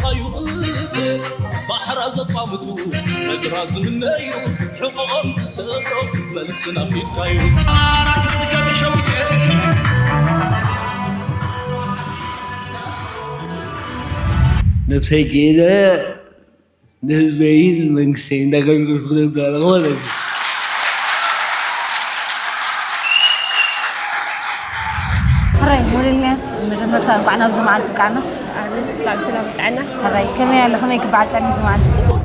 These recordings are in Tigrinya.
ኻዩ ባሕራ ዘቋምቱ በጅራ ዝምነዩ ሕቆኦም ትሰብሮ መልስና ኺድካዩ ኣራት ስገብ ሸዊት ነብሰይ ክኢለ ንህዝበይን መንግስተይን እንዳገንዘብኩ ነብላለኹ ማለት እዩ። ሕራይ ሙሉልነት መጀመርታ እንኳዕ ናብዚ መዓልቲ ብቃዕና። ኣሜን። እንኳዕ ብሰላም በቃዕና። ሕራይ ከመይ ኣሎ? ከመይ ክበዓል ጸኒሑ እዚ መዓልቲ? ጽቡቕ።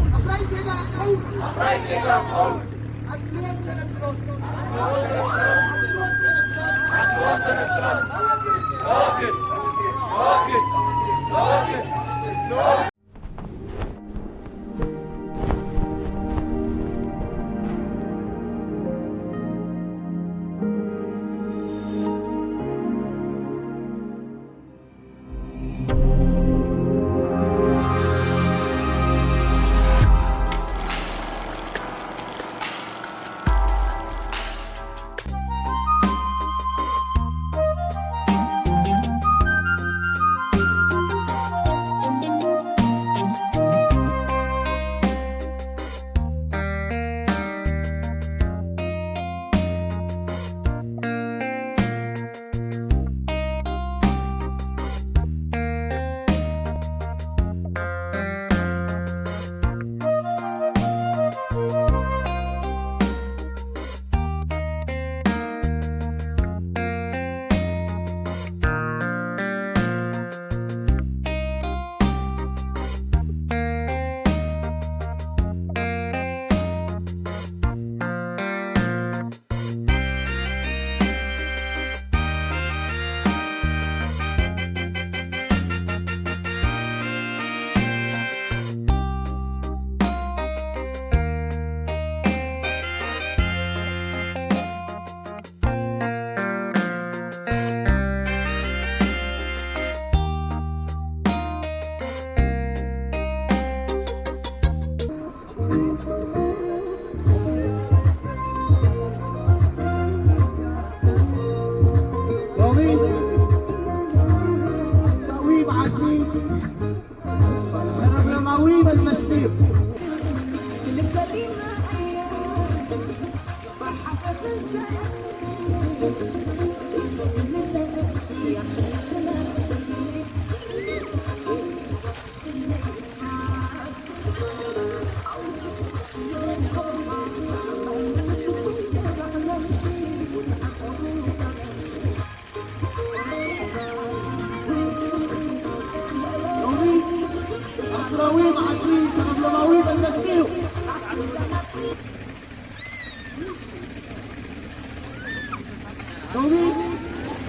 ሎሚ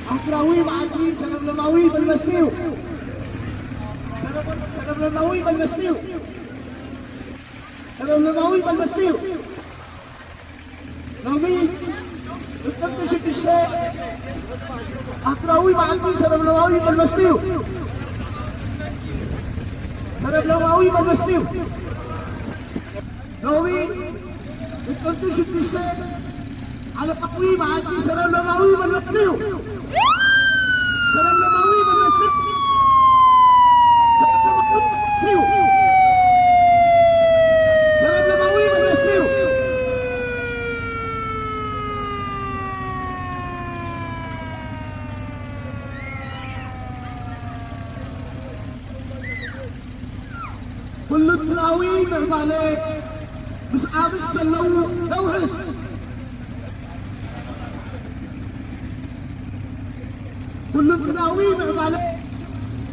ኣህጉራዊ መዓልቲ ሰለምለማዊ መልመስቲ እዩ። ሰለምለማዊ መልመስቲ እዩ። ሰለምለማዊ መልመስቲ እዩ። ሎሚ ጥቅምቲ ሽዱሽተ ኣህጉራዊ መዓልቲ ሰለምለማዊ መልመስቲ እዩ። ሰለምለማዊ መልመስቲ እዩ። ሎሚ ጥቅምቲ ሽዱሽተ ዓለማዊ መዓልቲ ሰለምለማዊ መልመስቲ እዩ። ሰለምለማዊ መልመስቲ እዩ። ሰለምለማዊ መልመስቲ እዩ። ሰለምለማዊ መልመስቲ እዩ። ኩሉንትናዊ ምዕባለ ምስ ዓብስ ዘለዉ ነውሕስ። ኩሉንትናዊ ምዕባለ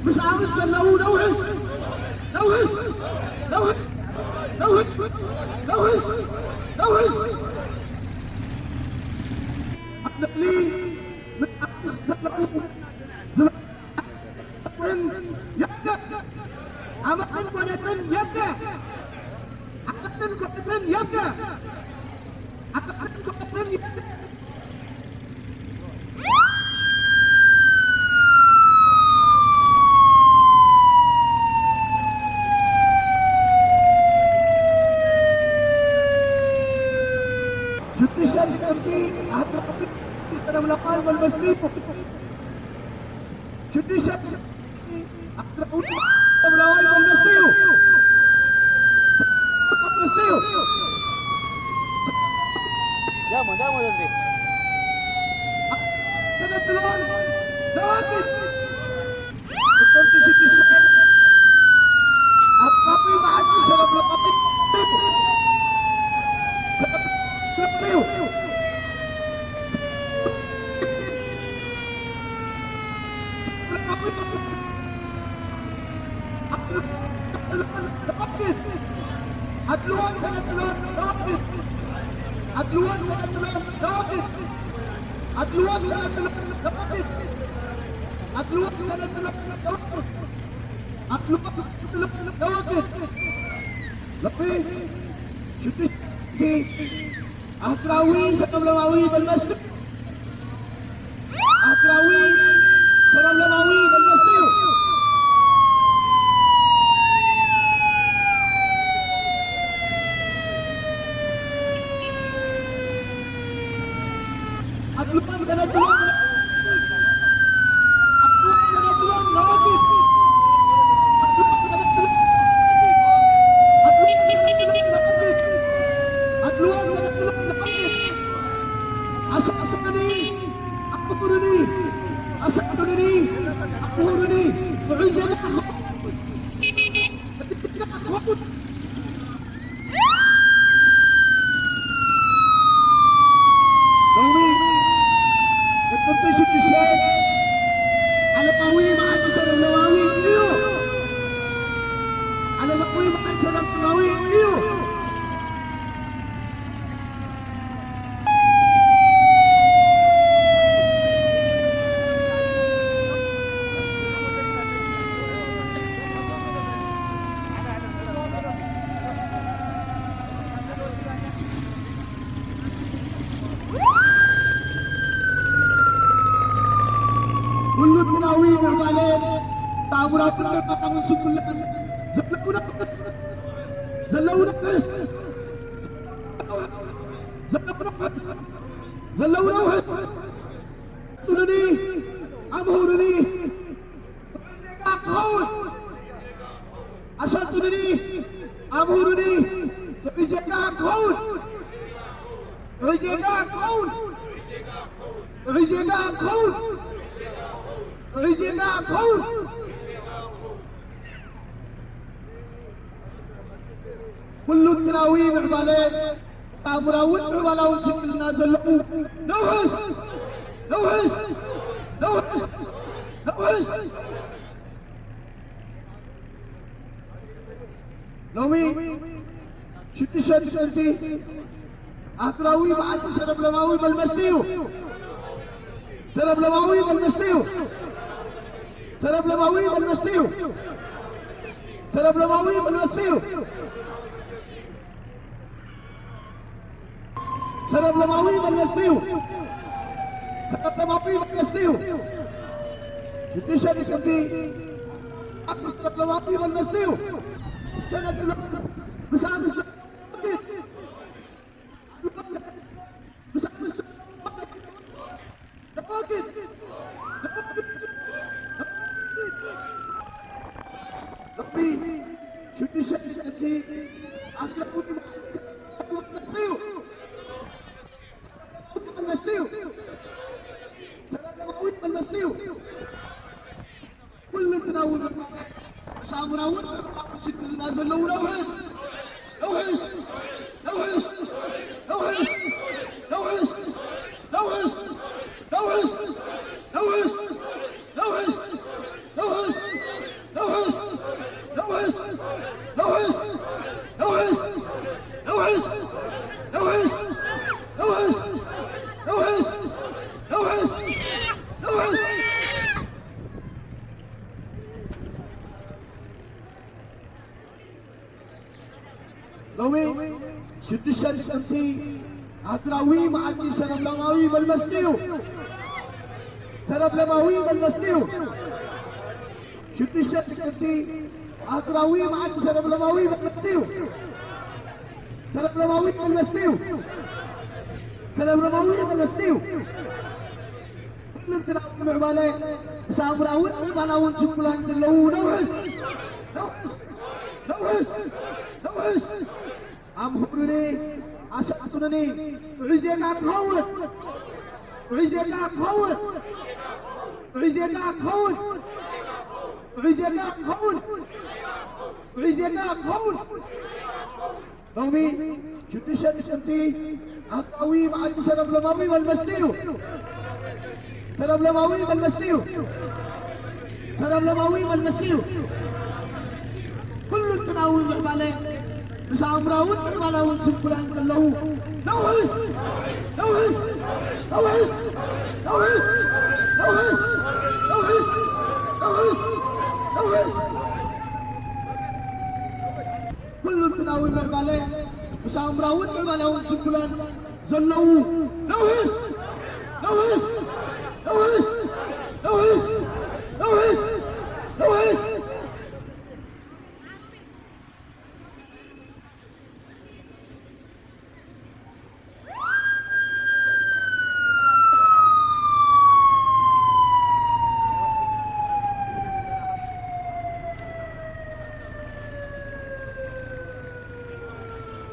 ምስ ዓብስ ዘለዉ ነውሕስ። ነውሕስ። ነውሕስ። ነውሕስ። ነውሕስ። ነውሕስ። ኣብ ልዕሊ ምስ ዓብስ ዘለዉ ዝመ- ዓመትን የብቅዕ። ዓመትን ጎነትን የብቅዕ። ዓመትን ጎነትን የብቅዕ። ዓመትን ጎነትን የብቅዕ። ሽዱሽተ ሰልፊ ኣህጉራዊ ሰለምለማዊ መልመስቲ ሽዱሽተ ኣትረኡ ሰረብላዋይ መልመስተዩ። መልመስተዩ። ዳሞ፣ ዳሞ ዘዝቤ። ተነጥሎን ነዋቂ። ጥቅምቲ ሽዱሽተ ኣብ ቀብሪ መዓልቲ ሰረብላዋይ እዩ። ኣድልዎን ተነጽሎን ነወግድ። ኣድልዎን ተነጽሎን ነወግድ። ኣድልዎን ተነጽሎን ነወግድ። ኣድልዎን ተነጽሎን ነወግድ። ኣድልዎን ተነጽሎን ነወግድ። ሎሚ ሽዱሽተ ኣህጉራዊ ሰለምለማዊ መልመስቲ ኣህጉራዊ ሰለምለማዊ መልመስቲ እዩ። ኣድልዎን ተነጽሎን ኣድልዎን ተነጽሎን ነወግድ። ኣድልዎን ተነጽሎን ነወግድ። ኣድልዎን ተነጽሎን ነወግድ። ኣሳእስዑኒ፣ ኣኽብሩኒ፣ ኣሳእስዑኒ፣ ኣኽብሩኒ። ውዑይ ዜና ክኸውን። ሎሚ ጥቅምቲ ሽዱሽተ ዓለማዊ መዓልቲ ሰለምለማዊ እዩ። ዓለማዊ መዓልቲ ሰለምለማዊ እዩ። ኩሉ ጥናዊ ምዕባለ፣ ኣእምራዊ ምዕባለ፣ ስንኩላን ዘለውና ዘለውና ርስ ዘለውና ርስ ዘለውና ውሕስ። ኣሳእስዑኒ፣ ኣምሁሩኒ፣ ክኸውን። ኣሳእስዑኒ፣ ኣምሁሩኒ፣ ጥዑይ ዜጋ ክኸውን። ጥዑይ ዜጋ ክኸውን። ጥዑይ ዜጋ ክኸውን። ጥዑይ ዜጋ ክኸውን። ኩሉ እንትናዊ ምዕባለ ኣእምራውን ምዕባላውን ስንክልና ዘለዉ ነውሕስ! ነውሕስ! ነውሕስ! ነውሕስ! ሎሚ ሽዱሽተ ጥቅምቲ ኣህጉራዊ መዓልቲ ሰለምለማዊ መልመስቲ እዩ። ሰለምለማዊ መልመስቲ እዩ። ሰለምለማዊ መልመስቲ እዩ። ሰለምለማዊ መልመስቲ እዩ። ሰለምለማዊ መልመስቲ እዩ። ሰለምለማዊ መልመስቲ እዩ። ሽዱሽተ ጥቅምቲ ኣብ ሰለምለማዊ መልመስቲ እዩ። ተነጥሎ ምሳምስ ኩልንትናዊ ሳሙናውን ስክልና ዘለዉ ነውሕስ! ነውሕስ! ነውሕስ! ሎሚ ሽዱሽተ ጥቅምቲ ሃገራዊ መዓልቲ ሰለምለማዊ መልመስቲ እዩ። ሰለምለማዊ መልመስቲ እዩ። ሽዱሽተ ጥቅምቲ ሃገራዊ መዓልቲ ሰለምለማዊ መልመስቲ እዩ። ሰለምለማዊ መልመስቲ እዩ። ሰለምለማዊ መልመስቲ እዩ። ኩልንትናዊ ምዕባለ ምስ ኣእምራውን ኣካላውን ስንኩላን ዘለዉ ነውሕስ! ነውሕስ! ነውሕስ! ነውሕስ! ኣምሁሩኒ፣ ኣሰልጥኑኒ። ጥዑይ ዜጋ ክኸውን! ጥዑይ ዜጋ ክኸውን! ጥዑይ ዜጋ ክኸውን! ጥዑይ ዜጋ ክኸውን! ጥዑይ ዜጋ ክኸውን! ሎሚ ሽዱሽተ ጥቅምቲ ኣህጉራዊ መዓልቲ ሰረብለማዊ መልመስቲ እዩ። ሰረብለማዊ መልመስቲ እዩ። ሰረብለማዊ መልመስቲ እዩ። ኩሉ እንትናዊ ምዕባለ ምስ ኣእምራውን ምዕባላውን ስንኩላን ዘለዉ ነውሕስ! ነውሕስ! ነውሕስ! ኩሉ እንትናዊ ምዕባለ ምስ ኣእምራውን ምዕባላውን ስንኩላን ዘለዉ ነውሕስ! ነውሕስ! ነውሕስ!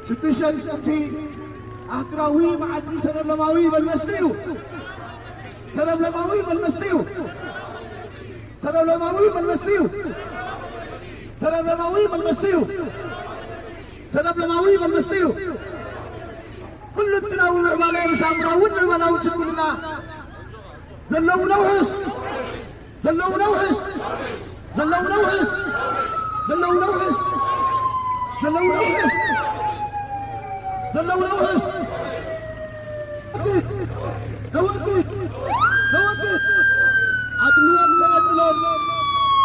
ሽዱሽተ ጥቅምቲ ኣህጉራዊ መዓልቲ ሰረብለማዊ መልመስቲ እዩ። ሰረብለማዊ መልመስቲ እዩ። ሰረብለማዊ መልመስቲ እዩ። ሰረብለማዊ መልመስቲ እዩ። ሰረብለማዊ መልመስቲ እዩ። ኩሉ እንትናዊ ምዕባለ ምስ ኣእምራውን ምዕባላውን ስንኩልና ዘለዉ ነውሕስ! ዘለዉ ነውሕስ! ዘለዉ ነውሕስ! ዘለዉ ነውሕስ! ዘለዉ ነውሕስ! ዘለዉ ነውሕስ! ነወግድ! ነወግድ! ነወግድ! ኣድልዎን ተነጽሎን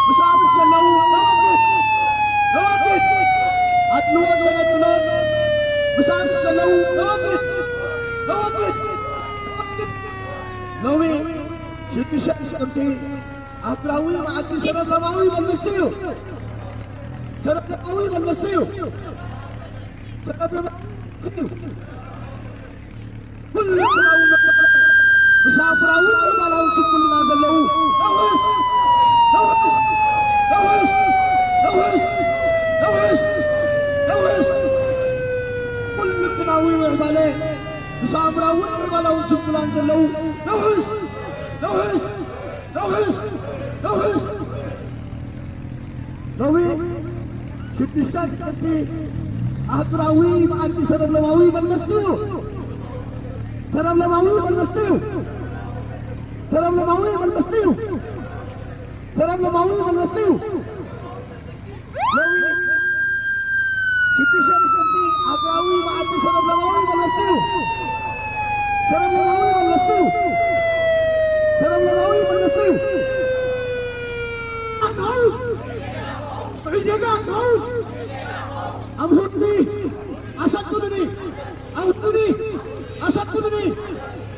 ምስ ኣምስ ዘለዉ ነወግድ! ነወግድ! ኣድልዎን ተነጽሎን ምስ ኣምስ ዘለዉ ነወግድ! ነወግድ! ነወግድ! ሎሚ ሽዱሽተ ጥቅምቲ ኣህጉራዊ መዓልቲ ሰረብለማዊ መልመስቲ እዩ። ሰረብለማዊ መልመስቲ እዩ። ሰረብለማዊ መልመስቲ እዩ። ኩሉ ሰብኣዊ መሰል ምስ ኣእምራዊ ምዕባላዊ ስንኩልና ዘለዉ ነውሕስ! ነውሕስ! ነውሕስ! ነውሕስ! ነውሕስ! ነውሕስ! ኩሉ እንትናዊ ምዕባለ ምስ ኣእምራዊ ምዕባላዊ ስንኩላን ዘለዉ ነውሕስ! ነውሕስ! ነውሕስ! ነውሕስ! ሎሚ ሽዱሽተ ጥቅምቲ ኣህጉራዊ መዓልቲ ሰረብለማዊ መልመስቲ እዩ። ሰረብለማዊ መልመስቲ እዩ። ሰረብለማዊ መልመስቲ እዩ። ሰረብለማዊ መልመስቲ እዩ። ሎሚ ሽዱሽተ ጥቅምቲ ኣህጉራዊ መዓልቲ ሰረብለማዊ መልመስቲ እዩ። ሰረብለማዊ መልመስቲ እዩ። ሰረብለማዊ መልመስቲ እዩ። ኣትሃው! ጥዑይ ዜጋ ኣትሃው! ኣምሁሩኒ! ኣሰልጥኑኒ! ኣምሁሩኒ! ኣሰልጥኑኒ!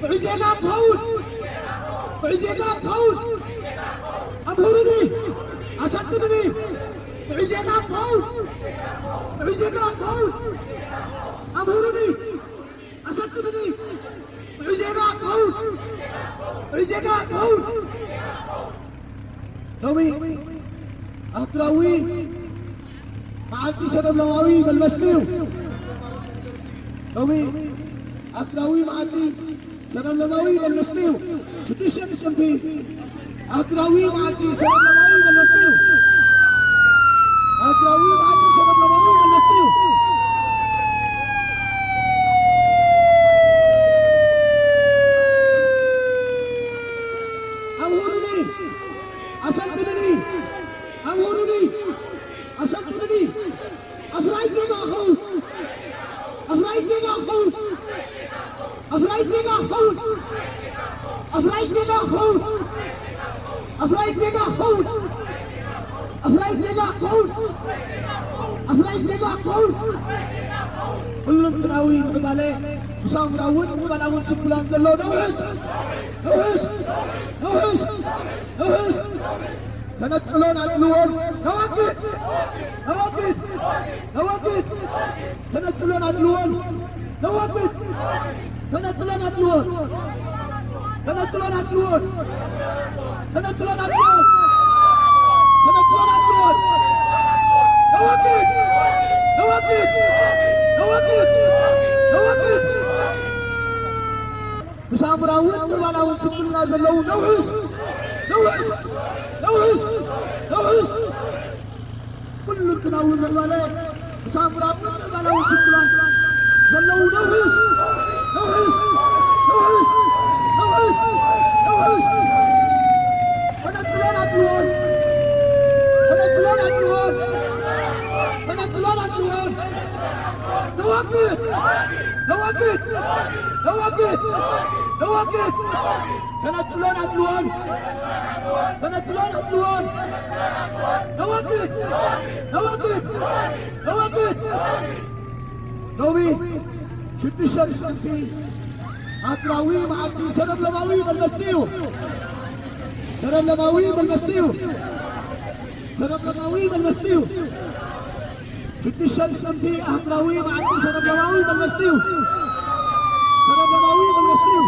ጥዑይ ዜጋ ክኸውን! ጥዑይ ዜጋ ክኸውን! ኣምሁሩኒ! ኣሰልጥኑኒ! ጥዑይ ዜጋ ክኸውን! ጥዑይ ዜጋ ክኸውን! ኣምሁሩኒ! ኣሰልጥኑኒ! ጥዑይ ዜጋ ክኸውን! ጥዑይ ዜጋ ክኸውን! ሎሚ ኣህጉራዊ መዓልቲ ሰረብለማዊ መልመስቲ እዩ። ሎሚ ኣህጉራዊ መዓልቲ ሰረብለማዊ መልመስቲ እዩ። ሽዱሽተ ጥቅምቲ ኣህጉራዊ መዓልቲ ሰረብለማዊ መልመስቲ እዩ። ኣህጉራዊ መዓልቲ ሰረብለማዊ መልመስቲ እዩ። ኣምሁሩኒ፣ ኣሰልጥኑኒ፣ ኣምሁሩኒ፣ ኣሰልጥኑኒ። ኣፍራይ ዜጋ ኸውን! ኣፍራይ ዜጋ ኸውን! ኣፍራይ ዜጋ ኸውን! ኣፍራይ ዜጋ ኸውን! ኣፍራይ ዜጋ ኸውን! ኣፍራይ ዜጋ ኸውን! ኣፍራይ ዜጋ ኸውን! ኩለንትናዊ ምዕባለ ምስ ኣእምራውን ምዕባላውን ስንኩላን ዘሎ ነውሕስ! ነውሕስ! ነውሕስ! ነውሕስ! ተነጽሎን ኣድልዎን ነወግድ! ነወግድ! ነወግድ! ተነጽሎን ኣድልዎን ነወግድ! ተነጽሎን ኣድልዎን! ተነጽሎን ኣድልዎን! ተነጽሎን ኣድልዎን! ተወግድ! ተወግድ! ተወግድ! ተወግድ! ብሳምራውን ምዕባላውን ስንኩልና ዘለዉ ነውሕስ! ነውሕስ! ነውሕስ! ነውሕስ! ኩሉ ክናውን ምዕባለ ብሳምራውን ምዕባላውን ስንኩላን ዘለዉ ነውሕስ! ነውሕስ! ነውሕስ! ነውሕስ! ነውሕስ! ከነጽሎን ኣድልዎን! ከነጽሎን ኣድልዎን! ከነጽሎን ኣድልዎን! ነወግድ! ነወግድ! ነወግድ! ነወግድ! ከነጽሎን ኣድልዎን! ከነጽሎን ኣድልዎን! ነወግድ! ነወግድ! ነወግድ! ሎሚ ሽዱሽተ ጥቅምቲ ሃገራዊ መዓልቲ ሰረብለማዊ መልመስቲ እዩ። ሰረብለማዊ መልመስቲ እዩ። ሰረብለማዊ መልመስቲ እዩ። ሽዱሽተ ጥቅምቲ ኣህጉራዊ መዓልቲ ሰረብለማዊ መልመስቲ እዩ። ሰረብለማዊ መልመስቲ እዩ።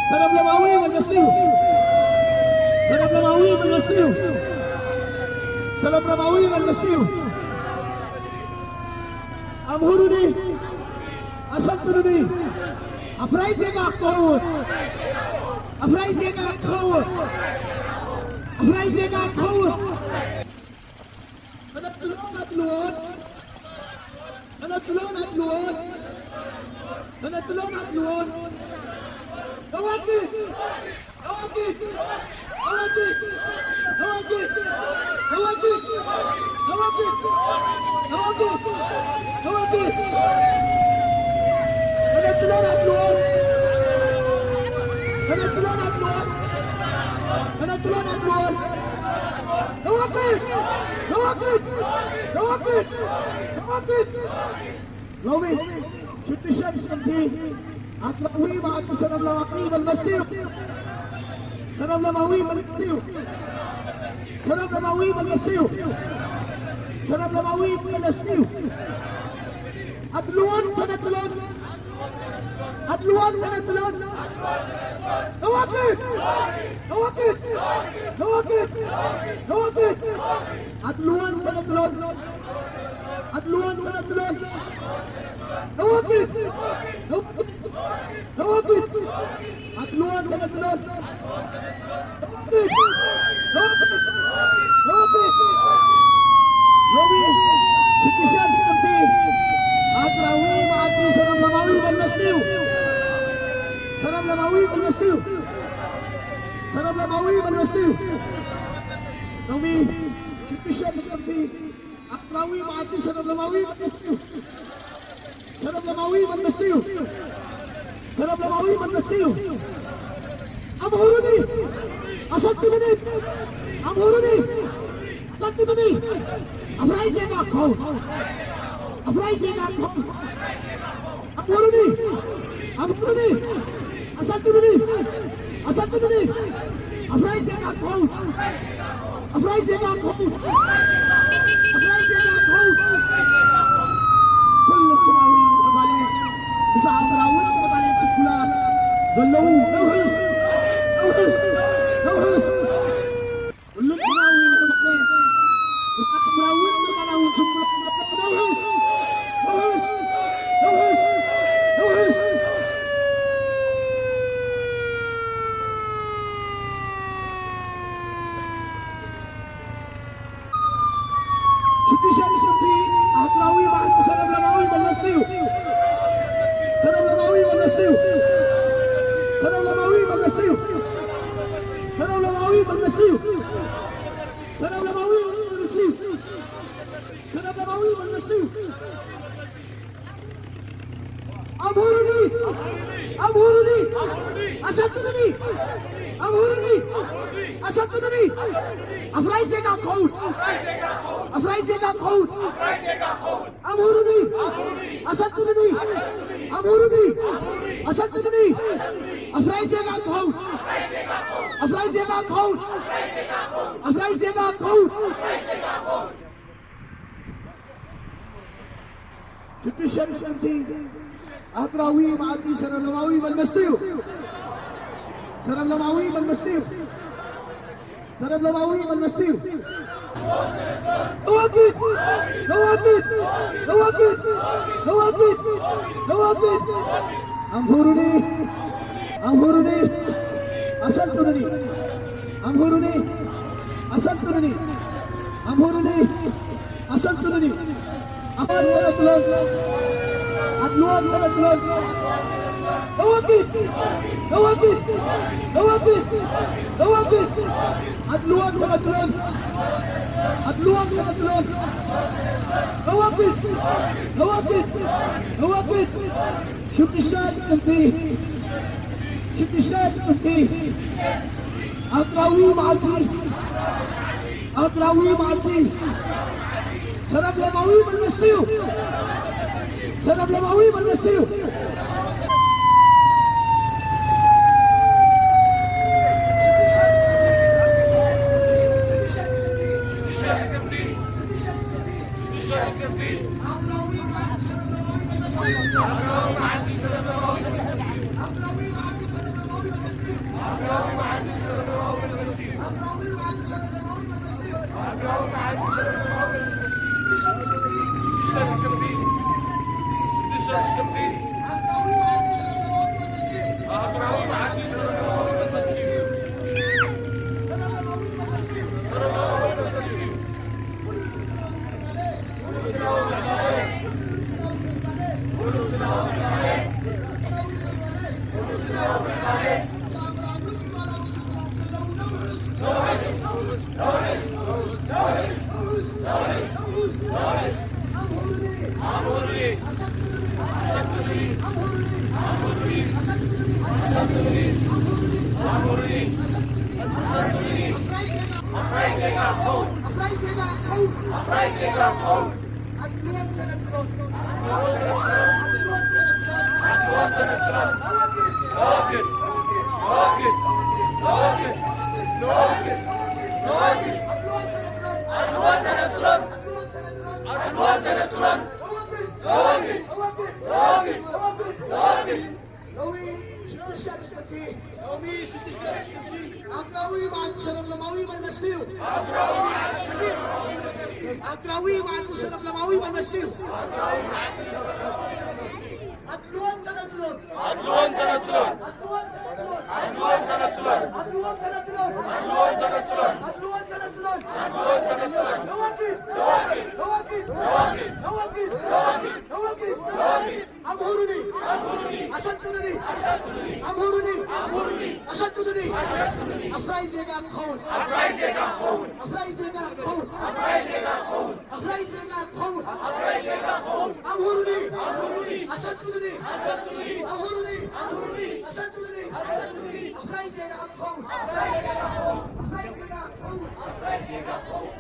ሰረብለማዊ መልመስቲ እዩ። ሰረብለማዊ መልመስቲ እዩ። ሰረብለማዊ መልመስቲ እዩ። ኣምሁሩኒ፣ ኣሰልጥኑኒ። ኣፍራይ ዜጋ ክኸውን፣ ኣፍራይ ዜጋ ክኸውን፣ ኣፍራይ ዜጋ ክኸውን። ተነጥሎን ኣድልዎን፣ ተነጥሎን ኣድልዎን፣ ተነጥሎን ኣድልዎን። ተዋግድ! ተዋግድ! ተዋግድ! ተነጥሎን ኣድልዎን! ተነጥሎን ኣድልዎን! ተነጥሎን ኣድልዎን! ተወግድ! ተወግድ! ተወግድ! ተወግድ! ሎሚ ሽዱሽተ ጥቅምቲ ሃገራዊ መዓልቲ ሰረብለማዊ መልመስቲ እዩ። ሰረብለማዊ መልመስቲ እዩ። ሰረብለማዊ መልመስቲ እዩ። ሰረብለማዊ መልመስቲ እዩ። ኣድልዎን ተነጥሎን፣ ኣድልዎን ተነጥሎን። ተወግድ! ተወግድ! ተወግድ! ተወግድ! ኣድልዎን ተነጥሎን፣ ኣድልዎን ተነጥሎን። ተወግድ! ተወግድ! ተወግድ! ኣድልዎን ተነጥሎን። ተወግድ! ተወግድ! ተወግድ! ሎሚ ሽዱሽተ ጥቅምቲ ሃገራዊ መዓልቲ ሰረብለማዊ መልመስቲ እዩ። ሰረብለማዊ መልመስቲ እዩ። ሰረብለማዊ መልመስቲ እዩ። ሎሚ ሽዱሽተ ጥቅምቲ ኣፍራዊ መዓልቲ ሰለምለማዊ መንግስቲ እዩ። ሰለምለማዊ መንግስቲ እዩ። ሰለምለማዊ መንግስቲ እዩ። ኣምሁሩኒ፣ ኣሰልጥኑኒ፣ ኣምሁሩኒ፣ ኣሰልጥኑኒ። ኣፍራይ ዜጋ ክኸውን፣ ኣፍራይ ዜጋ ክኸውን። ኣምሁሩኒ፣ ኣምሁሩኒ፣ ኣሰልጥኑኒ፣ ኣሰልጥኑኒ። ኣፍራይ ዜጋ ክኸውን፣ ኣፍራይ ዜጋ ክኸውን፣ ኣፍራይ ዜጋ ክኸውን። ኩሉ ኤርትራዊ ቀጻሊ ብሰዓብራዊ ቀጻሊ ስኩላት ዘለዉ ነውሕስ፣ ነውሕስ፣ ነውሕስ። ኩሉ ኤርትራዊ ንቕድሚት። ምስ ኣእምራውን ኣካላውን ስንኩላን ነውሕስ፣ ነውሕስ፣ ነውሕስ፣ ነውሕስ። ሽዱሽተ ጥቅምቲ ኣህጉራዊ በዓል ሰለምለማዊ መንግስቲ እዩ። ሰለምለማዊ መንግስቲ እዩ። ሰለምለማዊ መንግስቲ እዩ። ሰለምለማዊ መንግስቲ እዩ። ሰለምለማዊ መንግስቲ እዩ። ሰለምለማዊ መንግስቲ እዩ። ኣምሁሩኒ! ኣምሁሩኒ! ኣሰልጥኑኒ! ኣምሁሩኒ! ኣሰልጥኑኒ! ኣፍራይ ዜጋ ክኸውን! ኣፍራይ ዜጋ ክኸውን! ኣምሁሩኒ! ኣሰልጥኑኒ! ኣምሁሩኒ! ኣሰልጥኑኒ! ኣፍራይ ዜጋ ክኸውን! ኣፍራይ ዜጋ ክኸውን! ኣፍራይ ዜጋ ክኸውን! ሽዱሽተ ጥቅምቲ ኣህጉራዊ መዓልቲ ሰለምለማዊ መንግስቲ እዩ። ሰለምለማዊ መንግስቲ እዩ። ተለምለማዊ መልመስቲ እዩ። ነዋግድ! ነዋግድ! ነዋግድ! ነዋግድ! ነዋግድ! ኣምሁሩኒ! ኣምሁሩኒ! ኣሰልጥኑኒ! ኣምሁሩኒ! ኣሰልጥኑኒ! ኣምሁሩኒ! ኣሰልጥኑኒ! ኣድልዎን ተነጽሎን! ኣድልዎን ተነጽሎን! ነዋግድ! ነዋግድ! ነዋግድ! ነዋግድ! ኣድልዎን ተነጽሎን! ኣድልዎን ተነጽሎን! ነዋግድ! ነዋግድ! ነዋግድ! ሽዱሽተ ጥቅምቲ! ሽዱሽተ ጥቅምቲ! ሃገራዊ መዓልቲ! ሃገራዊ መዓልቲ! ሰለምለማዊ መልመስቲ እዩ! ሰለምለማዊ መልመስቲ እዩ! ኣፍራይ ዜጋ ክኸውን! ኣፍራይ ዜጋ ክኸውን! ኣድልዎን ተነጽሎን! ኣድልዎን ተነጽሎን! ኣድልዎን ተነጽሎን! ነወግድ! ነወግድ! ነወግድ! ሎሚ ሽዱሽተ ጥቅምቲ ሎሚ ሽዱሽተ ጥቅምቲ ሃገራዊ መዓልቲ ሰለምለማዊ መልመስቲ እዩ። ሃገራዊ መዓልቲ ሰለምለማዊ መልመስቲ እዩ። ኣድልዎን ተነጽሎን! ኣድልዎን ተነጽሎን! ኣድልዎን ተነጽሎን! ኣድልዎን ተነጽሎን! ነወግድ! ነወግድ! ነወግድ! ነወግድ! ኣምሁሩኒ! ኣሰልጥኑኒ! ኣምሁሩኒ! ኣሰልጥኑኒ! ኣፍራይ ዜጋ ክኸውን! ኣፍራይ ዜጋ ክኸውን! ኣፍራይ ዜጋ ክኸውን! ኣፍራይ ዜጋ ክኸውን! ኣፍራይ ዜጋ ክኸውን! ኣፍራይ ዜጋ ክኸውን! ኣምሁሩኒ! ኣምሁሩኒ! ኣሰልጥኑኒ! ኣሰልጥኑኒ! ኣምሁሩኒ! ኣምሁሩኒ! ኣሰልጥኑኒ! ኣሰልጥኑኒ! ኣፍራይ ዜጋ ክኸውን! ኣፍራይ ዜጋ ክኸውን! ኣፍራይ ዜጋ ክኸውን! ኣፍራይ ዜጋ ክኸውን!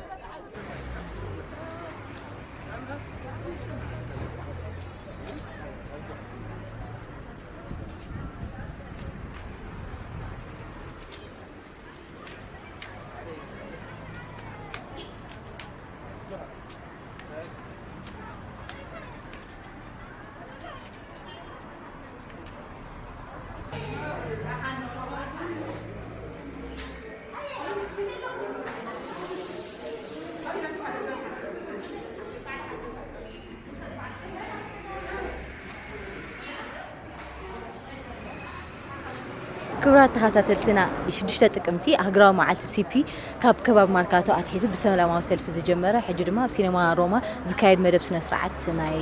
ክቡራት ተኸታተልትና፣ ሽዱሽተ ጥቅምቲ ኣህግራዊ መዓልቲ ሲፒ ካብ ከባቢ ማርካቶ ኣትሒዙ ብሰላማዊ ሰልፊ ዝጀመረ፣ ሕጂ ድማ ኣብ ሲኔማ ሮማ ዝካየድ መደብ ስነ ስርዓት ናይ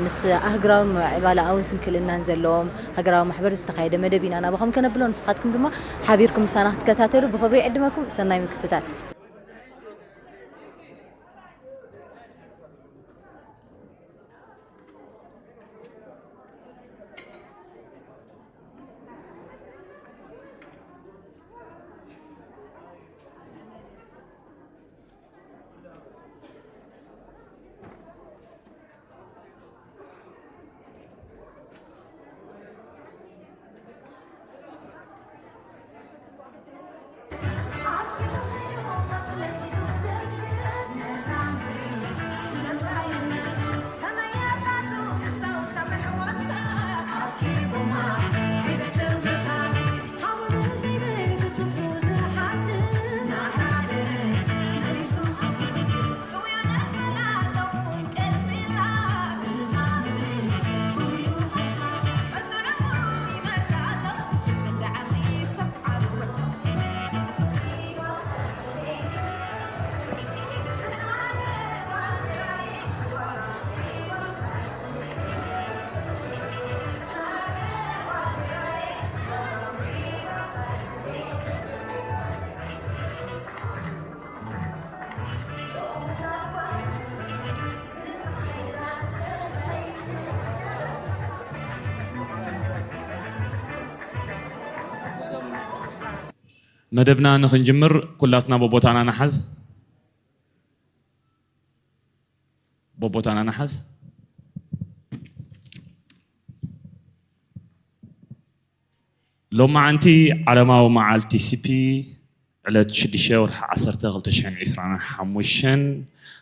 ምስ ኣህግራውን ምዕባለኣውን ስንክልናን ዘለዎም ሃገራዊ ማሕበር ዝተኻየደ መደብ ኢና ናባኹም ከነብሎ። ንስኻትኩም ድማ ሓቢርኩም ምሳና ክትከታተሉ ብኽብሪ ይዕድመኩም። ሰናይ ምክትታል። መደብና ንኽንጅምር ኩላትና በቦታና ንሓዝ። በቦታና ንሓዝ። ሎማዓንቲ ዓለማዊ መዓልቲ ሲፒ ዕለት ሽዱሽተ ወርሒ ዓሰርተ ክልተ ሽሕን ዕስራን ሓሙሽተን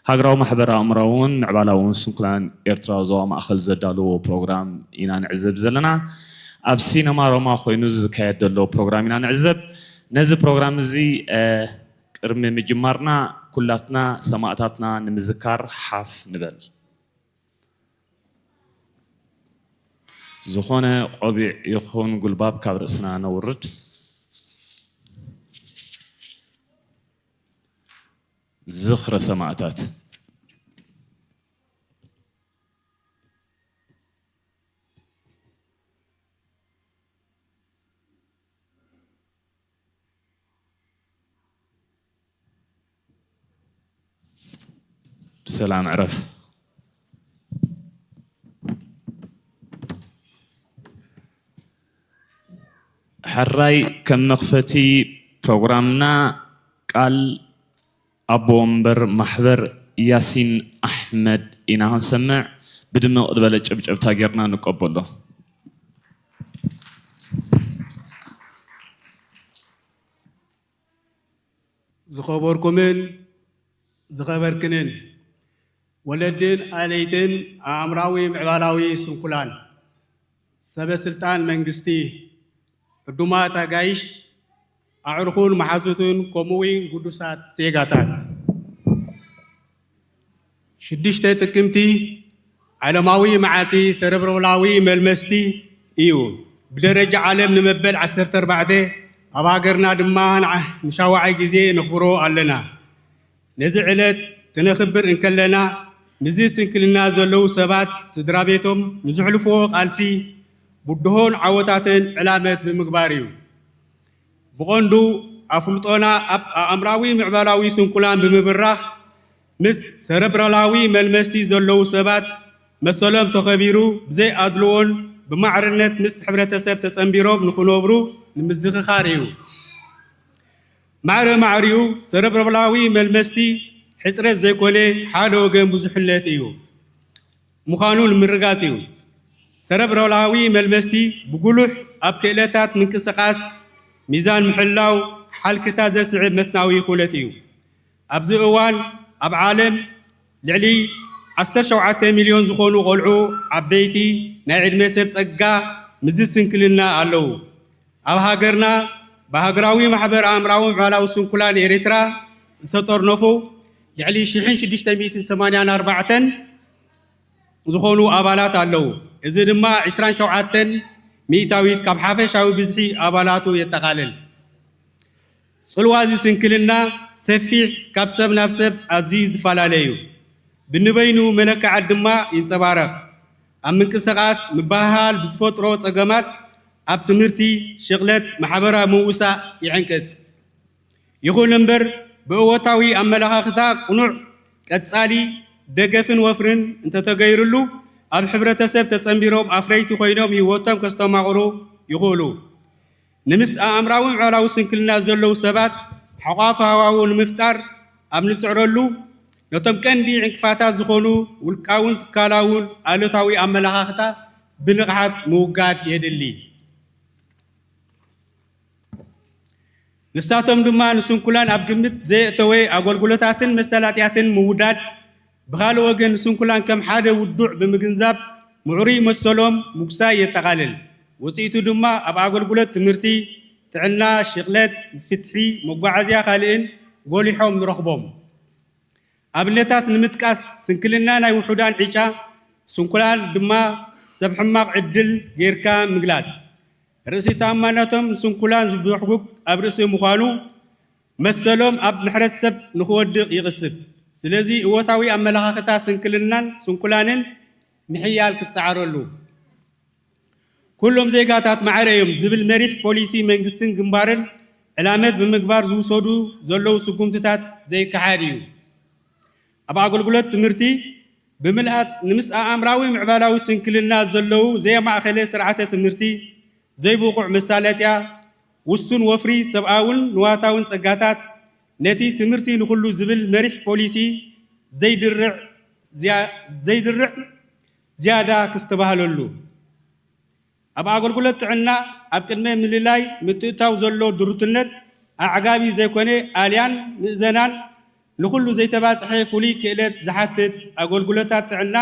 ሃገራዊ ማሕበር ኣእምራውን ምዕባላውን ስንኩላን ኤርትራ ዞባ ማእከል ዘዳለዎ ፕሮግራም ኢና ንዕዘብ ዘለና። ኣብ ሲነማ ሮማ ኮይኑ ዝካየድ ዘሎ ፕሮግራም ኢና ንዕዘብ። ነዚ ፕሮግራም እዚ፣ እ፣ ቅድሚ ምጅማርና ኩላትና ሰማእታትና ንምዝካር ሓፍ ንበል። ዝኾነ ቆቢዕ ይኹን ጉልባብ ካብ ርእስና ነውርድ። ዝኽረ ሰማእታት። ብሰላም ዕረፍ። ሕራይ ከም መኽፈቲ ፕሮግራምና ቃል ኣቦ ወንበር ማሕበር ያሲን ኣሕመድ ኢና ክንሰምዕ። ብድምቕ ዝበለ ጭብጨብታ ጌርና ንቀበሎ። ዝኸበርኩምን ዝኸበርክንን ወለድን ኣለይትን ኣእምራዊ ምዕባላዊ ስንኩላን፣ ሰበ ስልጣን መንግስቲ፣ ዕዱማት ኣጋይሽ፣ ኣዕሩኹን መሓዙትን፣ ከምኡ እውን ግዱሳት ዜጋታት። ሽዱሽተ ጥቅምቲ ዓለማዊ መዓልቲ ሰረብረብላዊ መልመስቲ እዩ። ብደረጃ ዓለም ንመበል ዓሰርተ ኣርባዕተ፣ ኣብ ሃገርና ድማ ንዓ-፣ ንሻውዓይ ግዜ ነኽብሮ ኣለና። ነዚ ዕለት ክነኽብር እንከለና፣ ምስዚ ስንክልና ዘለዉ ሰባት፣ ስድራ ቤቶም ንዘሕልፍዎ ቃልሲ፣ ብድሆን ዓወታትን ዕላመት ብምግባር እዩ። ብቐንዱ ኣፍልጦና ኣብ ኣእምራዊ ምዕባላዊ ስንኩላን ብምብራኽ፣ ምስ ሰረብራላዊ መልመስቲ ዘለዉ ሰባት መሰሎም ተኸቢሩ፣ ብዘይ ኣድልዎን ብማዕርነት ምስ ሕብረተሰብ ተጸንቢሮም ንኽነብሩ ንምዝኽኻር እዩ። ማዕረ ማዕሪኡ ሰረብራላዊ መልመስቲ ሕጽረት ዘይኮነ፣ ሓደ ወገን ብዙሕነት እዩ ምዃኑ ንምርጋጽ እዩ። ሰረብራላዊ መልመስቲ ብጉሉሕ ኣብ ክእለታት ምንቅስቓስ፣ ሚዛን ምሕላው፣ ሓልክታት ዘስዕብ መትናዊ ኩነት እዩ። ኣብዚ እዋን ኣብ ዓለም ልዕሊ ዓሰርተ ሸውዓተ ሚልዮን ዝኾኑ ቆልዑ ዓበይቲ ናይ ዕድመ ሰብ ጸጋ ምስዚ ስንክልና ኣለዉ። ኣብ ሃገርና ብሃገራዊ ማሕበር ኣእምራዊ ምዕባላዊ ስንኩላን ኤርትራ ዝተጠርነፉ ልዕሊ ሽሕን ሽዱሽተ ሚእትን ሰማንያን ኣርባዕተን ዝኾኑ ኣባላት ኣለዉ። እዚ ድማ ዕስራን ሸውዓተን ሚእታዊት ካብ ሓፈሻዊ ብዝሒ ኣባላቱ የጠቓልል። ጽልዋ እዚ ስንክልና ሰፊሕ፣ ካብ ሰብ ናብ ሰብ ኣዝዩ ዝፈላለ እዩ። ብንበይኑ መለክዓት ድማ ይንጸባረቕ። ኣብ ምንቅስቓስ፣ ምብህሃል ብዝፈጥሮ ጸገማት፣ ኣብ ትምህርቲ፣ ሽቕለት፣ ማሕበራዊ ምውሳእ ይዕንቅጽ። ይኹን እምበር፣ ብእወታዊ ኣመለኻኽታ ቅኑዕ ቀጻሊ ደገፍን ወፍርን እንተተገይርሉ፣ ኣብ ሕብረተሰብ ተጸንቢሮም ኣፍረይቲ ኮይኖም ህይወቶም ከስተማቕሩ ይኽእሉ። ንምስ ኣእምራዊ ምዕባላዊ ስንክልና ዘለዉ ሰባት ሓቋፊ ሃዋህው ንምፍጣር ኣብ ንጽዕረሉ፣ ነቶም ቀንዲ ዕንቅፋታት ዝኾኑ ውልቃውን ትካላውን ኣሉታዊ ኣመለኻኽታ ብንቕሓት ምውጋድ የድሊ። ንሳቶም ድማ ንስንኩላን ኣብ ግምት ዘየእተወ ኣገልግሎታትን መሳለጥያትን ምውዳድ፣ ብኻልእ ወገን ንስንኩላን ከም ሓደ ውዱዕ ብምግንዛብ ምዕሩይ መሰሎም ምጉሳይ የጠቓልል። ውጽኢቱ ድማ ኣብ ኣገልግሎት ትምህርቲ፣ ጥዕና፣ ሽቕለት፣ ፍትሒ፣ መጓዓዝያ ካልእን ጎሊሖም ንረኽቦም። ኣብነታት ንምጥቃስ፣ ስንክልና ናይ ውሑዳን ዕጫ፣ ስንኩላን ድማ ሰብ ሕማቕ ዕድል ጌርካ ምግላጽ። ርእሲ ተኣማንነቶም ንስንኩላን ዝብሕጉግ ኣብ ርእሲ ምዃኑ፣ መሰሎም ኣብ ምሕረት ሰብ ንኽወድቕ ይቕስብ። ስለዚ እወታዊ ኣመለኻኽታ ስንክልናን ስንኩላንን ምሕያል ክትሰዓረሉ። ኩሎም ዜጋታት ማዕረ እዮም ዝብል መሪሕ ፖሊሲ መንግስትን ግንባርን ዕላመት ብምግባር ዝውሰዱ ዘለዉ ስጉምትታት ዘይከሓድ እዩ። ኣብ ኣገልግሎት ትምህርቲ ብምልኣት ንምስ ኣእምራዊ ምዕባላዊ ስንክልና ዘለዉ ዘየማእኸለ ስርዓተ ትምህርቲ፣ ዘይብቑዕ መሳለጥያ፣ ውሱን ወፍሪ ሰብኣውን ንዋታውን ጸጋታት ነቲ ትምህርቲ ንኹሉ ዝብል መሪሕ ፖሊሲ ዘይድርዕ ዝያ-፣ ዘይድርዕ ዝያዳ ክስተባሃለሉ። ኣብ ኣገልግሎት ጥዕና ኣብ ቅድመ ምልላይ ምትእታው ዘሎ ድሩትነት ኣዕጋቢ ዘይኮነ ኣልያን ምእዘናን ንኹሉ ዘይተባጽሐ ፍሉይ ክእለት ዝሓትት ኣገልግሎታት ጥዕና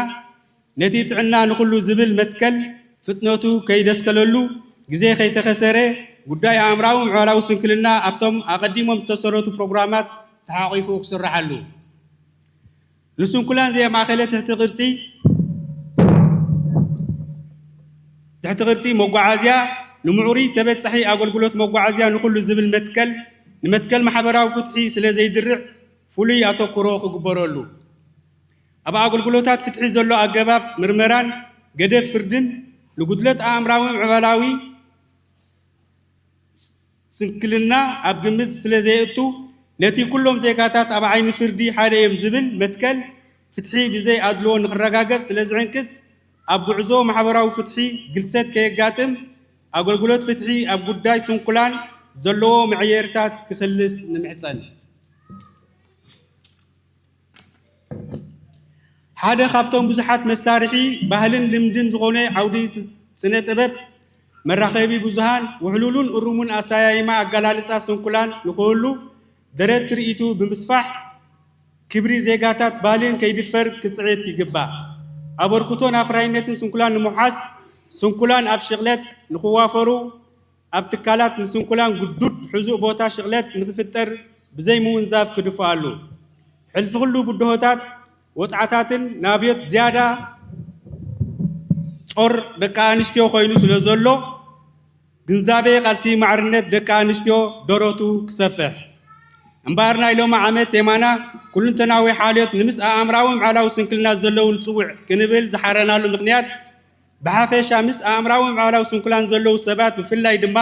ነቲ ጥዕና ንኹሉ ዝብል መትከል ፍጥነቱ ከይደስከለሉ ግዜ ከይተኸሰረ ጉዳይ ኣእምራዊ ምዕባላዊ ስንክልና ኣብቶም ኣቐዲሞም ዝተሰረቱ ፕሮግራማት ተሓቂፉ ክስራሓሉ። ንስንኩላን ዘየማእኸለ ትሕቲ ቅርጺ ትሕቲ ቅርጺ መጓዓዝያ ንምዕሩይ ተበጻሒ ኣገልግሎት መጓዓዝያ ንኹሉ ዝብል መትከል ንመትከል ማሕበራዊ ፍትሒ ስለ ዘይድርዕ ፍሉይ ኣተኩሮ ክግበረሉ። ኣብ ኣገልግሎታት ፍትሒ ዘሎ ኣገባብ ምርመራን ገደብ ፍርድን ንጉድለት ኣእምራዊ ምዕባላዊ ስንክልና ኣብ ግምት ስለ ዘየእቱ፣ ነቲ ኩሎም ዜጋታት ኣብ ዓይኒ ፍርዲ ሓደ እዮም ዝብል መትከል ፍትሒ ብዘይ ኣድልዎ ንክረጋገጽ ስለ ዝዕንቅጽ፣ ኣብ ጉዕዞ ማሕበራዊ ፍትሒ ግልሰት ከየጋጥም፣ ኣገልግሎት ፍትሒ ኣብ ጉዳይ ስንኩላን ዘለዎ መዐየርታት ክኽልስ ንምሕጸን። ሓደ ካብቶም ብዙሓት መሳርሒ ባህልን ልምድን ዝኾነ ዓውዲ ስ-፣ ስነ ጥበብ፣ መራኸቢ ብዙሃን፣ ውሕሉሉን እሩሙን ኣሰያይማ ኣገላልጻ ስንኩላን ንኽህሉ፣ ደረት ትርኢቱ ብምስፋሕ፣ ክብሪ ዜጋታት ባህልን ከይድፈር ክጽዕት ይግባእ። ኣበርክቶን ኣፍራይነትን ስንኩላን ንምውሓስ፣ ስንኩላን ኣብ ሽቕለት ንኽዋፈሩ፣ ኣብ ትካላት ንስንኩላን ግዱድ ሕዙእ ቦታ ሽቕለት ንኽፍጠር ብዘይ ምውንዛፍ ክድፍኣሉ። ሕልፊ ኩሉ ብድሆታት ወጽዓታትን ናብዮት ዝያዳ ጾር ደቂ ኣንስትዮ ኮይኑ ስለ ዘሎ፣ ግንዛቤ ቃልሲ ማዕርነት ደቂ ኣንስትዮ ደረቱ ክሰፍሕ። እምበኣር ናይ ሎሚ ዓመት ቴማና ኩልንተናዊ ሓልዮት ንምስ ኣእምራዊ ምዕባላዊ ስንክልና ዘለውን ጽውዕ ክንብል ዝሓረናሉ ምኽንያት ብሓፈሻ ምስ ኣእምራዊ ምዕባላዊ ስንኩላን ዘለዉ ሰባት ብፍላይ ድማ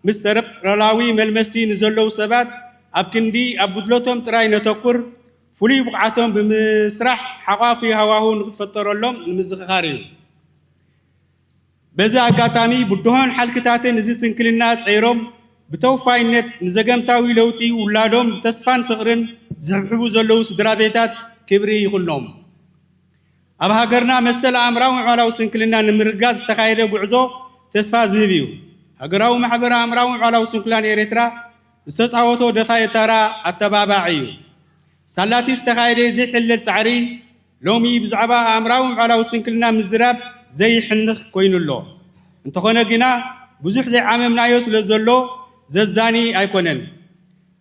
ምስ ሰረብራላዊ መልመስቲ ንዘለዉ ሰባት ኣብ ክንዲ ኣብ ጉድለቶም ጥራይ ነተኩር፣ ፍሉይ ብቕዓቶም ብምስራሕ ሓቋፊ ሃዋሁ ንኽፈጠረሎም ንምዝኽኻር እዩ። በዚ ኣጋጣሚ ብድሆን ሓልክታትን እዚ ስንክልና ጸይሮም ብተወፋይነት ንዘገምታዊ ለውጢ ውላዶም ብተስፋን ፍቕርን ዝሕብሕቡ ዘለዉ ስድራ ቤታት ክብሪ ይኹኖም። ኣብ ሃገርና መሰል ኣእምራዊ ምዕባላዊ ስንክልና ንምርግጋጽ ዝተኻየደ ጉዕዞ ተስፋ ዝህብ እዩ። ሃገራዊ ማሕበር ኣእምራዊ ምዕባላዊ ስንኩላን ኤርትራ ዝተጻወቶ ደፋኢ ተራ ኣተባባዒ እዩ። ሳላቲ ዝተኻየደ ዘይሕለል ጻዕሪ ሎሚ ብዛዕባ ኣእምራዊ ምዕባላዊ ስንክልና ምዝራብ ዘይሕንኽ ኮይኑ ኣሎ። እንተኾነ ግና ብዙሕ ዘይዓመምናዮ ስለ ዘሎ ዘዛኒ ኣይኮነን።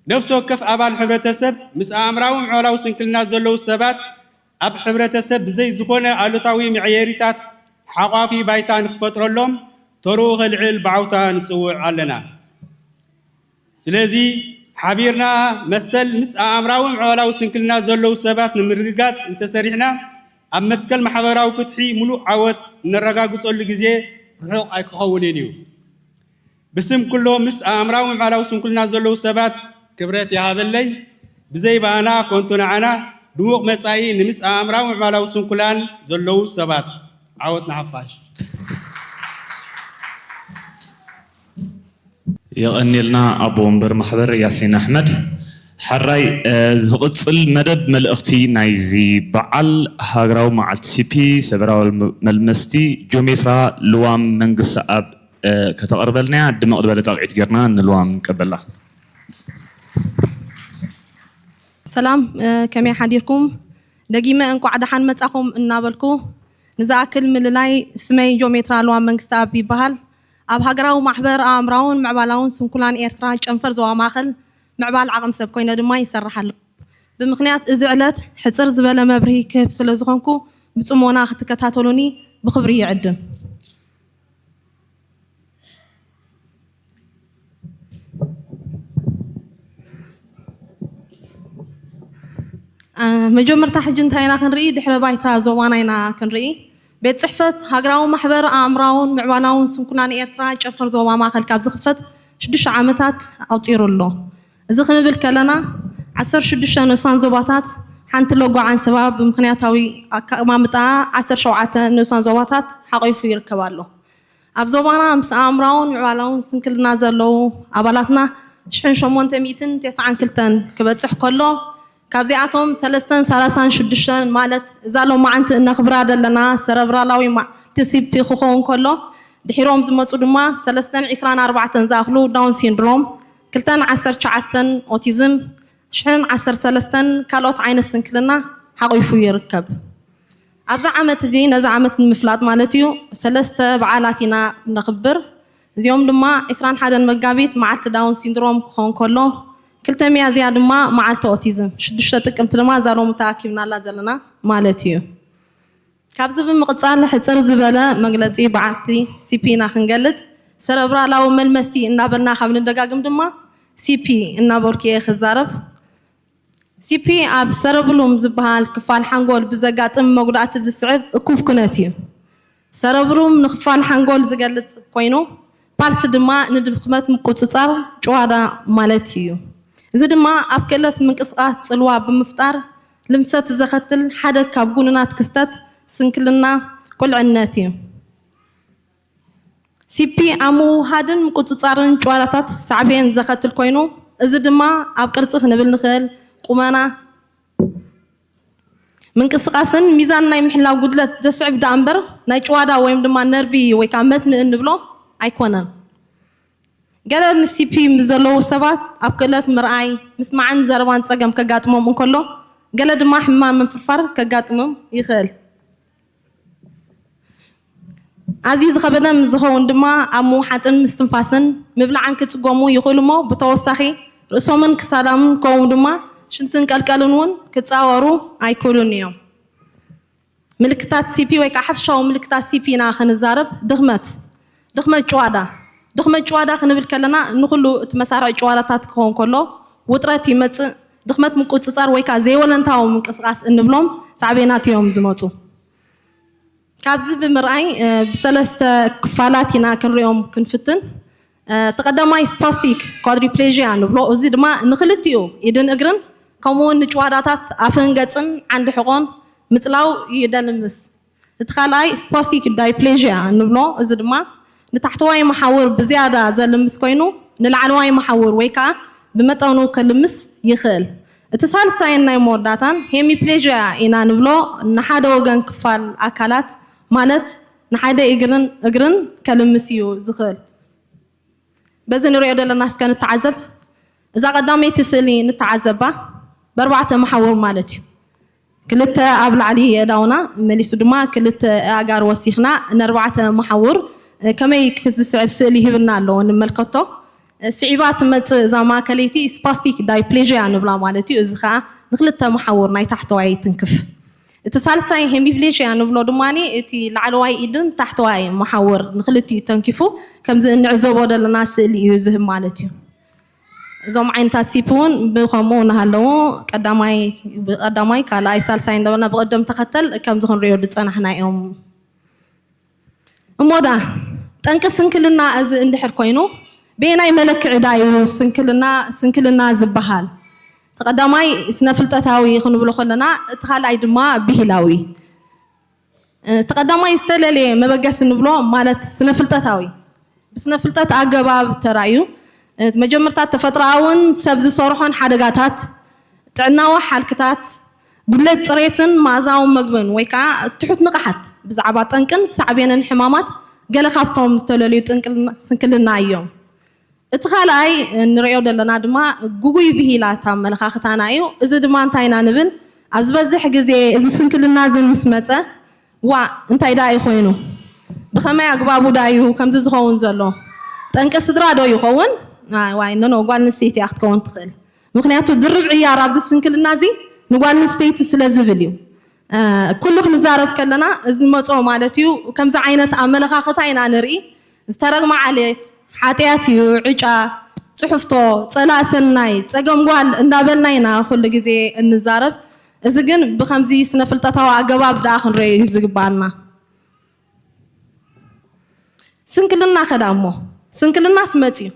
ነፍሲ ወከፍ ኣባል ሕብረተሰብ ምስ ኣእምራዊ ምዕባላዊ ስንክልና ዘለዉ ሰባት ኣብ ሕብረተሰብ ብዘይ ዝኾነ ኣሉታዊ መዕየሪታት ሓቋፊ ባይታ ንኽፈጥረሎም ተርኡ ከልዕል ብዓውታ ንጽውዕ ኣለና። ስለዚ ሓቢርና መሰል ምስ ኣእምራዊ ምዕባላዊ ስንክልና ዘለዉ ሰባት ንምርግጋጽ እንተሰሪሕና ኣብ መትከል ማሕበራዊ ፍትሒ ምሉእ ዓወት እነረጋግጸሉ ግዜ ርሑቕ ኣይክኸውንን እዩ። ብስም ኩሎ ምስ ኣእምራዊ ምዕባላዊ ስንኩልና ዘለዉ ሰባት ክብረት ይሃበለይ። ብዘይ ብኣና ኮንቱ ንዓና ድሙቕ መጻኢ ንምስ ኣእምራዊ ምዕባላዊ ስንኩላን ዘለዉ ሰባት። ዓወት ንሓፋሽ። የቐንየልና ኣቦ ወንበር ማሕበር ያሲን ኣሕመድ። ሕራይ፣ እ፣ ዝቕጽል መደብ መልእኽቲ ናይዚ በዓል ሃገራዊ መዓልቲ ሲፒ ሰበራዊ መልመስቲ ጆሜትራ ልዋም መንግስቲ ኣብ፣ እ፣ ከተቕርበልና እያ። ድምቕ ዝበለ ጣቕዒት ጌርና ንልዋም ንቀበላ። ሰላም፣ እ፣ ከመይ ሓዲርኩም? ደጊመ እንቋዕ ደሓን መጻኹም እናበልኩ፣ ንዝኣክል ምልላይ፣ ስመይ ጆሜትራ ልዋም መንግስተኣብ ይበሃል። ኣብ ሃገራዊ ማሕበር ኣእምራውን ምዕባላውን ስንኩላን ኤርትራ ጨንፈር ዞባ ማእከል ምዕባል ዓቕሚ ሰብ ኮይነ ድማ ይሰርሕ ኣለኹ። ብምኽንያት እዚ ዕለት ሕጽር ዝበለ መብርሂ ክህብ ስለ ዝኾንኩ ብጽሞና ክትከታተሉኒ ብኽብሪ ይዕድም። መጀመርታ ሕጂ እንታይ ኢና ክንርኢ? ድሕረ ባይታ ዞባና ኢና ክንርኢ። ቤት ጽሕፈት ሃገራዊ ማሕበር ኣእምራውን ምዕባላውን ስንኩላን ኤርትራ ጨንፈር ዞባ ማእከል ካብ ዝኽፈት ሽዱሽተ ዓመታት ኣቑጺሩ ኣሎ። እዚ ክንብል ከለና ዓሰርተ ሽዱሽተ ንኡሳን ዞባታት ሓንቲ ሎጎ ዓንሰባ ብምኽንያታዊ ኣቀማምጣኣ ዓሰርተ ሸውዓተ ንኡሳን ዞባታት ሓቒፉ ይርከብ ኣሎ። ኣብ ዞባና ምስ ኣእምራውን ምዕባላውን ስንክልና ዘለዉ ኣባላትና ሽሕን ሸሞንተ ሚእትን ተስዓን ክልተን ክበጽሕ ከሎ፣ ካብዚኣቶም ሰለስተን ሰላሳን ሽዱሽተን ማለት እዛ ሎማዓንቲ እነኽብራ ዘለና ሰረብራላዊ ማዕልቲ ሲፒ ክኸውን ከሎ፣ ድሒሮም ዝመጹ ድማ ሰለስተን ዕስራን ኣርባዕተን ዝኣኽሉ ዳውን ሲንድሮም፣ ክልተን ዓሰርተ ትሽዓተን ኦቲዝም፣ ሽሕን ዓሰርተ ሰለስተን ካልኦት ዓይነት ስንክልና ሓቒፉ ይርከብ። ኣብዚ ዓመት እዚ ነዚ ዓመት ንምፍላጥ ማለት እዩ ሰለስተ በዓላት ኢና ነኽብር። እዚኦም ድማ ዕስራን ሓደን መጋቢት መዓልቲ ዳውን ሲንድሮም ክኾን ከሎ፣ ክልተ ሚያዝያ ድማ መዓልቲ ኦቲዝም፣ ሽዱሽተ ጥቅምቲ ድማ እዛ ሎሚ ተኣኪብናላ ዘለና ማለት እዩ። ካብዚ ብምቕጻል ሕጽር ዝበለ መግለጺ በዓልቲ ሲፒ ኢና ክንገልጽ፣ ሰረብራላዊ መልመስቲ እናበልና ካብ ንደጋግም ድማ ሲፒ እናበልኩ እየ ክዛረብ። ሲፒ ኣብ ሰረብሉም ዝበሃል ክፋል ሓንጎል ብዘጋጥም መጉዳእቲ ዝስዕብ እኩብ ኩነት እዩ። ሰረብሉም ንክፋል ሓንጎል ዝገልጽ ኮይኑ፣ ፓልስ ድማ ንድኽመት ምቁጽጻር ጭዋዳ ማለት እዩ። እዚ ድማ ኣብ ክእለት ምንቅስቓስ ጽልዋ ብምፍጣር ልምሰት ዘኸትል ሓደ ካብ ጉኑናት ክስተት ስንክልና ቁልዕነት እዩ። ሲፒ ኣብ ምውሃድን ምቁጽጻርን ጭዋዳታት ሳዕቤን ዘኸትል ኮይኑ፣ እዚ ድማ ኣብ ቅርጺ ክንብል ንኽእል ቁመና፣ ምንቅስቓስን ሚዛን ናይ ምሕላው ጉድለት ዘስዕብ ደኣ እምበር ናይ ጭዋዳ ወይም ድማ ነርቪ ወይ ከዓ መትንኢ እንብሎ ኣይኮነን። ገለ ምስ ሲፒ ምስ ዘለዉ ሰባት ኣብ ክእለት ምርኣይ፣ ምስማዕን ዘረባን ጸገም ከጋጥሞም እንከሎ፣ ገለ ድማ ሕማም ምንፍርፋር ከጋጥሞም ይኽእል። ኣዝዩ ዝኸበደ ምስ ዝኸውን ድማ ኣብ ምውሓጥን ምስትንፋስን ምብላዕን ክጽገሙ ይኽእሉ እሞ፣ ብተወሳኺ ርእሶምን ክሳዶምን ከምኡ ድማ ሽንትን ቀልቀልን እውን ክጻወሩ ኣይክእሉን እዮም። ምልክታት ሲፒ ወይ ከዓ ሓፈሻዊ ምልክታት ሲፒ ኢና ክንዛረብ። ድኽመት፣ ድኽመት ጭዋዳ፣ ድኽመት ጭዋዳ ክንብል ከለና ንኹሉ እቲ መሳርዕ ጭዋዳታት ክኸውን ከሎ ውጥረት ይመጽእ። ድኽመት ምቁጽጻር ወይ ከዓ ዘይወለንታዊ ምንቅስቓስ እንብሎም ሳዕቤናት እዮም ዝመጹ። ካብዚ ብምርኣይ እ፣ ብሰለስተ ክፋላት ኢና ክንሪኦም ክንፍትን። እ፣ እቲ ቀዳማይ ስፓስቲክ ኳድሪፕሌዥያ ንብሎ፣ እዚ ድማ ንክልቲኡ ኢድን እግርን ከምኡ እውን ንጭዋዳታት ኣፍን ገጽን ዓንዲ ሕቖን ምጽላው ይደንምስ። እቲ ካልኣይ ስፓስቲክ ዳይፕሌዥያ ንብሎ፣ እዚ ድማ ንታሕተዋይ መሓውር ብዝያዳ ዘልምስ ኮይኑ ንላዕለዋይ መሓውር ወይ ከዓ ብመጠኑ ከልምስ ይኽእል። እቲ ሳልሳይን ናይ መወዳእታን ሄሚፕሌዥያ ኢና ንብሎ፣ ንሓደ ወገን ክፋል ኣካላት ማለት ንሓደ እግርን እግርን ከልምስ እዩ ዝኽእል። በዚ ንሪኦ ዘለና እስከ ንተዓዘብ። እዛ ቀዳመይቲ ስእሊ ንተዓዘባ፣ በርባዕተ መሓውር ማለት እዩ። ክልተ ኣብ ላዕሊ የእዳውና መሊሱ ድማ ክልተ ኣእጋር ወሲኽና ነርባዕተ መሓውር ከመይ ዝስዕብ ስእሊ ሂብና ኣለዎ፣ ንመልከቶ። ስዒባ ትመጽእ እዛ ማእከለይቲ ስፓስቲክ ዳይፕሌዥያ ንብላ ማለት እዩ። እዚ ኸኣ ንክልተ መሓውር ናይ ታሕተዋይ ትንክፍ። እቲ ሳልሳይ ሄሚፕሌሽያ ንብሎ ድማ እቲ ላዕለዋይ ኢድን ታሕተዋይ መሓውር ንክልቲኡ ተንኪፉ ከምዚ እንዕዘቦ ዘለና ስእሊ እዩ ዝህብ ማለት እዩ። እዞም ዓይነታት ሲፕ እውን ብከምኡ እናሃለዉ ቀዳማይ ብቀዳማይ ካልኣይ ሳልሳይ እንዳበልና ብቅደም ተኸተል ከምዚ ክንሪኦ ዝፀናሕና እዮም። እሞ ደኣ ጠንቂ ስንክልና እዚ እንድሕር ኮይኑ ብየናይ መለክዒ ዳ እዩ ስንክልና ስንክልና ዝበሃል? እቲ ቀዳማይ ስነ ፍልጠታዊ ክንብሎ ከለና እቲ ካልኣይ ድማ ብሂላዊ። እቲ ቀዳማይ ዝተለለየ መበገሲ ንብሎ ማለት ስነ ፍልጠታዊ ብስነ ፍልጠት ኣገባብ ተራእዩ መጀመርታ ተፈጥሮኣውን ሰብ ዝሰርሖን ሓደጋታት ጥዕናዊ ሓልክታት ጉድለት ፅሬትን መኣዛዊ መግብን ወይ ከዓ ትሑት ንቕሓት ብዛዕባ ጠንቅን ሳዕቤንን ሕማማት ገለ ካብቶም ዝተለልዩ ጥንቅልና ስንክልና እዮም። እቲ ካልኣይ እንሪኦ ዘለና ድማ ግጉይ ብሂላት ኣመለኻኽታና እዩ። እዚ ድማ እንታይ ኢና ንብል? ኣብ ዝበዝሕ ግዜ እዚ ስንክልና እዚ ምስ መፀ ዋ እንታይ ደኣ እዩ ኮይኑ? ብኸመይ ኣግባቡ ደኣ እዩ ከምዚ ዝኸውን ዘሎ? ጠንቂ ስድራ ዶ ይኸውን? ዋይ ኖኖ ጓል ኣንስተይቲ እያ ክትከውን ትኽእል። ምኽንያቱ ድርብ ዕያር ኣብዚ ስንክልና እዚ ንጓል ኣንስተይቲ ስለ ዝብል እዩ። ኩሉ ክንዛረብ ከለና እዚ መጾ ማለት እዩ ከምዚ ዓይነት ኣመለኻኽታ ኢና ንርኢ። ዝተረግመ ዓሌት ሓጢኣት እዩ፣ ዕጫ፣ ጽሕፍቶ፣ ጸላእ ሰናይ፣ ጸገም ጓል እንዳበልና ኢና ኩሉ ግዜ እንዛረብ። እዚ ግን ብኸምዚ ስነ ፍልጠታዊ ኣገባብ ደኣ ክንርእዮ እዩ ዝግባኣና። ስንክልና ከዳ እሞ ስንክልናስ መጽዩ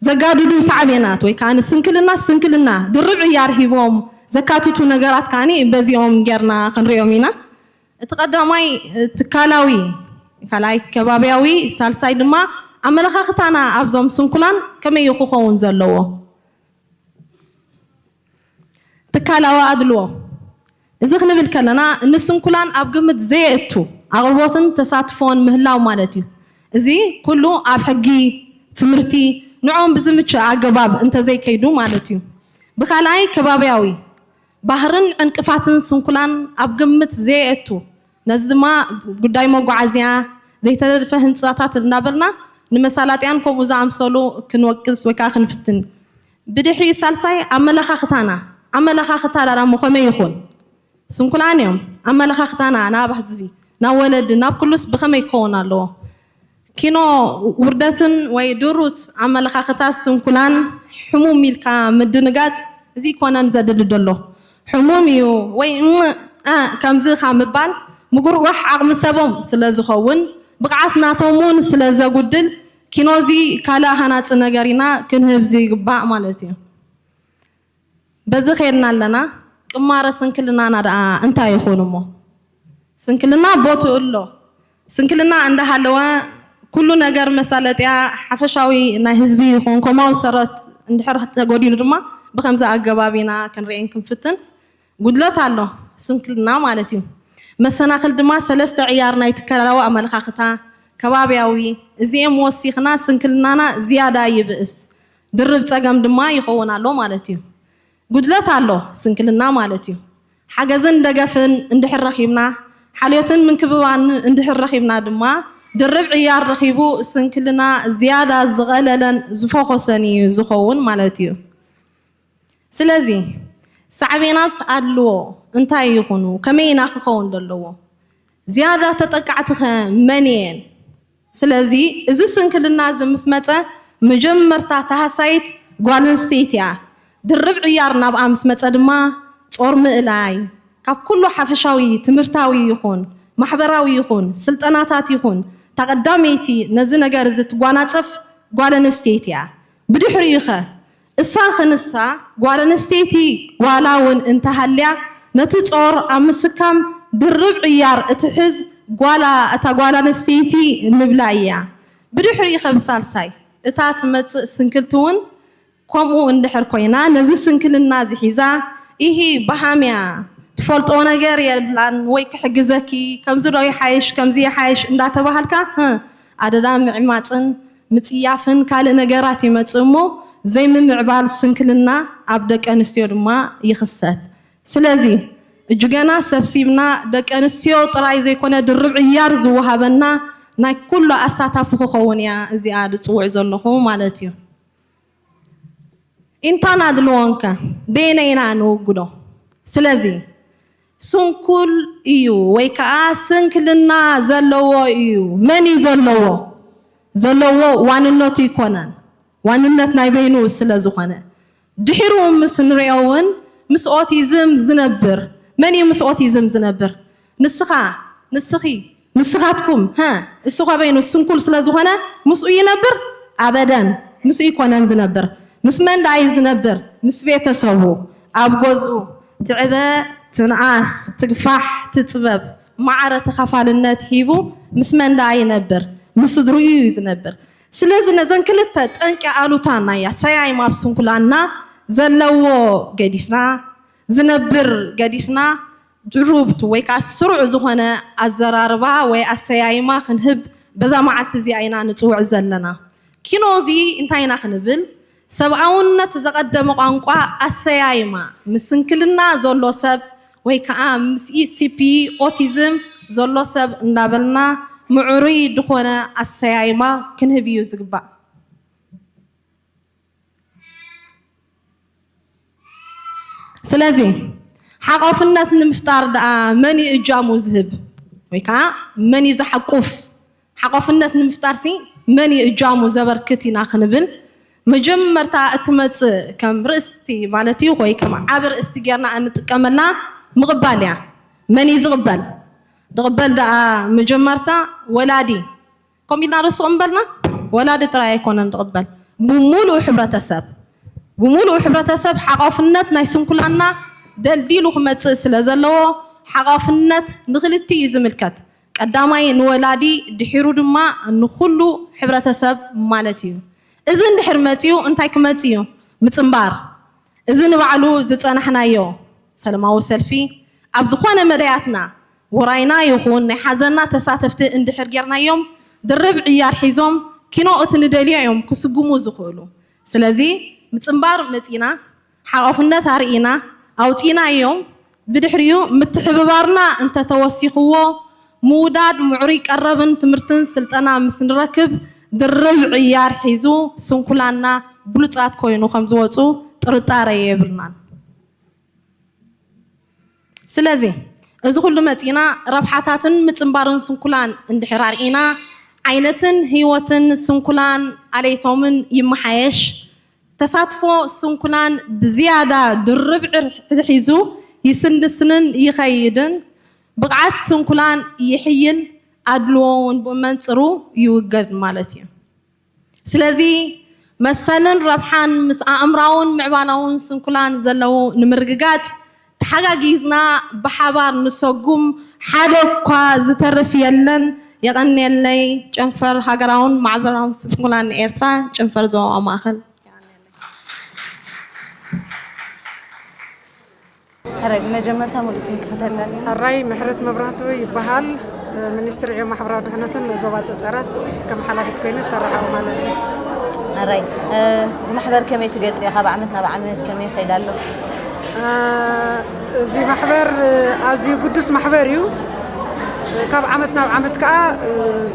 ዘጋድዱ ሳዕቤናት ወይ ከዓ ንስንክልና ስንክልና ድርብ ዕያር ሂቦም ዘካትቱ ነገራት ከዓኒ በዚኦም ጌርና ክንሪኦም ኢና። እቲ ቀዳማይ ትካላዊ ካልኣይ ከባብያዊ፣ ሳልሳይ ድማ ኣመለኻኽታና ኣብዞም ስንኩላን ከመይ እዩ ክኸውን ዘለዎ? ትካላዊ ኣድልዎ። እዚ ክንብል ከለና ንስንኩላን ኣብ ግምት ዘየእቱ ኣቕርቦትን ተሳትፎን ምህላው ማለት እዩ። እዚ ኩሉ ኣብ ሕጊ፣ ትምህርቲ፣ ንዕኦም ብዝምችእ ኣገባብ እንተዘይከይዱ ማለት እዩ። ብኻልኣይ ከባብያዊ፣ ባህርን ዕንቅፋትን ስንኩላን ኣብ ግምት ዘየእቱ፣ ነዚ ድማ ጉዳይ መጓዓዝያ፣ ዘይተነድፈ ህንፃታት እናበልና ንመሳላጥያን ከምኡ ዝኣምሰሉ ክንወቅስ ወይ ከዓ ክንፍትን። ብድሕሪኡ ሳልሳይ ኣመለኻኽታና፣ ኣመለኻኽታ ዳዳሞ ከመይ ይኹን? ስንኩላን እዮም። ኣመለኻኽታና ናብ ህዝቢ፣ ናብ ወለዲ፣ ናብ ኩሉስ ብኸመይ ክኸውን ኣለዎ? ኪኖ ውርደትን ወይ ድሩት ኣመለኻኽታ ስንኩላን፣ ሕሙም ኢልካ ምድንጋጽ፣ እዚ ይኮነን ዘድሊ ደሎ። ሕሙም እዩ ወይ እም፣ እ፣ ከምዚ ካብ ምባል ምጉርጓሕ ዓቕሚ ሰቦም ስለ ዝኸውን፣ ብቕዓት ናቶም እውን ስለ ዘጉድል፣ ኪኖ እዚ ካልእ ሃናጺ ነገር ኢና ክንህብ ዝግባእ ማለት እዩ። በዚ ኸይድና ኣለና፣ ቅማረ ስንክልናና ደኣ እንታይ ይኹን እሞ? ስንክልና ቦትኡ ኣሎ። ስንክልና እንዳሃለወ ኩሉ ነገር መሳለጥያ ሓፈሻዊ ናይ ህዝቢ ይኹን ኮማዊ ሰረት እንድሕር ተጎዲሉ ድማ ብኸምዚ ኣገባብ ኢና ክንርእየን ክንፍትን። ጉድለት ኣሎ ስንክልና ማለት እዩ። መሰናኽል ድማ ሰለስተ ዕያር ናይ ትካላዊ ኣመለኻኽታ፣ ከባብያዊ፣ እዚኤም ወሲኽና ስንክልናና ዝያዳ ይብእስ፣ ድርብ ጸገም ድማ ይኸውን ኣሎ ማለት እዩ። ጉድለት ኣሎ ስንክልና ማለት እዩ። ሓገዝን ደገፍን እንድሕር ረኺብና፣ ሓልዮትን ምንክብባን እንድሕር ረኺብና ድማ ድርብ ዕያር ረኺቡ ስንክልና ዝያዳ ዝቐለለን ዝፈኾሰን እዩ ዝኸውን ማለት እዩ። ስለዚ ሳዕቤናት ኣድልዎ እንታይ ይኹኑ? ከመይ ኢና ክኸውን ዘለዎ? ዝያዳ ተጠቃዕቲ ኸ መን እየን? ስለዚ እዚ ስንክልና እዚ ምስ መጸ መጀመርታ ተሃሳይት ጓል ኣንስተይቲ እያ። ድርብ ዕያር ናብኣ ምስ መጸ ድማ ጾር ምእላይ፣ ካብ ኩሉ ሓፈሻዊ ትምህርታዊ ይኹን ማሕበራዊ ይኹን ስልጠናታት ይኹን፣ እታ ቀዳመይቲ ነዚ ነገር እዚ ትጓናጸፍ ጓል ኣንስተይቲ እያ። ብድሕሪኡ ኸ እሳ ኸ ንሳ ጓል ኣንስተይቲ ጓላ እውን እንተሃልያ፣ ነቲ ጾር ኣብ ምስካም ድርብ ዕያር እትሕዝ ጓላ፣ እታ ጓል ኣንስተይቲ ንብላ እያ። ብድሕሪኡ ኸ ብሳልሳይ እታ ትመጽእ ስንክልቲ እውን ከምኡ እንድሕር ኮይና፣ ነዚ ስንክልና እዚ ሒዛ፣ ኢሂ በሃምያ፣ ትፈልጦ ነገር የብላን ወይ ክሕግዘኪ፣ ከምዚ ዶ ይሓይሽ፣ ከምዚ ይሓይሽ እንዳተባሃልካ፣ ህእ፣ ኣደዳ ምዕማጽን ምጽያፍን ካልእ ነገራት ይመጽእ እሞ፣ ዘይምምዕባል ስንክልና ኣብ ደቂ ኣንስትዮ ድማ ይኽሰት። ስለዚ እጅገና ሰብሲብና ደቂ ኣንስትዮ ጥራይ ዘይኮነ ድርብ ዕያር ዝወሃበና ናይ ኩሉ ኣሳታፊ ክኸውን እያ እዚኣ ዝጽውዕ ዘለኹ ማለት እዩ። ኢንታ ናድልዎንከ በየነይ ኢና ንውግዶ? ስለዚ ስንኩል እዩ ወይ ከዓ ስንክልና ዘለዎ እዩ። መን እዩ ዘለዎ? ዘለዎ ዋንነቱ ይኮነን። ዋንነት ናይ በይኑ ስለ ዝኾነ። ድሒሩ ምስ ንሪኦ እውን ምስ ኦቲዝም ዝነብር፣ መን እዩ ምስ ኦቲዝም ዝነብር? ንስኻ፣ ንስኺ፣ ንስኻትኩም፣ ሀ፣ እሱ ከበይኑ ስንኩል ስለ ዝኾነ ምስኡ ይነብር? ኣበደን፣ ምስኡ ይኮነን ዝነብር። ምስ መን ደኣ እዩ ዝነብር? ምስ ቤተሰቡ፣ ኣብ ገዝኡ። ትዕበ፣ ትንኣስ፣ ትግፋሕ፣ ትጽበብ፣ ማዕረ ተኻፋልነት ሂቡ ምስ መን ደኣ ይነብር? ምስ ስድርኡ እዩ ዝነብር። ስለዚ ነዘን ክልተ ጠንቂ ኣሉታ ናይ ኣሰያይማ ኣብ ስንኩላና ዘለዎ ገዲፍና፣ ዝነብር ገዲፍና፣ ድሩብት ወይ ከዓ ስሩዕ ዝኾነ ኣዘራርባ ወይ ኣሰያይማ ክንህብ በዛ መዓልቲ እዚኣ ኢና ንጽውዕ ዘለና። ኪኖ እዚ እንታይ ኢና ክንብል? ሰብኣውነት ዘቐደመ ቋንቋ ኣሰያይማ፣ ምስ ስንክልና ዘሎ ሰብ ወይ ከዓ ምስ ኢ ሲ ፒ ኦቲዝም ዘሎ ሰብ እንዳበልና ምዕሩይ ዝኾነ ኣሰያይማ ክንህብ እዩ ዝግባእ። ስለዚ ሓቋፍነት ንምፍጣር ደኣ መን እዩ እጃሙ ዝህብ? ወይ ከዓ መን እዩ ዝሓቁፍ? ሓቋፍነት ንምፍጣር ሲ መን እዩ እጃሙ ዘበርክት ኢና ክንብል፣ መጀመርታ እትመጽእ ከም ርእስቲ ማለት እዩ፣ ወይ ከም ዓቢ ርእስቲ ጌርና እንጥቀመላ ምቕባል እያ። መን እዩ ዝቕበል? ዝቕበል ደኣ መጀመርታ ወላዲ። ከምኡ ኢልና ዶ ስቕ ምበልና? ወላዲ ጥራይ ኣይኮነን ዝቕበል፣ ብምሉኡ ሕብረተሰብ። ብምሉኡ ሕብረተሰብ ሓቋፍነት ናይ ስንኩላና ደልዲሉ ክመጽእ ስለ ዘለዎ፣ ሓቋፍነት ንክልቲኡ እዩ ዝምልከት። ቀዳማይ ንወላዲ፣ ድሒሩ ድማ ንኹሉ ሕብረተሰብ ማለት እዩ። እዚ እንድሕር መጺኡ እንታይ ክመጽእ እዩ? ምጽንባር። እዚ ንባዕሉ ዝጸናሕናዮ ሰላማዊ ሰልፊ ኣብ ዝኾነ መዳያትና ውራይና ይኹን ናይ ሓዘንና ተሳተፍቲ እንድሕር ጌርናዮም ድርብ ዕያር ሒዞም ኪኖ እቲ ንደልዮ እዮም ክስጉሙ ዝኽእሉ። ስለዚ ምጽንባር መጺና፣ ሓቆፍነት ኣርኢና፣ ኣውጺናዮም፣ ብድሕሪኡ ምትሕብባርና እንተተወሲኽዎ ምውዳድ ምዕሩይ ቀረብን ትምህርትን ስልጠና ምስ ንረክብ ድርብ ዕያር ሒዙ ስንኩላንና ብሉጻት ኮይኑ ከም ዝወጹ ጥርጣረ የብልናን። ስለዚ እዚ ኩሉ መጺና ረብሓታትን ምጽንባርን ስንኩላን እንድሕር ኣርኢና ዓይነትን ህይወትን ስንኩላን ኣለይቶምን ይመሓየሽ። ተሳትፎ ስንኩላን ብዝያዳ ድርብ ዕርሒ ሒዙ ይስንድስንን ይኸይድን፣ ብቕዓት ስንኩላን ይሕይል፣ ኣድልዎ እውን ብመንጽሩ ይውገድ ማለት እዩ። ስለዚ መሰልን ረብሓን ምስ ኣእምራውን ምዕባላውን ስንኩላን ዘለዉ ንምርግጋጽ ተሓጋጊዝና ብሓባር ንሰጉም፣ ሓደ እኳ ዝተርፍ የለን። የቐንየለይ። ጨንፈር ሃገራውን ማሕበራውን ስንኩላን ኤርትራ፣ ጨንፈር ዞባ ማእኸል። ሕራይ፣ ብመጀመርታ ሙሉእ ስምኪ ክተላልይና? ሕራይ፣ ምሕረት መብራህቱ ይበሃል። ሚኒስትሪ ዕዮ ማሕበራዊ ድሕነትን ዞባ ጸጸራት ከም ሓላፊት ኮይነ ዝሰርሕ ማለት እዩ። ሕራይ፣ እዚ ማሕበር ከመይ ትገልጽዮ? ካብ ዓመት ናብ ዓመት ከመይ ይኸይድ ኣሎ? እዚ ማሕበር ኣዝዩ ግዱስ ማሕበር እዩ። ካብ ዓመት ናብ ዓመት ከኣ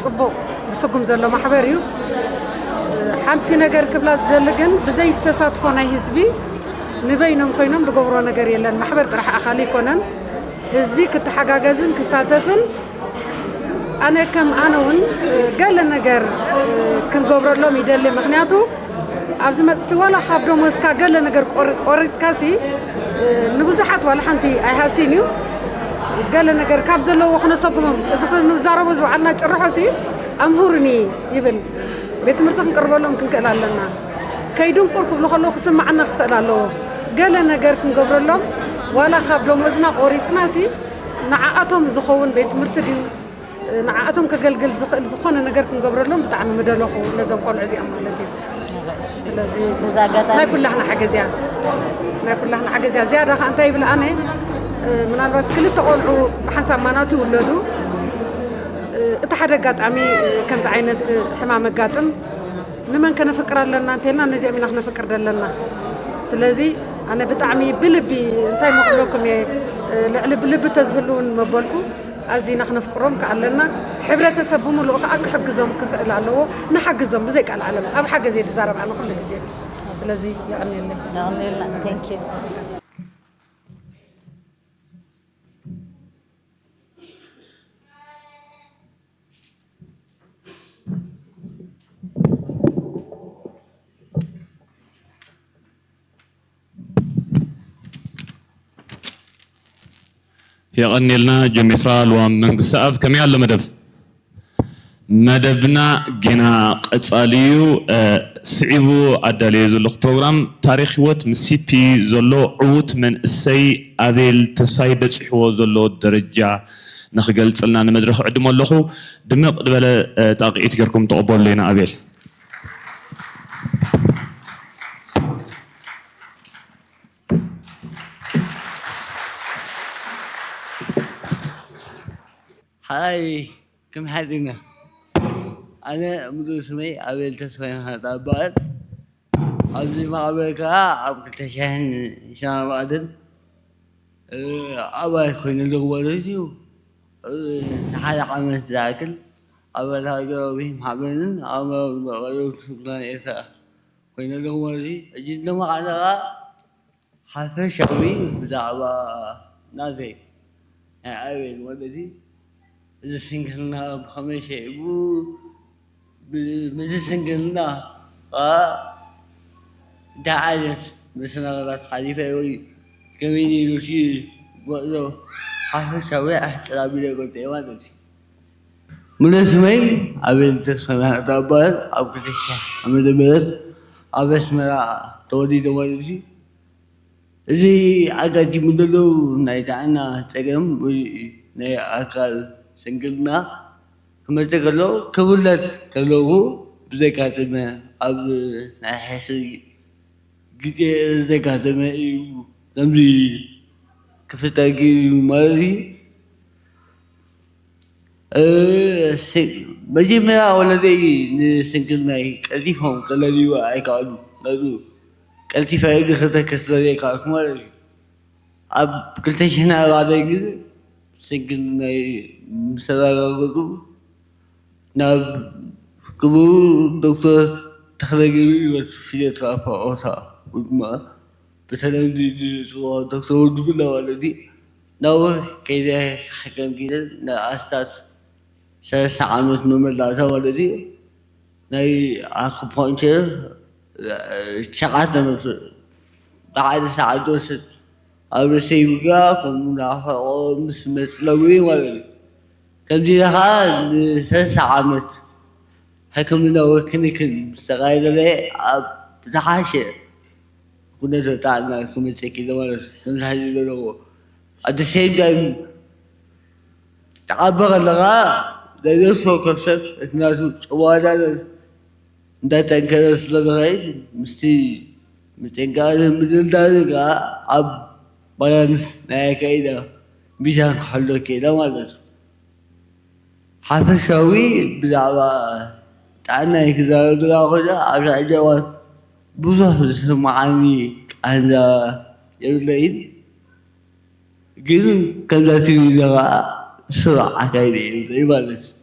ጽቡቕ ዝስጉም ዘሎ ማሕበር እዩ። ሓንቲ ነገር ክብላ ዝደሊ ግን ብዘይ ተሳትፎ ናይ ህዝቢ ንበይኖም ኮይኖም ዝገብሮ ነገር የለን። ማሕበር ጥራሕ ኣኻሊ ኣይኮነን። ህዝቢ ክተሓጋገዝን ክሳተፍን ኣነ ከም ኣነ እውን ገለ ነገር ክንገብረሎም ይደሊ። ምኽንያቱ ኣብዚ መጽሲ ዋላ ካብ ደሞዝካ ገለ ነገር ቆር-፣ ቆሪጽካሲ ንብዙሓት ዋላ ሓንቲ ኣይሃስይን እዩ። ገለ ነገር ካብ ዘለዎ ክነሰጉሞም እዚ ክንዛረቦ ዝወዓልና ጭርሖሲ ኣምሁርኒ ይብል። ቤት ትምህርቲ ክንቅርበሎም ክንክእል ኣለና። ከይድንቁር ክብሉ ከለዉ ክስማዓና ክኽእል ኣለዎ። ገለ ነገር ክንገብረሎም ዋላ ካብ ደሞዝና ቆሪጽናሲ ንዓኣቶም ዝኸውን ቤት ትምህርቲ ድዩ ንዓኣቶም ከገልግል ዝኽእል ዝኾነ ነገር ክንገብረሎም ብጣዕሚ ምደለኹ ነዞም ቆልዑ እዚኦም ማለት እዩ። ስለዚ በዚ ኣጋጣሚ ናይ ኩላህና ሓገዝ እያ። ናይ ኩላህና ሓገዝ እያ። ዝያዳ ከኣ እንታይ ይብል ኣነ፣ ምናልባት ክልተ ቆልዑ ብሓንሳብ ማናቱ ይውለዱ። እቲ ሓደ ኣጋጣሚ ከምዚ ዓይነት ሕማም ኣጋጥም ንመን ከነፍቅር ኣለና እንተልና ነዚኦም ኢና ክነፍቅር ዘለና። ስለዚ ኣነ ብጣዕሚ ብልቢ እንታይ መኽብለኩም እየ፣ ልዕሊ ብልቢ ተዝህሉ እውን መበልኩ ኣዚና ክነፍቅሮም ከኣለና። ሕብረተሰብ ብምሉኡ ከዓ ክሕግዞም ክኽእል ኣለዎ። ንሓግዞም ብዘይ ቃል ዓለም ኣብ ሓገዝ እየ ዝዛረብ ኣነ ኩሉ ግዜ። ስለዚ የቐንየለይ። የቐንየልና። Thank you። የቐንየልና ጀሜትራ ልዋም መንግስቲ ኣብ ከመይ ኣሎ መደብ? መደብና ጌና ቀጻሊ እዩ። ስዒቡ ኣዳልየ ዘለኹ ፕሮግራም ታሪኽ ህይወት ምስ ሲፒ ዘሎ ዕዉት መንእሰይ ኣቤል ተስፋይ በጺሕዎ ዘሎ ደረጃ ንኽገልጽልና ንመድረኽ ዕድሞ ኣለኹ። ድምቕ ዝበለ ጣቕዒት ጌርኩም ተቐበሉለይና ኣቤል። ሓይ ከም ሓድና ኣነ ሙሉእ ስመይ ኣቤል ተስፋይ ናህጣ እበሃል። ኣብዚ ማዕበል ከኣ ኣብ ክልተ ሽሕን ዕስራን ኣርባዕተን ኣባል ኮይነ ኣለኹ ማለት እዩ። ንሓደ ዓመት ዝኣክል ኣባል ሃገራዊ ማሕበርን ኣባል ስንኩላን ኤርትራ ኮይነ ኣለኹ ማለት እዩ። ሕጂ ድማ ኣነ ከኣ ሓፈሻዊ ብዛዕባ ናተይ ናይ ኣቤል ማለት እዩ። እዚ ስንክልና ብኸመይ ሰዒቡ፣ ብ-፣ ምስዚ ስንክልና ከኣ እንታይ ዓይነት መሰናኽላት ሓሊፈ ወይ ከመይ ነይሩ እቲ ጉዕዞ ሓፈሻዊ ኣሕጽር ኣቢለ እገልጾ እየ ማለት እዩ። ሙሉእ ስመይ ኣቤል ተስፋና እታ እበሃል። ኣብ ክልተ ሽሕ ዓመተ ምህረት ኣብ ኣስመራ ተወሊደ ማለት እዩ። እዚ ኣጋጢሙ ዘሎ ናይ ጥዕና ጸገም ወይ ናይ ኣካል ስንክልና ክመጽእ ከሎ ክውለድ ከለዉ ብዘጋጠመ ኣብ ናይ ሕስይ ግዜ ዘጋጠመ እዩ። ከምዚ ክፍጠር ገይሩ ማለት እዩ። እ፣ ስ-፣ መጀመርያ ወለደይ ንስንክልናይ ቀልጢፎም ከለልይዎ ኣይከኣሉ። ነዚ ቀልጢፈ እግሪ ክተክእ ስለ ዘይከኣልኩ ማለት እዩ። ኣብ ክልተ ሽሕን ኣርባዕተን ግን ስንክልናይ ምስ ኣረጋገጹ ናብ ክቡር ዶክተር ተኽለ ገብረህይወት ፊዚዮቴራፒ ኦታ ወይ ድማ ብተለምዶ ዝፅውዖ ዶክተር ወዲ ቡላ ማለት እዩ። ናብኡ ከይደ ክሕከም ክኢለ ንኣስታት ሰለስተ ዓመት መመላእታ ማለት እዩ። ናይ ኣኩፖንቸር ሸዓተ መቶ ብሓደ ሰዓት ዝወስድ ኣብ ርእሰይ ይውጋእ፣ ከምኡ ናፍቆ ምስ መፅለዊ ማለት እዩ። ከምዚ ኢለ ከዓ ንሰለስተ ዓመት ሕክምናዊ ክንክን ምስ ተኻየደለይ ኣብ ዝሓሸ ኩነተ ጥዕና ክመፅእ ክኢለ ማለት እዩ። ከምዚ ሕዚ ዘለዎ at the same time ትዓቢ ከለኻ ዘየድልዮ ኮንሰፕት እቲ ናቱ ጭዋዳነት እንዳጠንከረ ስለ ዝኸይድ ምስቲ ምጥንቃቕን ምድልዳልን ከዓ ኣብ ባላንስ ናይ ኣካይዳ ሚዛን ክሕሎ ክኢለ ማለት እዩ። ሓፈሻዊ ብዛዕባ ጥዕናይ ክዛረብ ዝረኣ ኮይነ ኣብዚ ሕጂ እዋን ብዙሕ ዝስምዓኒ ቃንዛ የብለይን። ግን ከምዛ ትብል ኢለ ከዓ ስሩዕ ኣካይዳ የብለይ ማለት እዩ።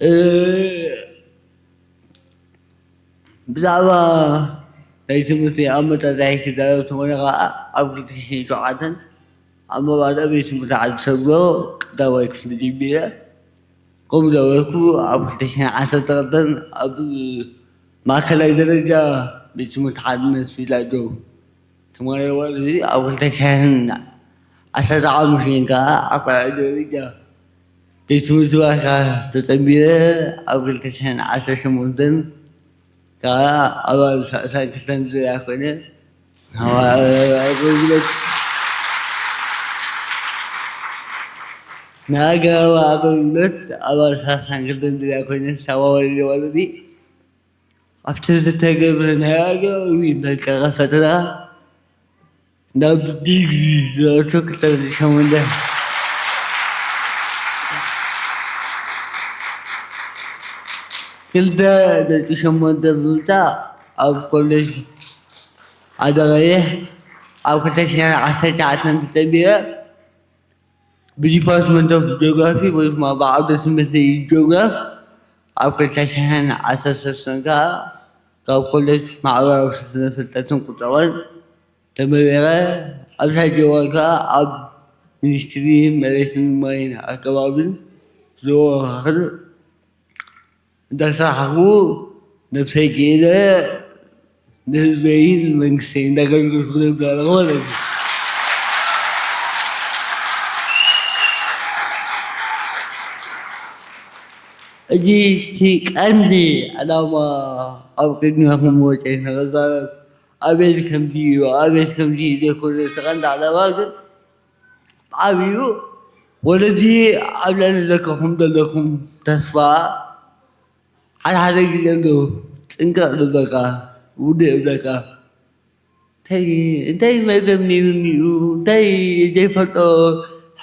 እ፣ ብዛዕባ ናይ ትምህርቲ ኣመጣጣይ ክዛረብ ተኾነ ከዓ ኣብ ክልተ ሽሕን ሸውዓተን ኣብ መባእታ ቤት ትምህርቲ ዓዲ ሰግሮ ቀዳማይ ክፍሊ ጀሚረ። ከምኡ ነበርኩ ኣብ ክልተ ሽሕን ዓሰርተ ክልተን ኣብ ማእከላይ ደረጃ ቤት ትምህርቲ ሓድነት ፊላዶ ተማሪ ማለት እዩ። ኣብ ክልተ ሽሕን ዓሰርተ ሓሙሽተን ከዓ ኣብ ካልኣይ ደረጃ ቤት ትምህርቲ ዋሻ ተጸንቢረ። ኣብ ክልተ ሽሕን ዓሰርተ ሸሞንተን ከዓ ኣባል ሰላሳን ክልተን ዙርያ ኮይነ ኣገልግሎት ናይ ሃገራዊ ኣገልግሎት ኣባል ሰላሳን ክልተን ዙርያ ኮይነ ተሰማማሪ ማለት እዩ። ኣብቲ ዝተገብረ ናይ ኣገባዊ መልቀቂ ፈተና ናብ ዲግሪ ዝኣቱ ክልተ ነጥቢ ሸሞንተ፣ ክልተ ነጥቢ ሸሞንተ ብምምጻእ ኣብ ኮሌጅ ዓዲ ቀይሕ ኣብ ክልተ ሽሕን ዓሰርተ ትሽዓተን ተጸንቢረ። ብዲፓርትመንት ኦፍ ጂኦግራፊ ወይ ድማ ብዓውደ ትምህርቲ ጂኦግራፍ ኣብ ክልተ ሽሕን ዓሰርተ ሰለስተን ከዓ ካብ ኮሌጅ ማሕበራዊ ስነ ፍልጠትን ቁጠባን ተመሪቐ። ኣብዚ ሕጂ እዋን ከዓ ኣብ ሚኒስትሪ መሬትን ማይን ኣከባብን ዝወሃኽል እንዳሰራሕኩ ነብሰይ ክኢለ ንህዝበይን መንግስተይን እንዳገልገልኩ ዝብል ኣለኹ ማለት እዩ። ሕጂ እቲ ቀንዲ ዕላማ ኣብ ቅድሚኹም ወፂአ ንኽዛረብ ኣቤል ከምዚ እዩ፣ ኣቤል ከምዚ እዩ ዘይኮነ፣ እቲ ቀንዲ ዕላማ ግን ብዓብዩ ወለዲ ኣብ ልዕሊ ደቅኹም ዘለኩም ተስፋ ሓደ ሓደ ግዜ ኣሎ። ጥንቅቕ ዝብለካ፣ ውድእ ዝብለካ፣ እንታይ እንታይ መርገም ነይሩኒ እዩ፣ እንታይ ዘይፈልጦ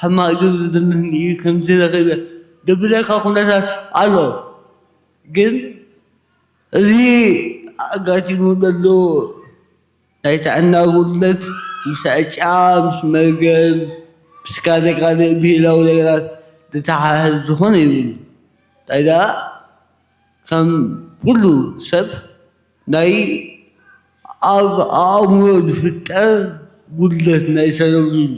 ሕማቕ ግብሪ ዘለኒ እዩ ከምዚ ረኺበ ዝብለካ ኩነታት ኣሎ። ግን እዚ ኣጋጢሙ ዘሎ ናይ ጥዕና ጉድለት ምስ ዕጫ፣ ምስ መርገም፣ ምስ ካልእ ካልእ ብሂላዊ ነገራት ዝተሓሓዝ ዝኾነ ይብሉ። እንታይ ደኣ ከም ኩሉ ሰብ ናይ ኣብ ኣእምሮ ዝፍጠር ጉድለት ናይ ሰረብሪም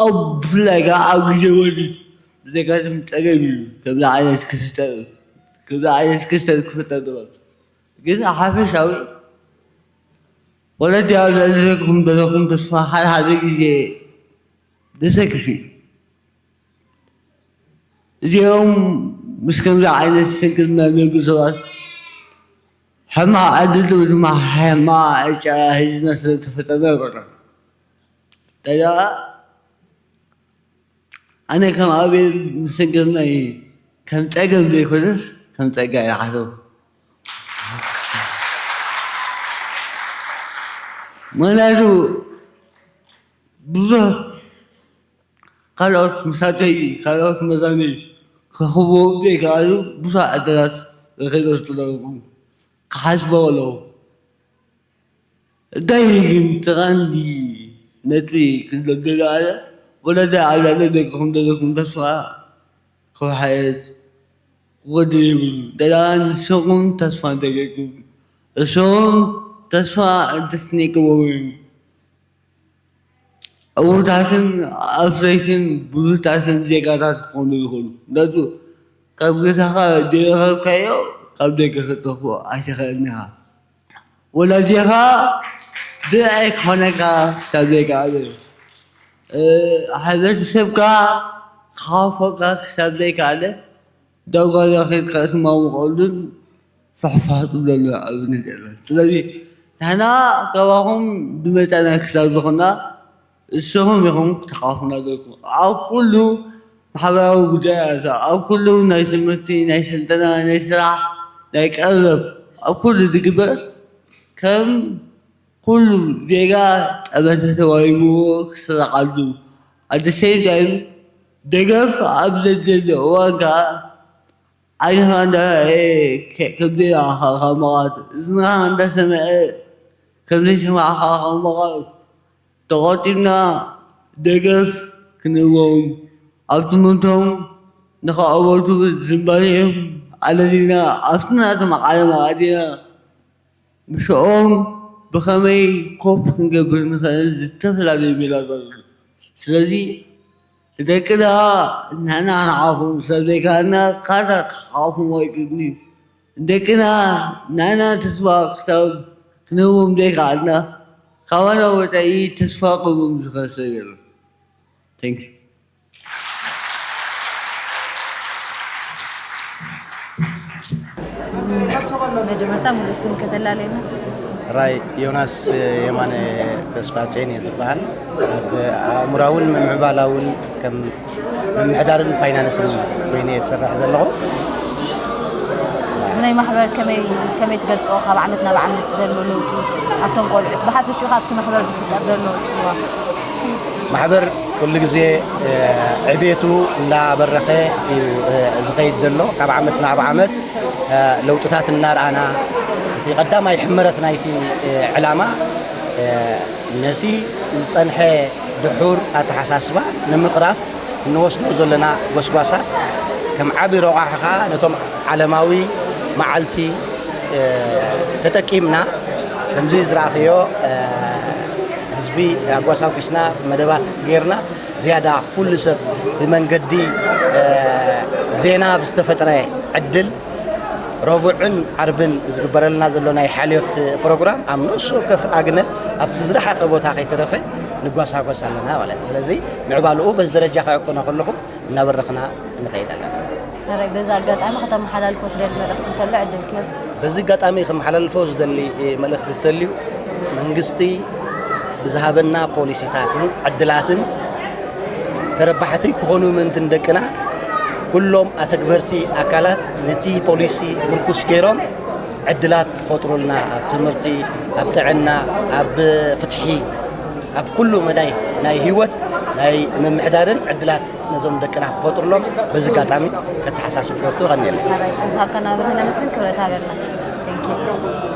ኣብ ብፍላይ ከዓ ኣብ ግዜ ወሊድ ዘጋጥም ፀገም እዩ። ከምዚ ዓይነት ክስተት ከምዚ ዓይነት ክስተት ክፍጠር ዝኽእል ግን ሓፈሻዊ ወለዲ ኣብ ልዕሊ ደቅኹም ዘለኩም ተስፋ ሓደ ሓደ ግዜ ዘሰክፍ እዩ። እዚኦም ምስ ከምዚ ዓይነት ስንክልና ዝነብሩ ሰባት ሕማቕ ዕድል ወይ ድማ ሕማቕ ዕጫ ሒዝና ስለ ዝተፈጠርና ኣይኮነን። እንታይ ደኣ ኣነ ከም ኣቤል ምስግርና እዩ። ከም ጸገም ዘይኮነስ ከም ጸጋ እየ ሓሰብ። ምኽንያቱ ብዙሕ ካልኦት ምሳተይ፣ ካልኦት መዛኒ ክረኽብዎም ዘይከኣሉ ብዙሕ ዕድላት ረኺበ ስለኹ ክሓስቦ ኣለኹ። እንታይ ግን እቲ ቀንዲ ነጥቢ ክደልደሎ ኣለ፣ ወለዲ ኣብ ልዕሊ ደቅኹም ዘለኩም ተስፋ ክውሓየት ክጎድል የብሉ። ደኣ ንስኹም ተስፋ እንተጌርኩም፣ እሶም ተስፋ እንተስኒቅዎም እዩ። ዕዉታትን ኣፍረይትን ብሉጻትን ዜጋታት ክኾኑ ይኽእሉ። ነቱ ካብ ገዛኻ ዘይረኸብካዮ ካብ ደገ ክትረኽቦ ኣይትኽእልን ኢኻ። ወላዲኻ ድርዒ ክኾነካ ክሳብ ዘይከኣለ፣ እ፣ ሕብረተሰብካ ክሓልፈካ ክሳብ ዘይከኣለ ዳጓ ኬድካ ትማሙቐሉን ፍሕፋሕ ትብለሉ ኣብነት የለን። ስለዚ ንሕና ካባኹም ብመጠና ክሳብ ዝኾንና ንስኹም ኢኹም ክትሓልፉና ዘለኩም። ኣብ ኩሉ ማሕበራዊ ጉዳያት፣ ኣብ ኩሉ ናይ ትምህርቲ፣ ናይ ስልጠና፣ ናይ ስራሕ፣ ናይ ቀረብ፣ ኣብ ኩሉ ዝግበር ከም ኩሉ ዜጋ ጠመተ ተዋሂብዎ ክስራዓሉ፣ at the same time ደገፍ ኣብ ዘድልየሉ እዋን ከኣ ዓይንኻ እንዳ ረኣየ ከ-፣ ከም ዘይረኣኻ ካብ ምቕራጽ፣ እዝንኻ እንዳ ሰምዐ ከም ዘይሰማዕኻ ካብ ምቕራጽ፣ ተቖጢብና ደገፍ ክንህቦም፣ ኣብ ትምህርቶም ንኸዕወቱ ዝንባሌኦም ኣለሊና፣ ኣብቲ ናቶም ዓለም ኣእቲና፣ ምስኦም ብኸመይ ኮፕ ክንገብር ንኽእል ዝተፈላለዩ ሜላታት ኣሎ። ስለዚ ደቅና ንሕና ንዓኹም ሰብ ዘይከኣልና ካራ ክሓኹም ኣይግድን እዩ። ደቅና ንሕና ተስፋ ክሳብ ክንህቦም ዘይከኣልና ካባና ወፃኢ ተስፋ ክህቦም ዝኽእል ሰብ የለን። Thank you። መጀመርታ ሙሉእ ስም ከተላለየና። ራይ ዮናስ የማነ ተስፋ ጼን እየ ዝበሃል። ኣብ ኣእምራውን ምምዕባላውን ከም ምምሕዳርን ፋይናንስን ኮይነ እየ ዝሰርሕ ዘለኹ። ናይ ማሕበር ከመይ ከመይ ትገልፅኦ? ካብ ዓመት ናብ ዓመት ዘሎ ለውጢ ኣብቶም ቆልዑት ብሓፈሽኡ ካብቲ ማሕበር ዝፍጠር ዘሎ ፅዋ ማሕበር ኩሉ ግዜ ዕቤቱ እንዳበረኸ እዩ ዝኸይድ ዘሎ። ካብ ዓመት ናብ ዓመት ለውጥታት እናረኣና፣ እቲ ቀዳማይ ሕመረት ናይቲ ዕላማ ነቲ ዝጸንሐ ድሑር ኣተሓሳስባ ንምቕራፍ እንወስዶ ዘለና ጎስጓሳት ከም ዓቢ ረቋሒ ኸኣ ነቶም ዓለማዊ መዓልቲ ተጠቂምና ከምዚ ዝረኣኽዮ ህዝቢ ኣጓሳጒስና መደባት ጌርና ዝያዳ ኩሉ ሰብ ብመንገዲ ዜና ብዝተፈጥረ ዕድል ረቡዕን ዓርብን ዝግበረልና ዘሎ ናይ ሓልዮት ፕሮግራም ኣብ ንእሱ ወከፍ ኣግነት ኣብቲ ዝረሓቐ ቦታ ከይተረፈ ንጓሳጎስ ኣለና ማለት እዩ። ስለዚ ምዕባልኡ በዚ ደረጃ ከዕቅኖ ከለኹ እናበረኽና ንኸይድ ኣለና። ሕራይ በዚ ኣጋጣሚ ከተመሓላልፎ ትደሊ መልእኽቲ እንተሎ ዕድል ክህብ። በዚ ኣጋጣሚ ከመሓላልፎ ዝደሊ መልእኽቲ እንተልዩ መንግስቲ ብዝሃበና ፖሊሲታትን ዕድላትን ተረባሕቲ ክኾኑ ምእንትን ደቅና ኩሎም ኣተግበርቲ ኣካላት ነቲ ፖሊሲ ምርኩስ ገይሮም ዕድላት ክፈጥሩልና ኣብ ትምህርቲ፣ ኣብ ጥዕና፣ ኣብ ፍትሒ፣ ኣብ ኩሉ መዳይ ናይ ህይወት ናይ ምምሕዳርን ዕድላት ነዞም ደቅና ክፈጥሩሎም በዚ ኣጋጣሚ ከተሓሳስብ ፈቱ። ቀኒየለይ። ሓራይ ሽም ዝሃብካና መብርሂ ነመስግን። ክብረት ሃበልና። Thank you።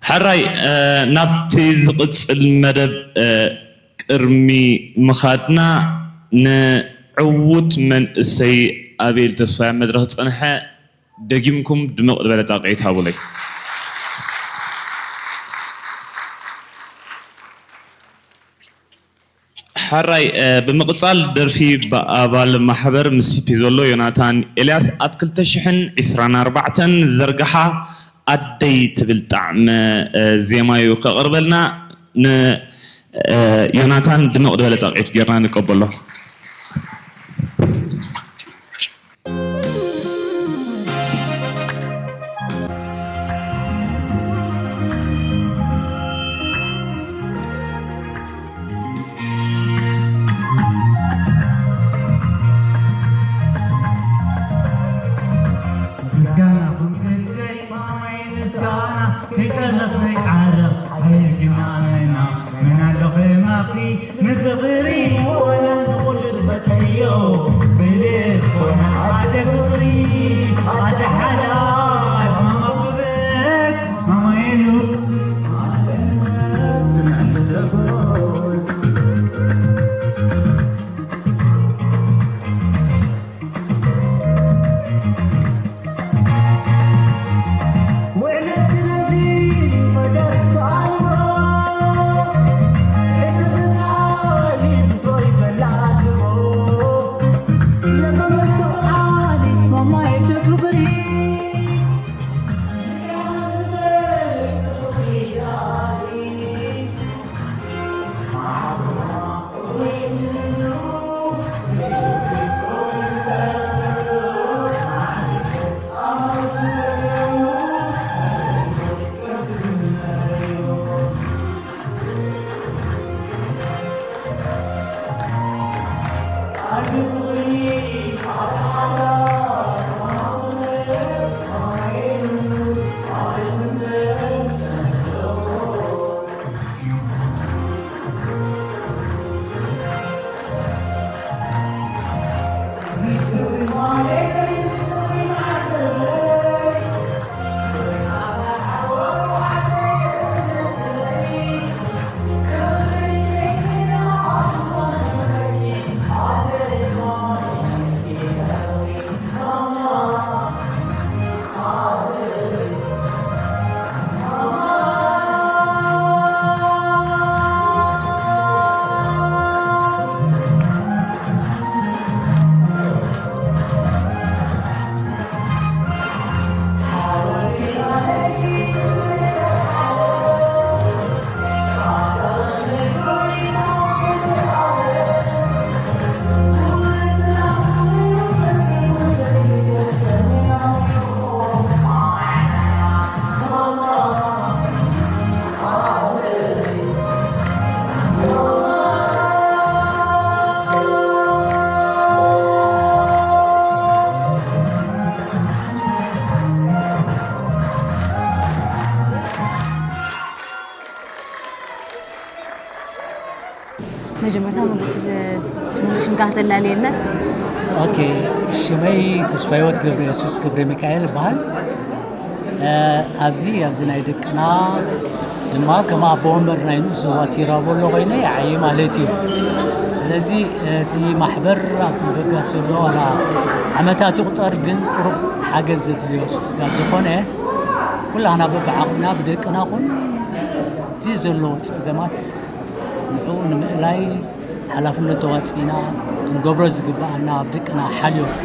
ሕራይ ናብቲ ዝቕጽል መደብ ቅድሚ ምኻድና ንዕዉት መንእሰይ ኣቤል ተስፋይ ኣብ መድረኽ ዝጸንሐ ደጊምኩም ድምቕ ዝበለ ጣቕዒት ሃቡለይ። ሕራይ ብምቕጻል ደርፊ ብኣባል ማሕበር ምስ ሲፒ ዘሎ ዮናታን ኤልያስ ኣብ ክልተ ሽሕን ዕስራን ኣርባዕተን ዝዘርግሓ ኣደይ ትብል ጣዕመ ዜማዩ ከቕርበልና ንዮናታን ድምቕ ዝበለ ጣቕዒት ጌርና ንቀበሎ። መጀመርታ፣ መጉስ፣ ብ-፣ ሙሉእ ሽምካ ከተላልየና? ኦኬ፣ ሽመይ ተስፋ ህይወት ገብረ የሱስ ገብረ ሚካኤል እበሃል። እ፣ ኣብዚ፣ ኣብዚ ናይ ደቅና ድማ ከም ኣቦ ወንበር ናይ ንኡስ ዞባ ቲራቦሎ ኮይነ ይዓዪ ማለት እዩ። ስለዚ እቲ ማሕበር ኣብ በጋስ ዘሎ ዋላ ዓመታት ይቑጸር፣ ግን ቁሩብ ሓገዝ ዘድልዮ ስጋብ ዝኾነ፣ ኩላህና በብዓቕምና ብደቅና ኩሉ እቲ ዘሎ ጸገማት ንዕኡ ንምእላይ ሓላፍነት ተዋፂእና ክንገብሮ ዝግበኣና፣ ኣብ ደቅና ሓልዮት፣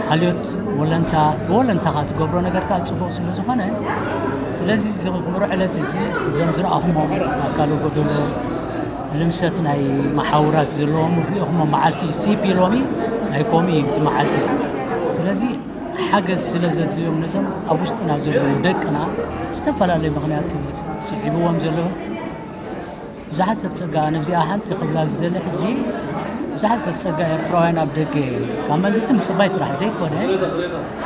ሓልዮት ወለንታ፣ ብወለንታኻ ትገብሮ ነገር ከዓ ፅቡቕ ስለ ዝኾነ፣ ስለዚ እዚ ክቡር ዕለት እዚ እዞም ዝረኣኹሞም ኣካለ ጎደሎ፣ ልምሰት ናይ መሓውራት ዘለዎም ሪእኹሞም፣ መዓልቲ ሲፒ ሎሚ ናይ ኮሚ እቲ መዓልቲ። ስለዚ ሓገዝ ስለ ዘድልዮም ነዞም ኣብ ውሽጥና ዘለዉ ደቅና ብዝተፈላለዩ ምኽንያት ስዒብዎም ዘለዉ ብዙሓት ሰብ ጸጋ፣ ነብዚኣ ሓንቲ ክብላ ዝደሊ ሕጂ፣ ብዙሓት ሰብ ጸጋ ኤርትራውያን ኣብ ደገ፣ ካብ መንግስቲ ምጽባይ ጥራሕ ዘይኮነ፣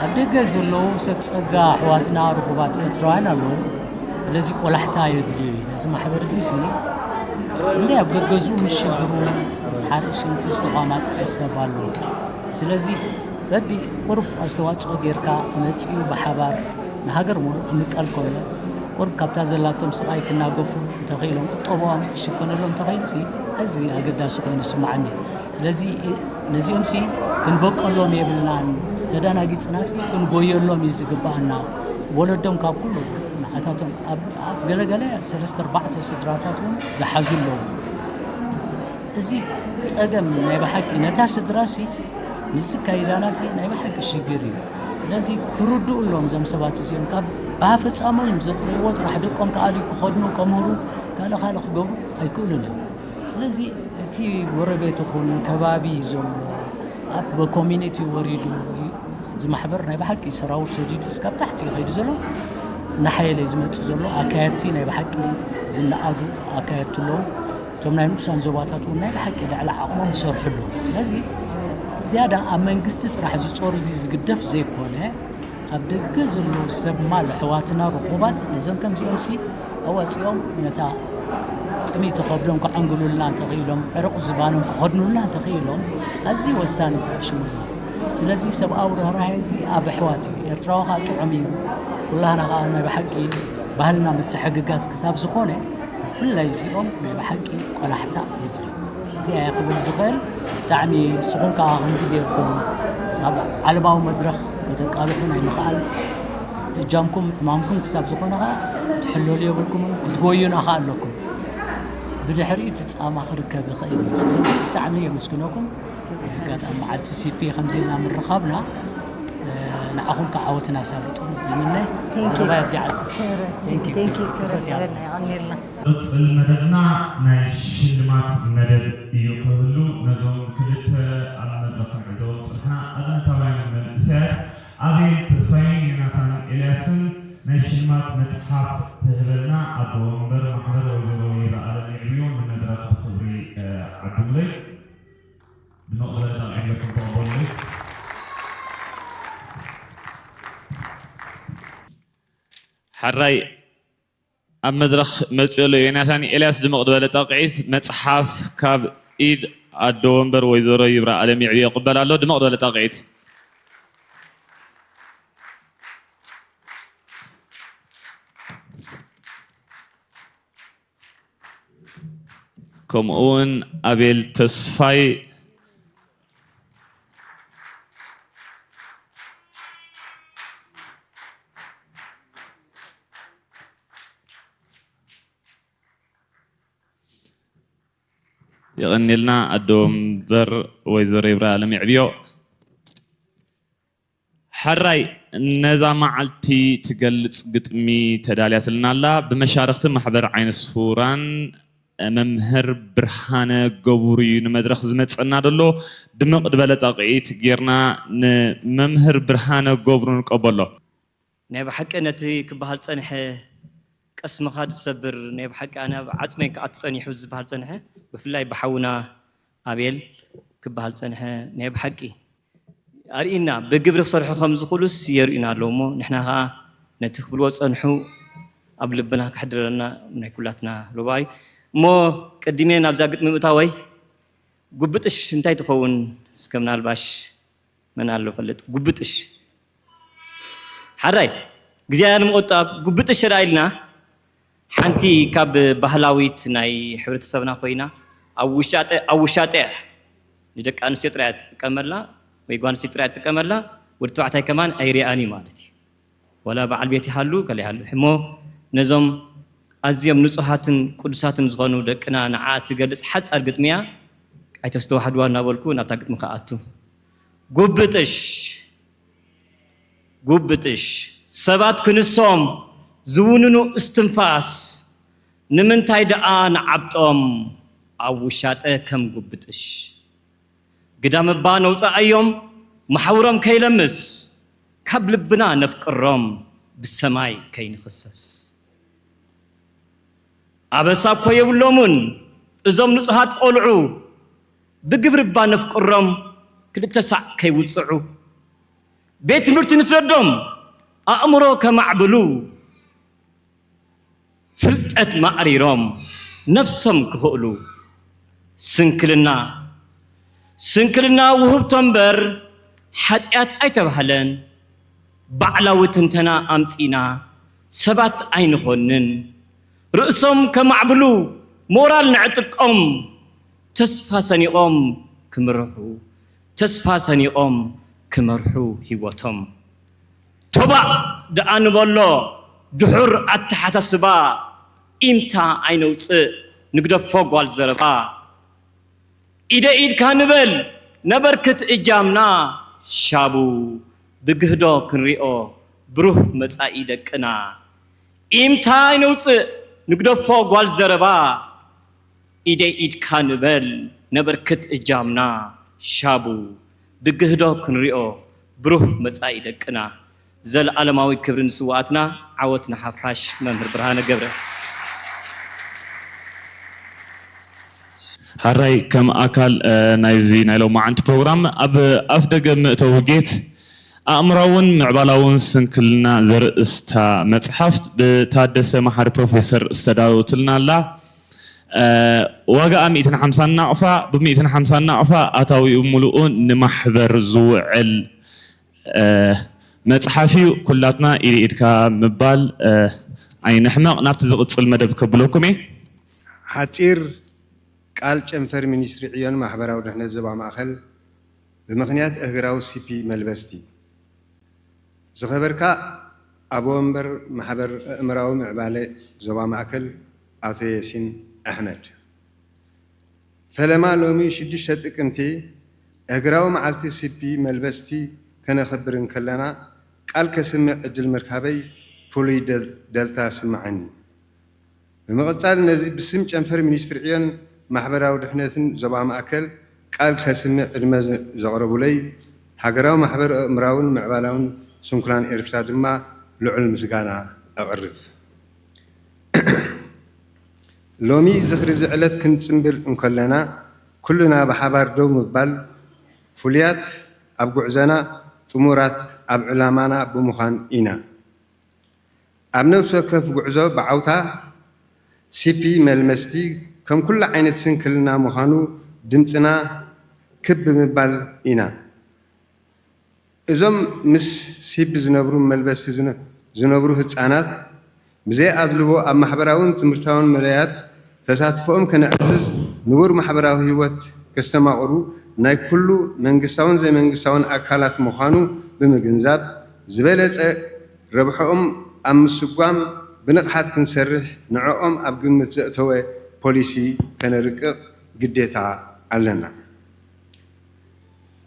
ኣብ ደገ ዘለዉ ሰብ ጸጋ ኣሕዋትና ርኹባት ኤርትራውያን ኣለዉ። ስለዚ ቆላሕታ የድልዮ እዩ። ነዚ ማሕበር እዚ ሲ እንደ ኣብ ገገዝኡ ምስ ሽግሩ፣ ምስ ሓርኢ ሽንቲ ዝተቋማጠ ሰብ ኣሎ። ስለዚ በቢ ቁሩብ ኣስተዋጽኦ ጌርካ መጺኡ ብሓባር ንሃገር ሙሉእ ክምቀል ከሎ፣ ቁሩብ ካብታ ዘላቶም ስቓይ ክናገፉ እንተኽኢሎም፣ ቁጠባኦም ክሽፈነሎም እንተኽኢልሲ፣ ኣዝዩ ኣገዳሲ ኮይኑ ይስምዓኒ። ስለዚ ነዚኦምሲ ክንበቀሎም የብልናን፣ ተደናጊጽናሲ ክንጎየሎም እዩ ዝግብኣና። ወለዶም ካብ ኩሉ ንዓታቶም ኣብ፣ ኣብ ገለገለ ሰለስተ ኣርባዕተ ስድራታት እውን ዝሓዙ ኣለዉ። እዚ ጸገም ናይ ብሓቂ ነታ ስድራሲ፣ ምስዚ ካይዳናሲ ናይ ብሓቂ ሽግር እዩ። ስለዚ ክርድኡ ኣለዎም እዞም ሰባት እዚኦም። ካብ ብኣፈጻሞም እዮም ዘጥርይዎ ጥራሕ፣ ደቆም ከኣ ክኸድኑ፣ ከምህሩ፣ ካልእ ካልእ ክገብሩ ኣይክእሉን እዮም። ስለዚ እቲ ጎረቤት ይኹን ከባቢ ዘሎ፣ ኣብ ኮሚኒቲ ወሪዱ፣ እዚ ማሕበር ናይ ብሓቂ ሰራዊት ሰዲዱ እስካብ ታሕቲ እዩ ከይዱ ዘሎ። እናሓየለ እዩ ዝመጽእ ዘሎ። ኣካየድቲ ናይ ብሓቂ ዝነኣዱ ኣካየድቲ ኣለዉ። እቶም ናይ ንኡሳን ዞባታት እውን ናይ ብሓቂ ልዕሊ ዓቕሞም ይሰርሑ ኣለዉ። ስለዚ ዝያዳ ኣብ መንግስቲ ጥራሕ እዚ ጾር እዚ ዝግደፍ ዘይኮነ፣ ኣብ ደገ ዘለዉ ሰብ ማል ኣሕዋትና ርኹባት ነዞም ከምዚኦምሲ ኣዋጺኦም ነታ ጥምይቲ ከብዶም ከዐንግሉልና እንተኽኢሎም፣ ዕሩቕ ዝባኖም ክኸድኑልና እንተኽኢሎም፣ ኣዝዩ ወሳኒ ተኣሽሙ ኣሎ። ስለዚ ሰብኣዊ ርህራሄ እዚ ኣብ ኣሕዋት እዩ። ኤርትራዊ ከኣ ጥዑም እዩ። ኩላህና ከኣ ናይ ብሓቂ ባህልና ምትሕግጋዝ ክሳብ ዝኾነ፣ ብፍላይ እዚኦም ናይ ብሓቂ ቆላሕታ የድልዩ። እዚኣ እየ ክብል ዝኽእል። ብጣዕሚ ንስኹም ከኣ ከምዚ ጌርኩም ናብ ዓለማዊ መድረኽ ከተቃልሑ ናይ ምኽኣል እጃምኩም ዕማምኩም ክሳብ ዝኾነ ከኣ ክትሕለሉ የብልኩምን፣ ክትጎዩና ከኣ ኣለኩም። ብድሕሪኡ እቲ ጻማ ክርከብ ይኽእል እዩ። ስለዚ ብጣዕሚ የመስግነኩም። እዚ ኣጋጣሚ መዓልቲ ሲፒ ከምዚ ኢልና ምርኻብና፣ እ፣ ንዓኹም ከዓ ዓወትና ኣሳልጡ ይምነ። Thank you። ዘረባይ ኣብዚ ዓጽ። ክብረት። Thank you፣ Thank you፣ thank you። ክብረት ክብረት ይሃበልና። ይሃበልና፣ የቐንየልና። ቅጽል መደብና ናይ ሽልማት መደብ እዩ ክህሉ። ነዞም ክልተ ኣብ መድረኽ ክንዕዘቦም ዝጸንሕና ኣብነታውያን መንእሰያት ኣቤል ተስፋይን ዮናታን ኤልያስን ናይ ሽልማት መጽሓፍ ትህበና ኣቦ ወንበር ማሕበር ወይዘሮ ይረኣለም የዕብዮ ንመድረኽ ብኽብሪ፣ እ፣ ዓድሙለይ። ድምቕ ዝበለ ጣቕዒት ኢልኩም ተቐበሉኒ። ሕራይ ኣብ መድረኽ መፅኡ ኣሎ ዮናታን ኤልያስ። ድምቕ ዝበለ ጣቕዒት። መፅሓፍ ካብ ኢድ ኣዶ ወንበር ወይዘሮ ይብራ ኣለም ይዕብዮ ይቕበል ኣሎ። ድምቕ ዝበለ ጣቕዒት። ከምኡ እውን ኣቤል ተስፋይ። የቐንየልና ኣዶ ወንበር ወይዘሮ ይብራ ኣለም የዕብዮ። ሕራይ ነዛ መዓልቲ ትገልጽ ግጥሚ ተዳልያትልና ኣላ። ብመሻርኽቲ ማሕበር ዓይነ ስውራን መምህር ብርሃነ ገብሩ እዩ ንመድረኽ ዝመጸና ዘሎ። ድምቕ ዝበለ ጣቕዒት ጌርና ንመምህር ብርሃነ ገብሩ ንቀበሎ። ናይ ብሓቂ ነቲ ክበሃል ጸንሐ ቀስምኻ ዝሰብር፣ ናይ ብሓቂ ኣነ ኣብ ዓጽመይ ክኣቱ ጸኒሑ ዝበሃል ጸንሐ፣ ብፍላይ ብሓውና ኣቤል ክበሃል ጸንሐ። ናይ ብሓቂ ኣርእይና፣ ብግብሪ ክሰርሑ ከም ዝኽእሉስ የርእዩና ኣለዉ እሞ፣ ንሕና ኸኣ ነቲ ክብልዎ ጸንሑ ኣብ ልብና ከሕድረና ናይ ኩላትና ሎባይ። እሞ ቅድሜ ናብዛ ግጥሚ ምእታወይ፣ ጉብጥሽ እንታይ ትኸውን? እስከ ምናልባሽ መን ኣሎ ፈልጥ? ጉብጥሽ ሓራይ ግዜና ንምቑጣብ ጉብጥሽ ዳ ኢልና፣ ሓንቲ ካብ ባህላዊት ናይ ሕብረተሰብና ኮይና፣ ኣብ ውሻጠ ኣብ ውሻጠ እያ። ንደቂ ኣንስትዮ ጥራይ እያ ትጥቀመላ፣ ወይ ጓል ኣንስተይቲ ጥራይ እያ ትጥቀመላ። ወዲ ተባዕታይ ከማን ኣይሪኣን እዩ ማለት እዩ። ዋላ በዓል ቤት ይሃሉ ከለ ይሃሉ እሞ፣ ነዞም ኣዝዮም ንጹሃትን ቅዱሳትን ዝኾኑ ደቅና ንዓ እትገልጽ ሓጻር ግጥሚ እያ። ኣይተስተዋሕድዋ እናበልኩ ናብታ ግጥሚ ክኣቱ። ጉብጥሽ ጉብጥሽ ሰባት ክንሶም ዝውንኑ እስትንፋስ፣ ንምንታይ ደኣ ንዓብጦም ኣብ ውሻጠ ከም ጉብጥሽ? ግዳም እባ ነውጻኣዮም መሓውሮም ከይለምስ፣ ካብ ልብና ነፍቅሮም ብሰማይ ከይንኽሰስ። ኣበሳ እኮ የብሎምን እዞም ንጹሃት ቆልዑ፣ ብግብሪ እባ ነፍቅሮም ክልተ ሳዕ ከይውጽዑ። ቤት ትምህርቲ ንስደዶም ኣእምሮ ከማዕብሉ፣ ፍልጠት ማዕሪሮም ነብሶም ክኽእሉ። ስንክልና ስንክልና ውህብቶ እምበር ሓጢኣት ኣይተባህለን። ባዕላዊ ትንተና ኣምጺና ሰባት ኣይንኾንን። ርእሶም ከማዕብሉ ሞራል ነዕጥቆም። ተስፋ ሰኒቖም ክምርሑ ተስፋ ሰኒቖም ክመርሑ ህይወቶም። ቶባእ ደኣ ንበሎ ድሑር ኣተሓሳስባ። ኢምታ ኣይነውጽእ ንግደፎ ጓል ዘረባ። ኢደ ኢድካ ንበል ነበርክት እጃምና። ሻቡ ብግህዶ ክንሪኦ ብሩህ መጻኢ ደቅና። ኢምታ ኣይነውጽእ ንግደፎ ጓል ዘረባ። ኢደ ኢድካ ንበል ነበርክት እጃምና። ሻቡ ብግህዶ ክንሪኦ ብሩህ መጻኢ ደቅና። ዘለኣለማዊ ክብሪ ንስውኣትና፣ ዓወት ንሓፋሽ። መምህር ብርሃነ ገብረ። ሓራይ ከም ኣካል ናይዚ ናይ ሎማዓንቲ ፕሮግራም ኣብ ኣፍ ደገ መእተዊ ጌት ኣእምራውን ምዕባላውን ስንክልና ዘርእስታ መጽሓፍ ብታደሰ መሓሪ ፕሮፌሰር ዝተዳለወትልና ኣላ። ዋጋኣ ሚእትን ሓምሳን ናቕፋ፣ ብሚእትን ሓምሳን ናቕፋ ኣታዊኡ ሙሉኡ ንማሕበር ዝውዕል መፅሓፍ እዩ። ኩላትና ኢድ ኢድካ ምባል ኣይንሕመቕ። ናብቲ ዝቕፅል መደብ ከብለኩም እየ። ሓፂር ቃል ጨንፈር ሚኒስትሪ ዕዮን ማሕበራዊ ድሕነት ዞባ ማእኸል ብምኽንያት እህግራዊ ሲፒ መልበስቲ። ዝኸበርካ ኣቦ ወንበር ማሕበር ኣእምራዊ ምዕባለ ዞባ ማእከል ኣቶ የሲን ኣሕመድ፣ ፈለማ ሎሚ ሽዱሽተ ጥቅምቲ እህግራዊ መዓልቲ ሲፒ መልበስቲ ከነኽብር እንከለና ቃል ከስምዕ ዕድል ምርካበይ ፍሉይ ደልታ ስምዓኒ። ብምቕጻል ነዚ ብስም ጨንፈር ሚኒስትሪ ዕዮን ማሕበራዊ ድሕነትን ዞባ ማእከል ቃል ከስምዕ ዕድመ ዘቕረቡለይ ሃገራዊ ማሕበር ኣእምራውን ምዕባላውን ስንኩላን ኤርትራ ድማ ልዑል ምስጋና ኣቕርብ። ሎሚ ዝኽሪ እዚ ዕለት ክንጽንብል እንከለና ኩልና ብሓባር ደው ምባል ፍሉያት ኣብ ጉዕዞና ጥሙራት ኣብ ዕላማና ብምዃን ኢና። ኣብ ነፍሲ ወከፍ ጉዕዞ ብዓውታ ሲፒ መልመስቲ ከም ኩሉ ዓይነት ስንክልና ምዃኑ ድምፅና ክብ ብምባል ኢና። እዞም ምስ ሲፒ ዝነብሩ መልበስቲ ዝነብሩ ህፃናት ብዘይ ኣድልዎ ኣብ ማሕበራውን ትምህርታውን መዳያት ተሳትፎኦም ከነዕዝዝ፣ ንቡር ማሕበራዊ ህይወት ከስተማቕሩ ናይ ኩሉ መንግስታውን ዘይመንግስታውን ኣካላት ምዃኑ ብምግንዛብ፣ ዝበለፀ ረብሕኦም ኣብ ምስጓም ብንቕሓት ክንሰርሕ ንዕኦም ኣብ ግምት ዘእተወ ፖሊሲ ከነርቅቕ ግዴታ ኣለና።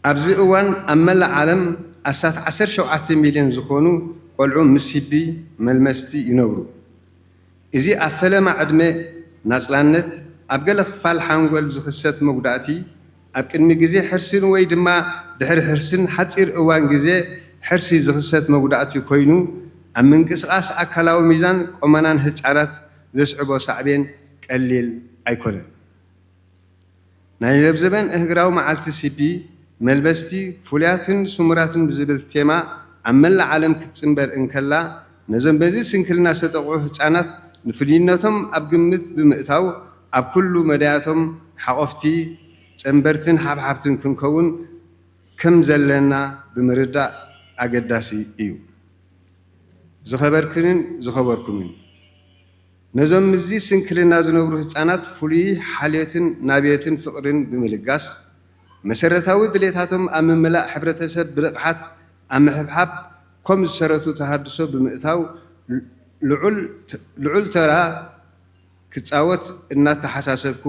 ኣብዚ እዋን ኣብ መላእ ዓለም ኣስታት ዓሰርተ ሸውዓተ ሚልዮን ዝኾኑ ቆልዑ ምስ ሲቢ መልመስቲ ይነብሩ። እዚ ኣብ ፈለማ ዕድመ ናጽላነት ኣብ ገለ ክፋል ሓንጎል ዝኽሰት መጉዳእቲ፣ ኣብ ቅድሚ ግዜ ሕርስን ወይ ድማ ድሕሪ ሕርስን ሓጺር እዋን ግዜ ሕርሲ ዝኽሰት መጉዳእቲ ኮይኑ፣ ኣብ ምንቅስቓስ ኣካላዊ ሚዛን ቆመናን ህጻናት ዘስዕቦ ሳዕቤን ቀሊል ኣይኮነን። ናይ ለብዘበን እህግራዊ መዓልቲ ሲቢ፣ መልበስቲ ፍሉያትን ስሙራትን ብዝብል ቴማ ኣብ መላእ ዓለም ክትጽንበር እንከላ፣ ነዞም በዚ ስንክልና ዝተጠቕዑ ህጻናት ንፍሉይነቶም ኣብ ግምት ብምእታው ኣብ ኩሉ መዳያቶም ሓቖፍቲ ጨንበርትን ሓብሓብትን ክንከውን ከም ዘለና ብምርዳእ ኣገዳሲ እዩ። ዝኸበርክንን ዝኸበርኩምን፣ ነዞም ምስዚ ስንክልና ዝነብሩ ህጻናት ፍሉይ ሓልዮትን ናብዮትን ፍቕርን ብምልጋስ፣ መሰረታዊ ድሌታቶም ኣብ ምምላእ ሕብረተሰብ ብንቕሓት ኣብ ምሕብሓብ ኮም ዝሰረቱ ተሃድሶ ብምእታው ልዑል፣ ልዑል ተራ ክጻወት እናተሓሳሰብኩ፣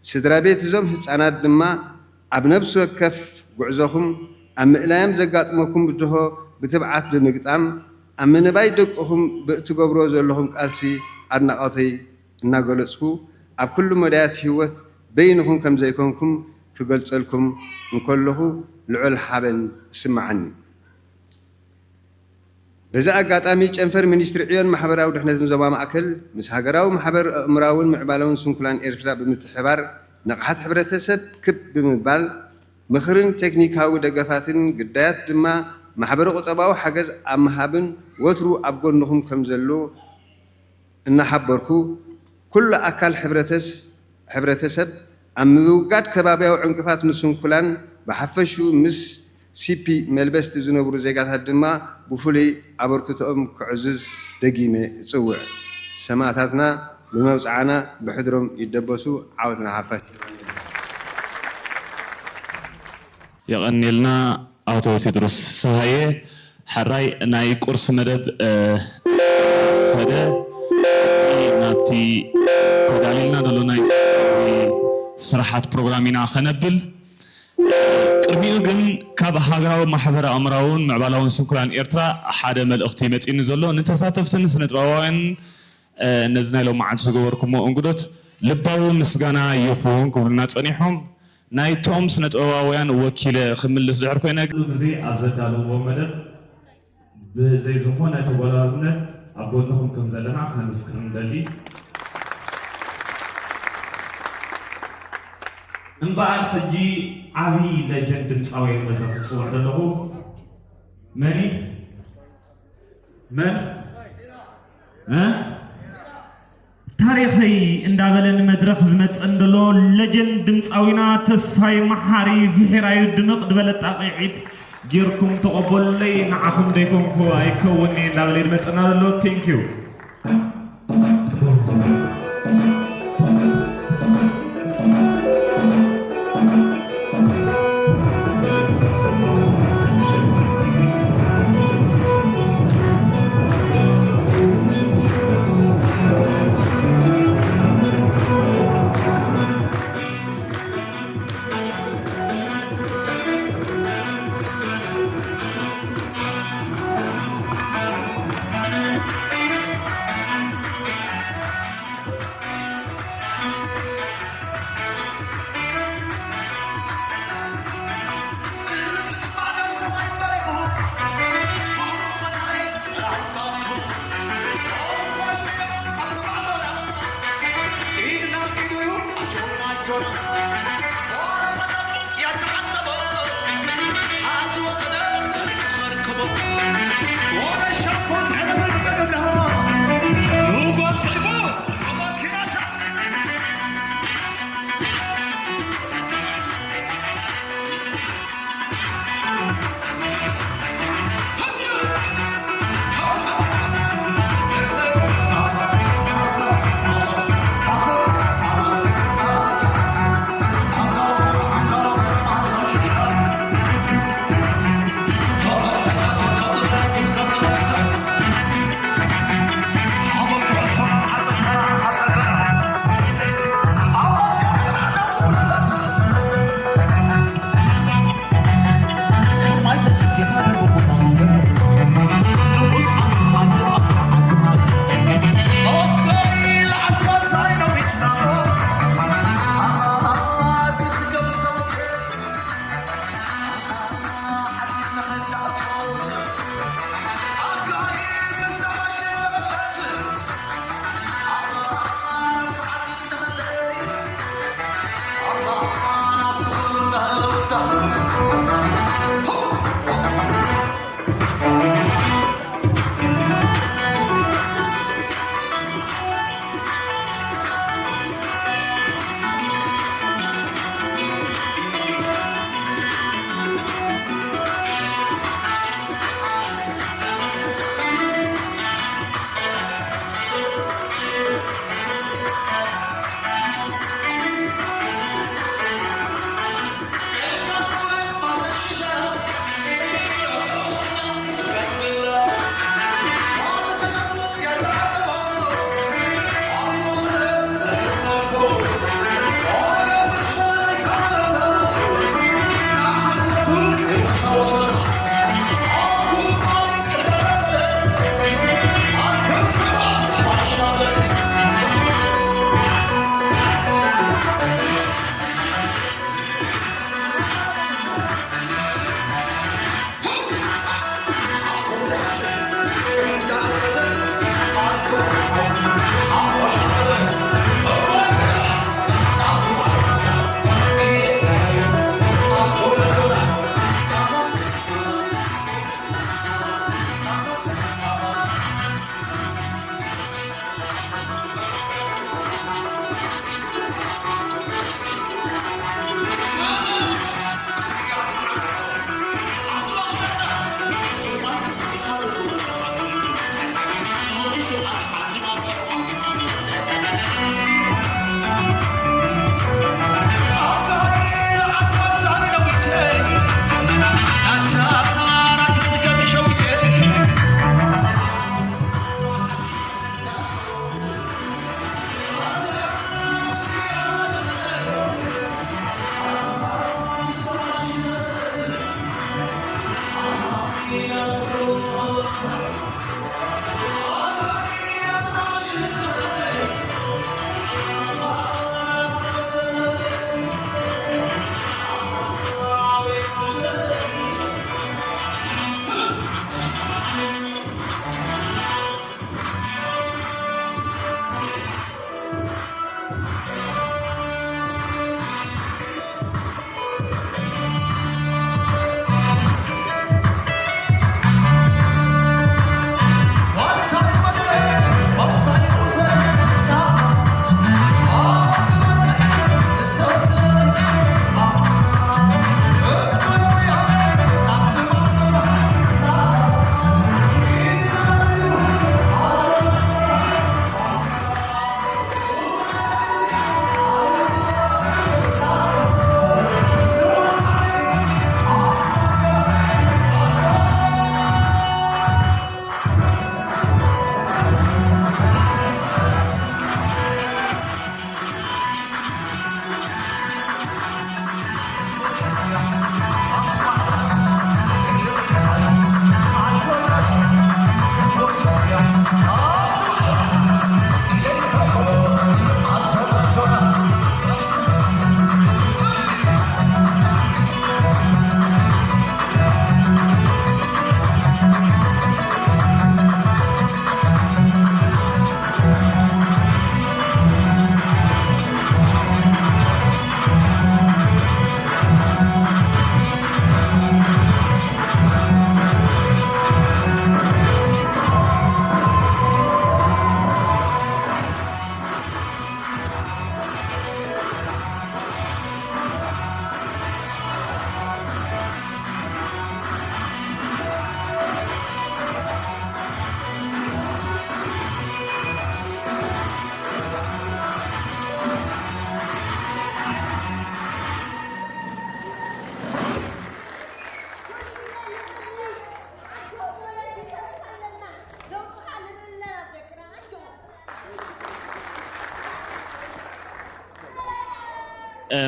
ስድራ ቤት እዞም ህጻናት ድማ ኣብ ነፍሲ ወከፍ ጉዕዞኹም ኣብ ምእላዮም ዘጋጥመኩም ብድሆ ብትብዓት ብምግጣም፣ ኣብ ምንባይ ደቅኹም ብእትገብርዎ ዘለኹም ቃልሲ ኣድናቖተይ እናገለጽኩ፣ ኣብ ኩሉ መዳያት ህይወት በይንኹም ከም ዘይኮንኩም ክገልጸልኩም እንከለኹ ልዑል ሓበን ይስምዓኒ። በዚ ኣጋጣሚ ጨንፈር ሚኒስትሪ ዕዮን ማሕበራዊ ድሕነትን ዞባ ማእከል ምስ ሃገራዊ ማሕበር ኣእምራውን ምዕባለውን ስንኩላን ኤርትራ ብምትሕብባር ንቕሓት ሕብረተሰብ ክብ ብምባል ምኽርን ቴክኒካዊ ደገፋትን ግዳያት ድማ ማሕበረ ቁጠባዊ ሓገዝ ኣብ ምሃብን ወትሩ ኣብ ጎንኹም ከም ዘሎ እናሓበርኩ፣ ኩሉ ኣካል ሕብረተስ-፣ ሕብረተሰብ ኣብ ምውጋድ ከባብያዊ ዕንቅፋት ንስንኩላን ብሓፈሽኡ ምስ ሲፒ መልበስቲ ዝነብሩ ዜጋታት ድማ ብፍሉይ ኣበርክቶኦም ክዕዝዝ ደጊመ እጽውዕ። ሰማእታትና ብመብጽዓና ብሕድሮም ይደበሱ። ዓወት ንሓፋሽ። የቐንየልና ኣቶ ቴድሮስ ፍስሃየ። ሕራይ ናይ ቁርሲ መደብ፣ እ፣ ከደ ናብቲ ተዳሊልና ዘሎ ናይ ስርሓት ፕሮግራም ኢና ከነብል። ቅድሚኡ ግን ካብ ሃገራዊ ማሕበረ ኣእምራውን ምዕባላውን ስንኩላን ኤርትራ ሓደ መልእኽቲ መጺእኒ ዘሎ ንተሳተፍትን ስነ ጥበባውያንን፣ እ፣ ነዚ ናይ ሎማዓንቲ ዝገበርኩሞ እንግዶት ልባዊ ምስጋና ይኹን ክብሉና ጸኒሖም። ናይቶም ስነ ጥበባውያን ወኪለ ክምልስ ድሕር ኮይነ፣ ኩሉ ግዜ ኣብ ዘዳለውዎ መደብ ብዘይ ዝኾነ ተጎላብነት ኣብ ጎንኹም ከም ዘለና ክነመስክር ንደሊ። እምበኣር ሕጂ ዓብዪ ሌጀንድ ድምፃዊ መድረኽ ዝፅውዕ ዘለኹ መን እዩ? መን? እ? ታሪኸይ እንዳበለ ንመድረኽ ዝመፀን ዘሎ ሌጀንድ ድምፃዊና ተስፋይ መሓሪ ፍሒራዩ ድምቕ ዝበለ ጣቕዒት ጌርኩም ተቐበሉለይ። ንዓኹም ዘይኮንኩ ኣይከውን'የ እንዳበለ እዩ ዝመፀና ዘሎ። Thank you።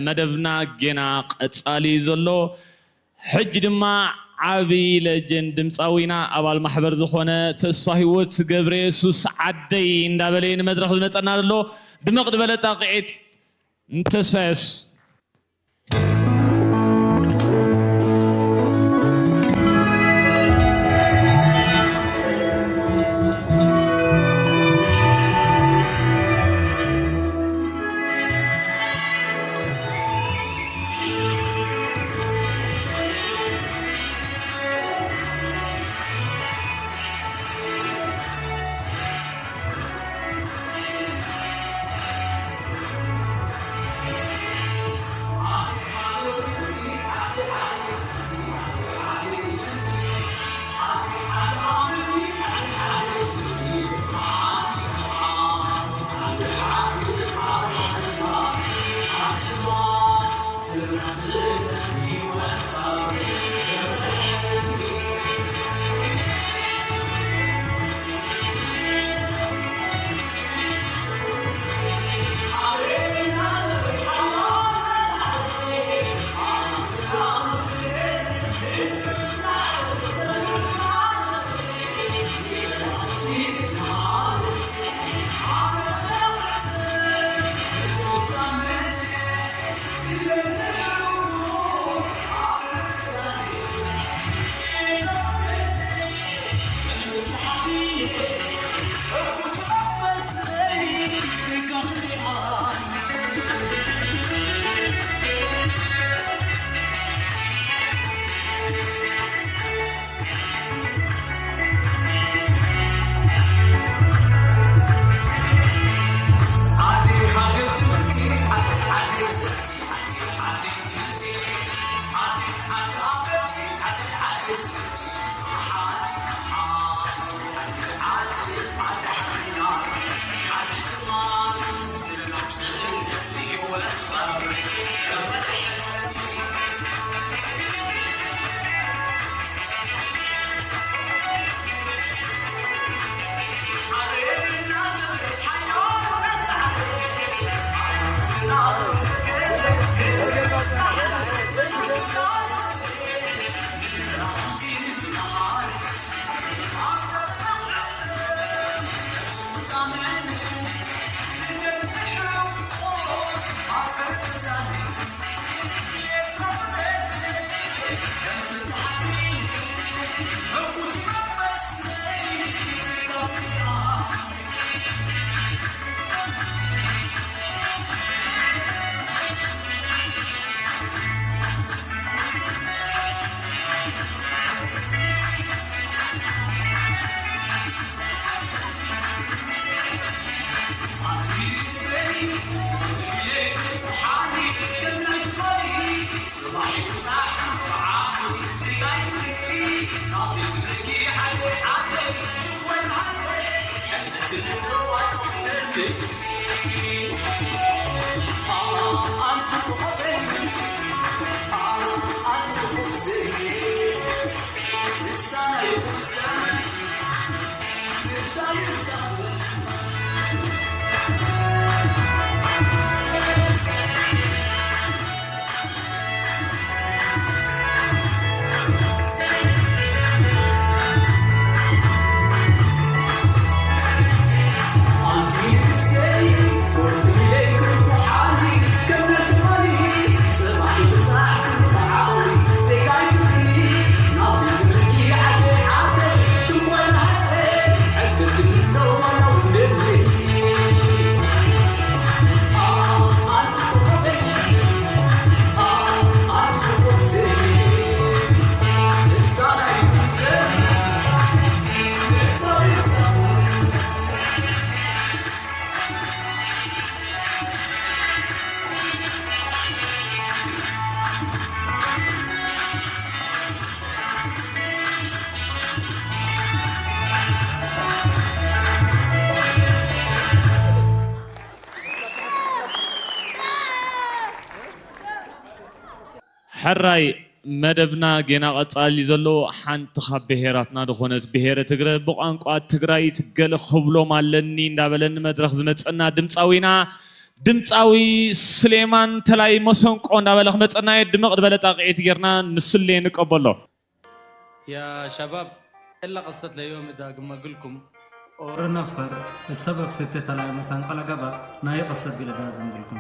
መደብና ጌና ቀጻሊ እዩ ዘሎ። ሕጂ ድማ ዓቢ ሌጀንድ ድምጻዊና ኣባል ማሕበር ዝኾነ ተስፋ ህይወት ገብረ የሱስ ዓደይ እንዳበለ እዩ ንመድረኽ ዝመጸና ዘሎ። ድምቕ ዝበለ ጣቕዒት ንተስፋ የሱስ። ሕራይ መደብና ጌና ቀጻሊ ዘሎ ሓንቲ ካብ ብሄራትና ዝኾነት ብሄረ ትግረ ብቋንቋ ትግራይት ገለ ክብሎም ኣለኒ እንዳበለ ንመድረኽ ዝመጸና ድምፃዊና ድምፃዊ ስሌማን ተላይ መሰንቆ እንዳበለ ክመጸና ድምቕ ዝበለ ጣቕዒት ጌርና ንስሌ ንቀበሎ። يا شباب إلا قصة ليوم دا قم أقولكم ኦርነፈር እብ ሰበብ ፍትተላይ መሰንቆ ለገበእ ናይ ቅሰት ግለ ዳግም ግልኩም።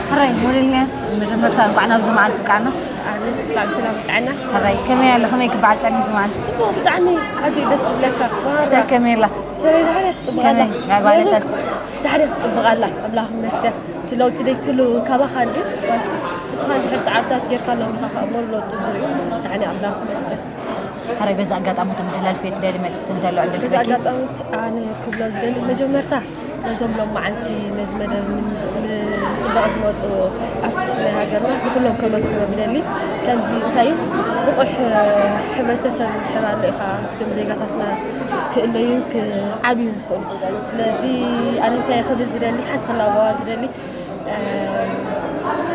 ሕራይ ሞዴልነት መጀመርታ እንኳዕ ናብዚ መዓልቲ በቃዕና። ኣሜን። ብጣዕሚ ሰላም ጥዕና። ሕራይ ከመይ ኣሎ? ከመይ ክበዓል ጸኒሑ ዝመዓል? ጽቡቕ፣ ብጣዕሚ ኣዝዩ ደስ ትብለካ። ማራ ሲስተር ከመይ ኣላ? ሰበይ ዳሕረ ጽቡቕ ኣላ። ከመይ? ናይ ባለታት? ዳሕረ ጽቡቕ ኣላ። ኣምላኽ ይመስገን። እቲ ለውጢ ደይ ኩሉ ካባኻ እንድዩ። ዋሲ ንስኻ እንድሕር ጻዕርታት ጌርካ ኣለኹ፣ ንኻ ከኣ እሞ ለውጢ ዝርኢ። ዳሕረ ኣምላኽ ይመስገን። ሕራይ በዚ ኣጋጣሚ ክተመሓላልፍዮ ትደሊ መልእኽቲ እንተሎ ዕድል በዚ ክህበኪ? ኣጋጣሚ ኣነ ክብሎ ዝደሊ መጀመርታ ነዞም ሎማዓንቲ ነዚ መደብ ን- ንፅባቕ ዝመፁ ኣርቲስት ናይ ሃገርና ንኩሎም ከመስግኖም ይደሊ። ከምዚ እንታይ እዩ ብቑሕ ሕብረተሰብ እንድሕር ኣሎ ኢኻ እዞም ዜጋታትና ክእለዩን ክዓብዩን ዝኽእሉ። ስለዚ ኣነ እንታይ ክብል ዝደሊ ሓንቲ ክላበዋ ዝደሊ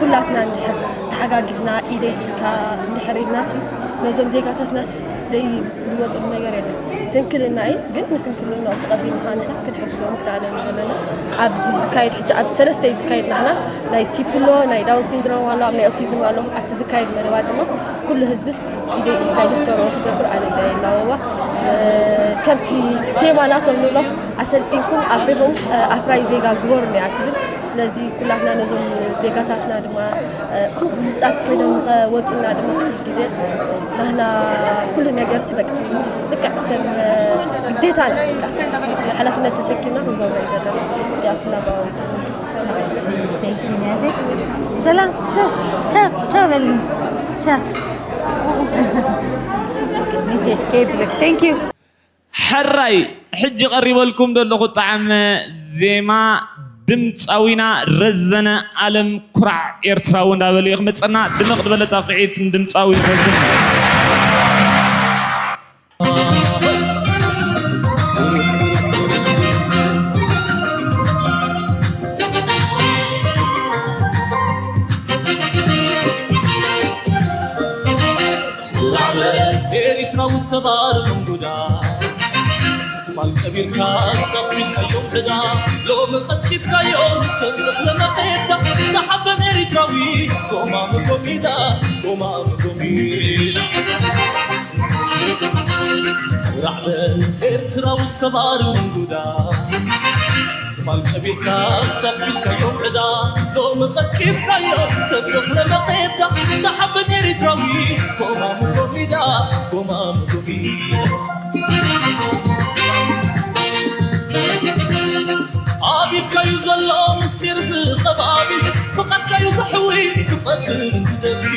ኩላትና እንድሕር ተሓጋጊዝና ኢደይ ኢድካ እንድሕር ኢልናሲ ነዞም ዜጋታትናስ ደይ ዝወጥሉ ነገር የለን። ስንክልና እዩ ግን ንስንክልና ተቐቢልና ንሕና ክንሕግዞም ክንኣለም ዘለና ኣብዚ ዝካየድ ሕጂ ኣብ ሰለስተ እዩ ዝካየድ ናህና ናይ ሲፕሎ ናይ ዳውን ሲንድሮም ኣሎ ኣብ ናይ ኦቲዝም ኣሎ ኣብቲ ዝካየድ መደባት ድማ ኩሉ ህዝብስ ኢደይ ኢድካ ኢንዱስትሪ ክገብር ኣነ እዚኣ ይላበዋ ከምቲ ቴማ ናቶም ንብሎስ ኣሰልጢንኩም ኣፍሪኹም ኣፍራይ ዜጋ ግበሩ እያ ትብል። ስለዚ ኩላትና ነዞም ዜጋታትና ድማ ብሉፃት ኮይኖም ንኸወፁና ድማ ኩሉ ግዜ ናህና ኩሉ ነገር ስበቅ ልክዕ ከም ግዴታና ሓላፍነት ተሰኪምና ክንገብሮ እዩ ዘለና። እዚኣ ክላባዊ ሰላም ቻው ቻው ቻው በልኒ ቻው ቴንክ ዩ ሕራይ ሕጂ ቀሪበልኩም ዘለኹ ጣዕመ ዜማ ድምፃዊና ረዘነ ኣለም ኩራዕ ኤርትራዊ እንዳበለ እዩ ክመፀና ድምቕ ዝበለ ጣቕዒት ንድምፃዊ ረዘነ ላዕለ ኤሪትራዊ ሰባር ምንጉዳ ትማል ቀቢርካ ኣሳፊርካዮም ዕዳ ሎሚ ቀጥቂጥካዮም ከም እኽለ መኼዳ ተሓበን ኤሪትራዊ ጎማሙ ጎሚዳ ጎማሙ ጎሚዳ ራዕበን ኤርትራዊ ሰባር ምንጉዳ ትማል ቀቢርካ ኣሳፊርካዮም ዕዳ ሎሚ ቀጥቂጥካዮም ከም እኽለ መኼዳ ተሓበን ኤሪትራዊ ጎማሙ ጎሚዳ ጎማሙ ጎሚዳ ኣብ ኢድካዩ ዘሎ ምስጢር ዝኸባቢ ፍቓድካዩ ዘሕዊ ዝቐብር ዝደቢ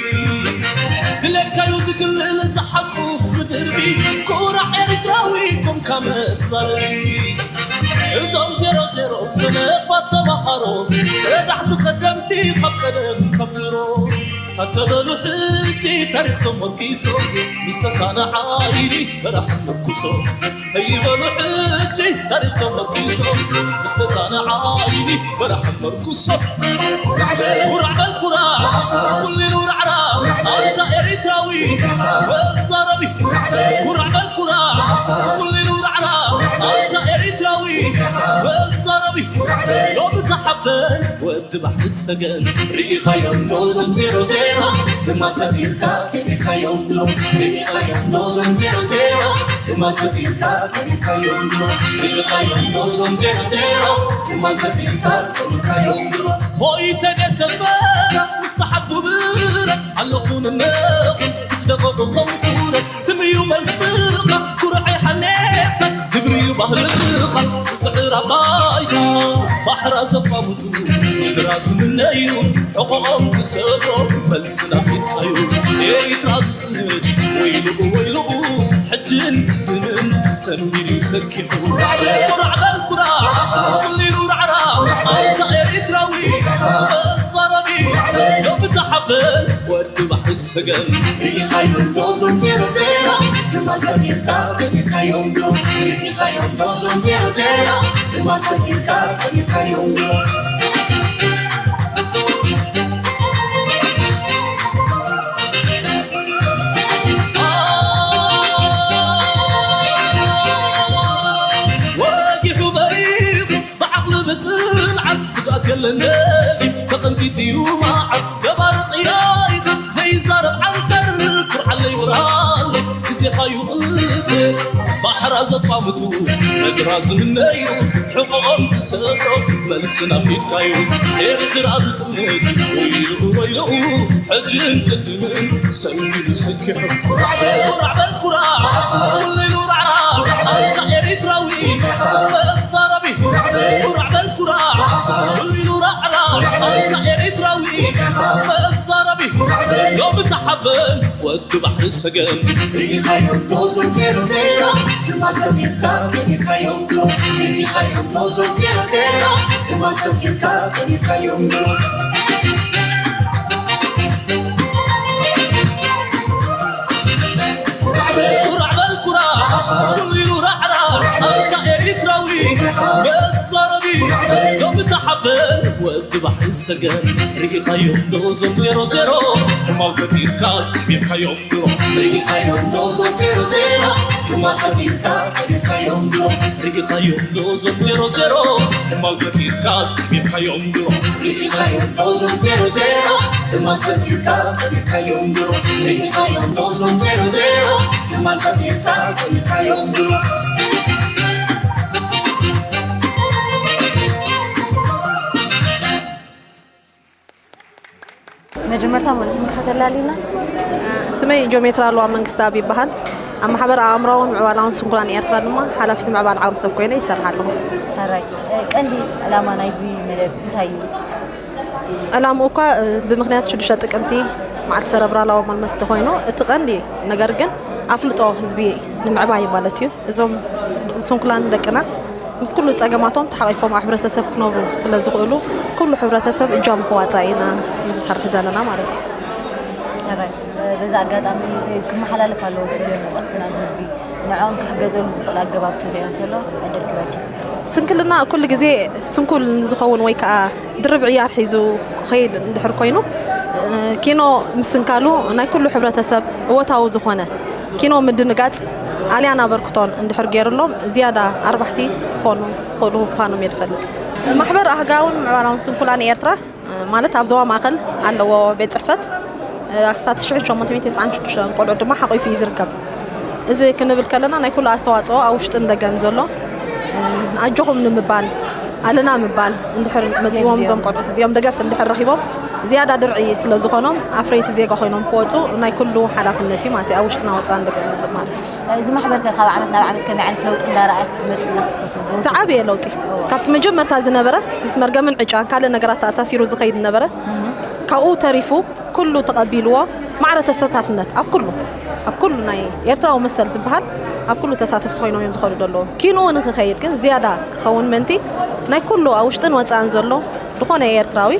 ድሌትካዩ ዝግልል ዝሓቁፍ ዝድርቢ ኩራዕ ኤሪትራዊ ኮንካ መዛረቢ እዞም ዜሮ ዜሮ ሰነፋት ተማሃሮ ቀዳሕቲ ቐደምቲ ካብ ቀደም ካብ ድሮ ታተበሉ ሕጂ ታሪኽ ተመርኪሶ ምስ ተሳነ ዓይኒ በራሕ ምርኩሶ ከይበሉ ሕጂ ታሪኽ ተመርኪሶ ምስ ተሳነ ዓይኒ በራሕ መርኩሶ ኩራዕ በል ኩራዕ ኩሊሉ ራዕራዕ ኣንታ ኤሪትራዊ መዛረቢ ኩራዕ በል ኩራዕ ኩሊሉ ራዕራዕ ኣንታ ኤሪትራዊ መዛረቢ ሎሚ ተሓበን ወዲ ባሕሪ ሰገን ርኢኻዮም ዶ ዞም ዜሮ ዜሮ ትማል ፈጢርካስ ከዲካዮም ዶ ርኢኻዮም ዶ ዞም ዜሮ ዜሮ ትማል ፈጢርካስ ከዲካዮም ዶ ርኢኻዮም ዶ ዞም ዜሮ ዜሮ ትማል ፈጢርካስ ከዲካዮም ዶ ሆይ ተደሰፈረ ምስ ተሓጉብረ ኣለኹ ንነኹ ምስ ደቐቑ ኸምኩረ ትምዩ መልስኻ ኩርዐይ ሓኔኻ ግብርዩ ባህልኻ ዝስዕር ኣባይካ ባሕራ ዘቋምቱ ምድራ ዝምነዩ ሕቖኦም ትሰብሮ መልስና ሒድካዩ ኤሪትራ ዝጥልድ ወይልኡ ወይልኡ ሕጅን ቅድምን ሰንቢድዩ ሰኪሑ ኩራዕ በል ኩራዕ ስሊሉ ራዕራዕ ኣንታ ኤሪትራዊ መዛረቢ ሎሚ ተሓበን ወዲ ባሕሪ ሰገን ርኢኻዮም ዶ ዞም ዜሮ ዜሮ ትማል ፈጢርካስ ከዲካዮም ዶ ርኢኻዮም ዶ ዞም ዜሮ ዜሮ ትማል ፈጢርካስ ከዲካዮም ዶ ወጊሑ በሪቑ ብዓቕሊ ብጽንዓት ስግኣት የለን ደጊም ተቐንጢጡ እዩ መዓት ገባሪ ቅያይት ዘይዛረብ ዓንተር ኩርዓለይ ብራለይ ግዜኻዩ ባሕራ ዘቋምቱ ነግራ ዝምነዩ ሕቆኦም ትሰብሮ መልሲ ናፊድካዩ ኤርትራ ዝጥምት ወይልኡ ወይልኡ ሕጅን ቅድምን ሰሚሉ ሰኪሑ ኩራዕ በል ኩራዕ ኩልሉ ራዕራዕ ኣታ ኤሪትራዊ መሳረቢ ኩራዕ በል ኩራዕ ኩልሉ ራዕራዕ ኣታ ኤሪትራዊ መሳረቢ ሎሚ ተሓበን ወዲ ባሕሪ ሰገን ርኢኻዮም ዶ ዞም ዜሮ ዜሮ ትማል ሰፊርካስ ከቢርካዮም ዶ ርኢኻዮም ዶ ዞም ዜሮ ዜሮ ትማል ሰፊርካስ ከቢርካዮም ዶ ኩራዕ በል ኩራዕ ኩሉ ራዕራዕ ኣታ ኤሪትራዊ መዛረቢ ሎሚ ተሓበን ወዲ ባሕሪ ሰገን ርኢኻዮም ዶ ዞም ዜሮ ዜሮ ትማል ፈጢርካስ ከቢርካዮም ዶ ርኢኻዮም ዶ ዞም ዜሮ ዜሮ ትማል ፈጢርካስ ከቢርካዮም ዶ ርኢኻዮም ዶ ዞም ዜሮ ዜሮ ትማል ፈጢርካስ ከቢርካዮም ዶ ርኢኻዮም ዶ ዞም ዜሮ ዜሮ ትማል ፈጢርካስ ከቢርካዮም ዶ ርኢኻዮም ዶ ዞም ዜሮ ዜሮ ትማል ፈጢርካስ ከቢርካዮም ዶ መጀመርታ ሙሉእ ስምካ ከተላልየና? ስመይ ጆሜትራ ኣልዋ መንግስተኣብ ይበሃል። ኣብ ማሕበር ኣእምራውን ምዕባላውን ስንኩላን ኤርትራ ድማ ሓላፊት ምዕባለ ዓቕሚ ሰብ ኮይነ ይሰርሕ ኣለኹ። ሕራይ። ቀንዲ ዕላማ ናይዚ መደብ እንታይ እዩ? ዕላምኡ እኳ ብምኽንያት ሽዱሽተ ጥቅምቲ መዓልቲ ሰረብራላዊ መልመስቲ ኮይኑ እቲ ቀንዲ ነገር ግን ኣፍልጦ ህዝቢ ንምዕባይ ማለት እዩ። እዞም ስንኩላን ደቅና ምስ ኩሉ ጸገማቶም ተሓቒፎም ኣብ ሕብረተሰብ ክነብሩ ስለ ዝኽእሉ ኩሉ ሕብረተሰብ እጃሙ ክዋጻእ ኢና ንሰርሕ ዘለና ማለት እዩ። ሕራይ። በዚ ኣጋጣሚ ክመሓላለፍ ኣለዎ ትብልዮ መልእኽቲ ናብ ህዝቢ ንዕኦም ክሕገዘሉ ዝኽእል ኣገባብ ትብልዮ እንተሎ ዕድል ክበኪ። ስንክልና ኩሉ ግዜ ስንኩል ንዝኸውን ወይ ከዓ ድርብ ዕያር ሒዙ ክኸይድ እንድሕር ኮይኑ ኪኖ ምስንካሉ ናይ ኩሉ ሕብረተሰብ እወታዊ ዝኾነ ኪኖ ምድንጋጽ ኣልያን ኣበርክቶን እንድሕር ገይሩሎም ዝያዳ ኣርባሕቲ ክኾኑ ክኽእሉ ምዃኖም እየ ዝፈልጥ። ማሕበር ኣህጋውን ምዕባላውን ስንኩላን ኤርትራ ማለት ኣብ ዞባ ማእኸል ኣለዎ ቤት ፅሕፈት ኣስታት ሽሕን ሸሞንተ ሚእትን ተስዓን ሽዱሽተን ቆልዑ ድማ ሓቒፉ እዩ ዝርከብ። እዚ ክንብል ከለና ናይ ኩሉ ኣስተዋፅኦ ኣብ ውሽጥን ደገን ዘሎ ኣጆኹም ንምባል ኣለና ምባል እንድሕር መፂዎም እዞም ቆልዑት እዚኦም ደገፍ እንድሕር ረኺቦም ዝያዳ ድርዒ ስለ ዝኾኖም ኣፍረይቲ ዜጋ ኮይኖም ክወፁ ናይ ኩሉ ሓላፍነት እዩ ማለት እዩ ኣብ ውሽጥና ወፃእን ደገን ንብል ማለት እዩ። እዚ ማሕበር ከ ካብ ዓመት ናብ ዓመት ከመይ ዓይነት ለውጢ እንዳረኣየ ክትመፅእ ኢና ትስፍር? ዝዓበየ ለውጢ ካብቲ መጀመርታ ዝነበረ ምስ መርገምን ዕጫን ካልእ ነገራት ተኣሳሲሩ ዝኸይድ ነበረ ካብኡ ተሪፉ ኩሉ ተቐቢልዎ ማዕረ ተሳታፍነት ኣብ ኩሉ ኣብ ኩሉ ናይ ኤርትራዊ መሰል ዝበሃል ኣብ ኩሉ ተሳተፍቲ ኮይኖም እዮም ዝኸዱ ዘለዉ። ኪንኡ ንክኸይድ ግን ዝያዳ ክኸውን ምእንቲ ናይ ኩሉ ኣብ ውሽጥን ወፃእን ዘሎ ዝኾነ ኤርትራዊ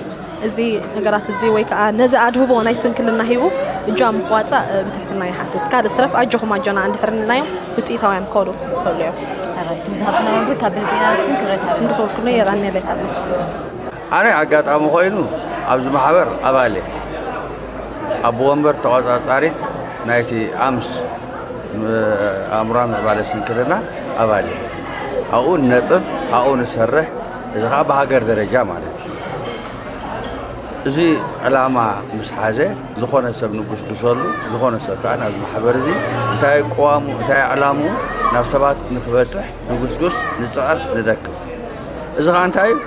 እዚ ነገራት እዚ ወይ ከዓ ነዚ ኣድህቦ ናይ ስንክልና ሂቡ እጃሙ ክዋፃእ ብትሕትና ይሓትት። ካልእ ዝትረፍ ኣጆኹም ኣጆና እንድሕር ንልናዮም ውፅኢታውያን ክኸዱ ይኽእሉ እዮም። ሓራይ ስም ዝሃብኩና መምህር ካብ ብልቢ ኢና ነመስግን ክብረት ሃበና። ንዝኸበርኩምኒ የቐንየለይ ካብ ኣነ ኣጋጣሚ ኮይኑ ኣብዚ ማሕበር ኣባል እየ። ኣቦ ወንበር ተቖፃፃሪት ናይቲ ኣምስ ኣእምራዊ ምዕባለ ስንክልና ኣባል እየ። ኣብኡ ንነጥፍ፣ ኣብኡ ንሰርሕ፣ እዚ ከዓ ብሃገር ደረጃ ማለት እዩ። እዚ ዕላማ ምስ ሓዘ ዝኾነ ሰብ ንጉስጉሰሉ፣ ዝኾነ ሰብ ከዓ ናብዚ ማሕበር እዚ እንታይ ቅዋሙ፣ እንታይ ዕላምኡ ናብ ሰባት ንክበፅሕ ንጉስጉስ፣ ንፅዕር፣ ንደክም። እዚ ከዓ እንታይ እዩ?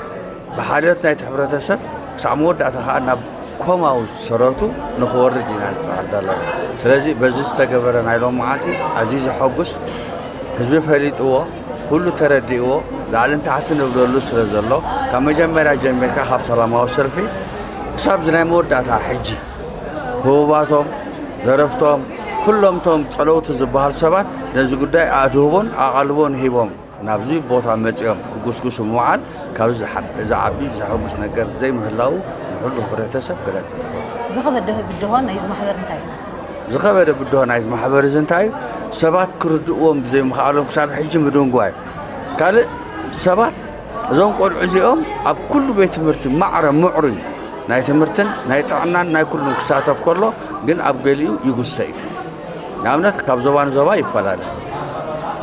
ብሓልዮት ናይቲ ሕብረተሰብ ክሳዕ መወዳእታ ከዓ ናብ ኮማዊ ሰረቱ ንክወርድ ኢና ንፅዕር ዘለና። ስለዚ በዚ ዝተገበረ ናይ ሎም መዓልቲ ኣዝዩ ዘሐጉስ፣ ህዝቢ ፈሊጥዎ፣ ኩሉ ተረዲእዎ፣ ላዕልን ታሕትን እብለሉ ስለ ዘሎ ካብ መጀመርያ ጀሚርካ ካብ ሰላማዊ ሰልፊ ክሳብ እዚ ናይ መወዳእታ ሕጂ ህቡባቶም፣ ደረፍቶም፣ ኩሎም እቶም ፀለውቲ ዝበሃሉ ሰባት ነዚ ጉዳይ ኣድህቦን ኣቓልቦን ሂቦም ናብዚ ቦታ መፂኦም ክጉስጉሱ ምውዓል ካብዚ ዝዓቢ ዘሐጉስ ነገር ዘይምህላዉ ንኩሉ ሕብረተሰብ ክገልፅ ንፈቱ። ዝኸበደ ብድሆ ናይዚ ማሕበር እንታይ እዩ? ዝኸበደ ብድሆ ናይዚ ማሕበር እዚ እንታይ እዩ? ሰባት ክርድእዎም ብዘይምኽኣሎም ክሳብ ሕጂ ምድንጓይ። ካልእ ሰባት እዞም ቆልዑ እዚኦም ኣብ ኩሉ ቤት ትምህርቲ ማዕረ ምዕሩይ ናይ ትምህርትን ናይ ጥዕናን ናይ ኩሉን ክሳተፍ ከሎ ግን ኣብ ገሊኡ ይጉሰ እዩ። ንኣብነት ካብ ዞባ ንዞባ ይፈላለ።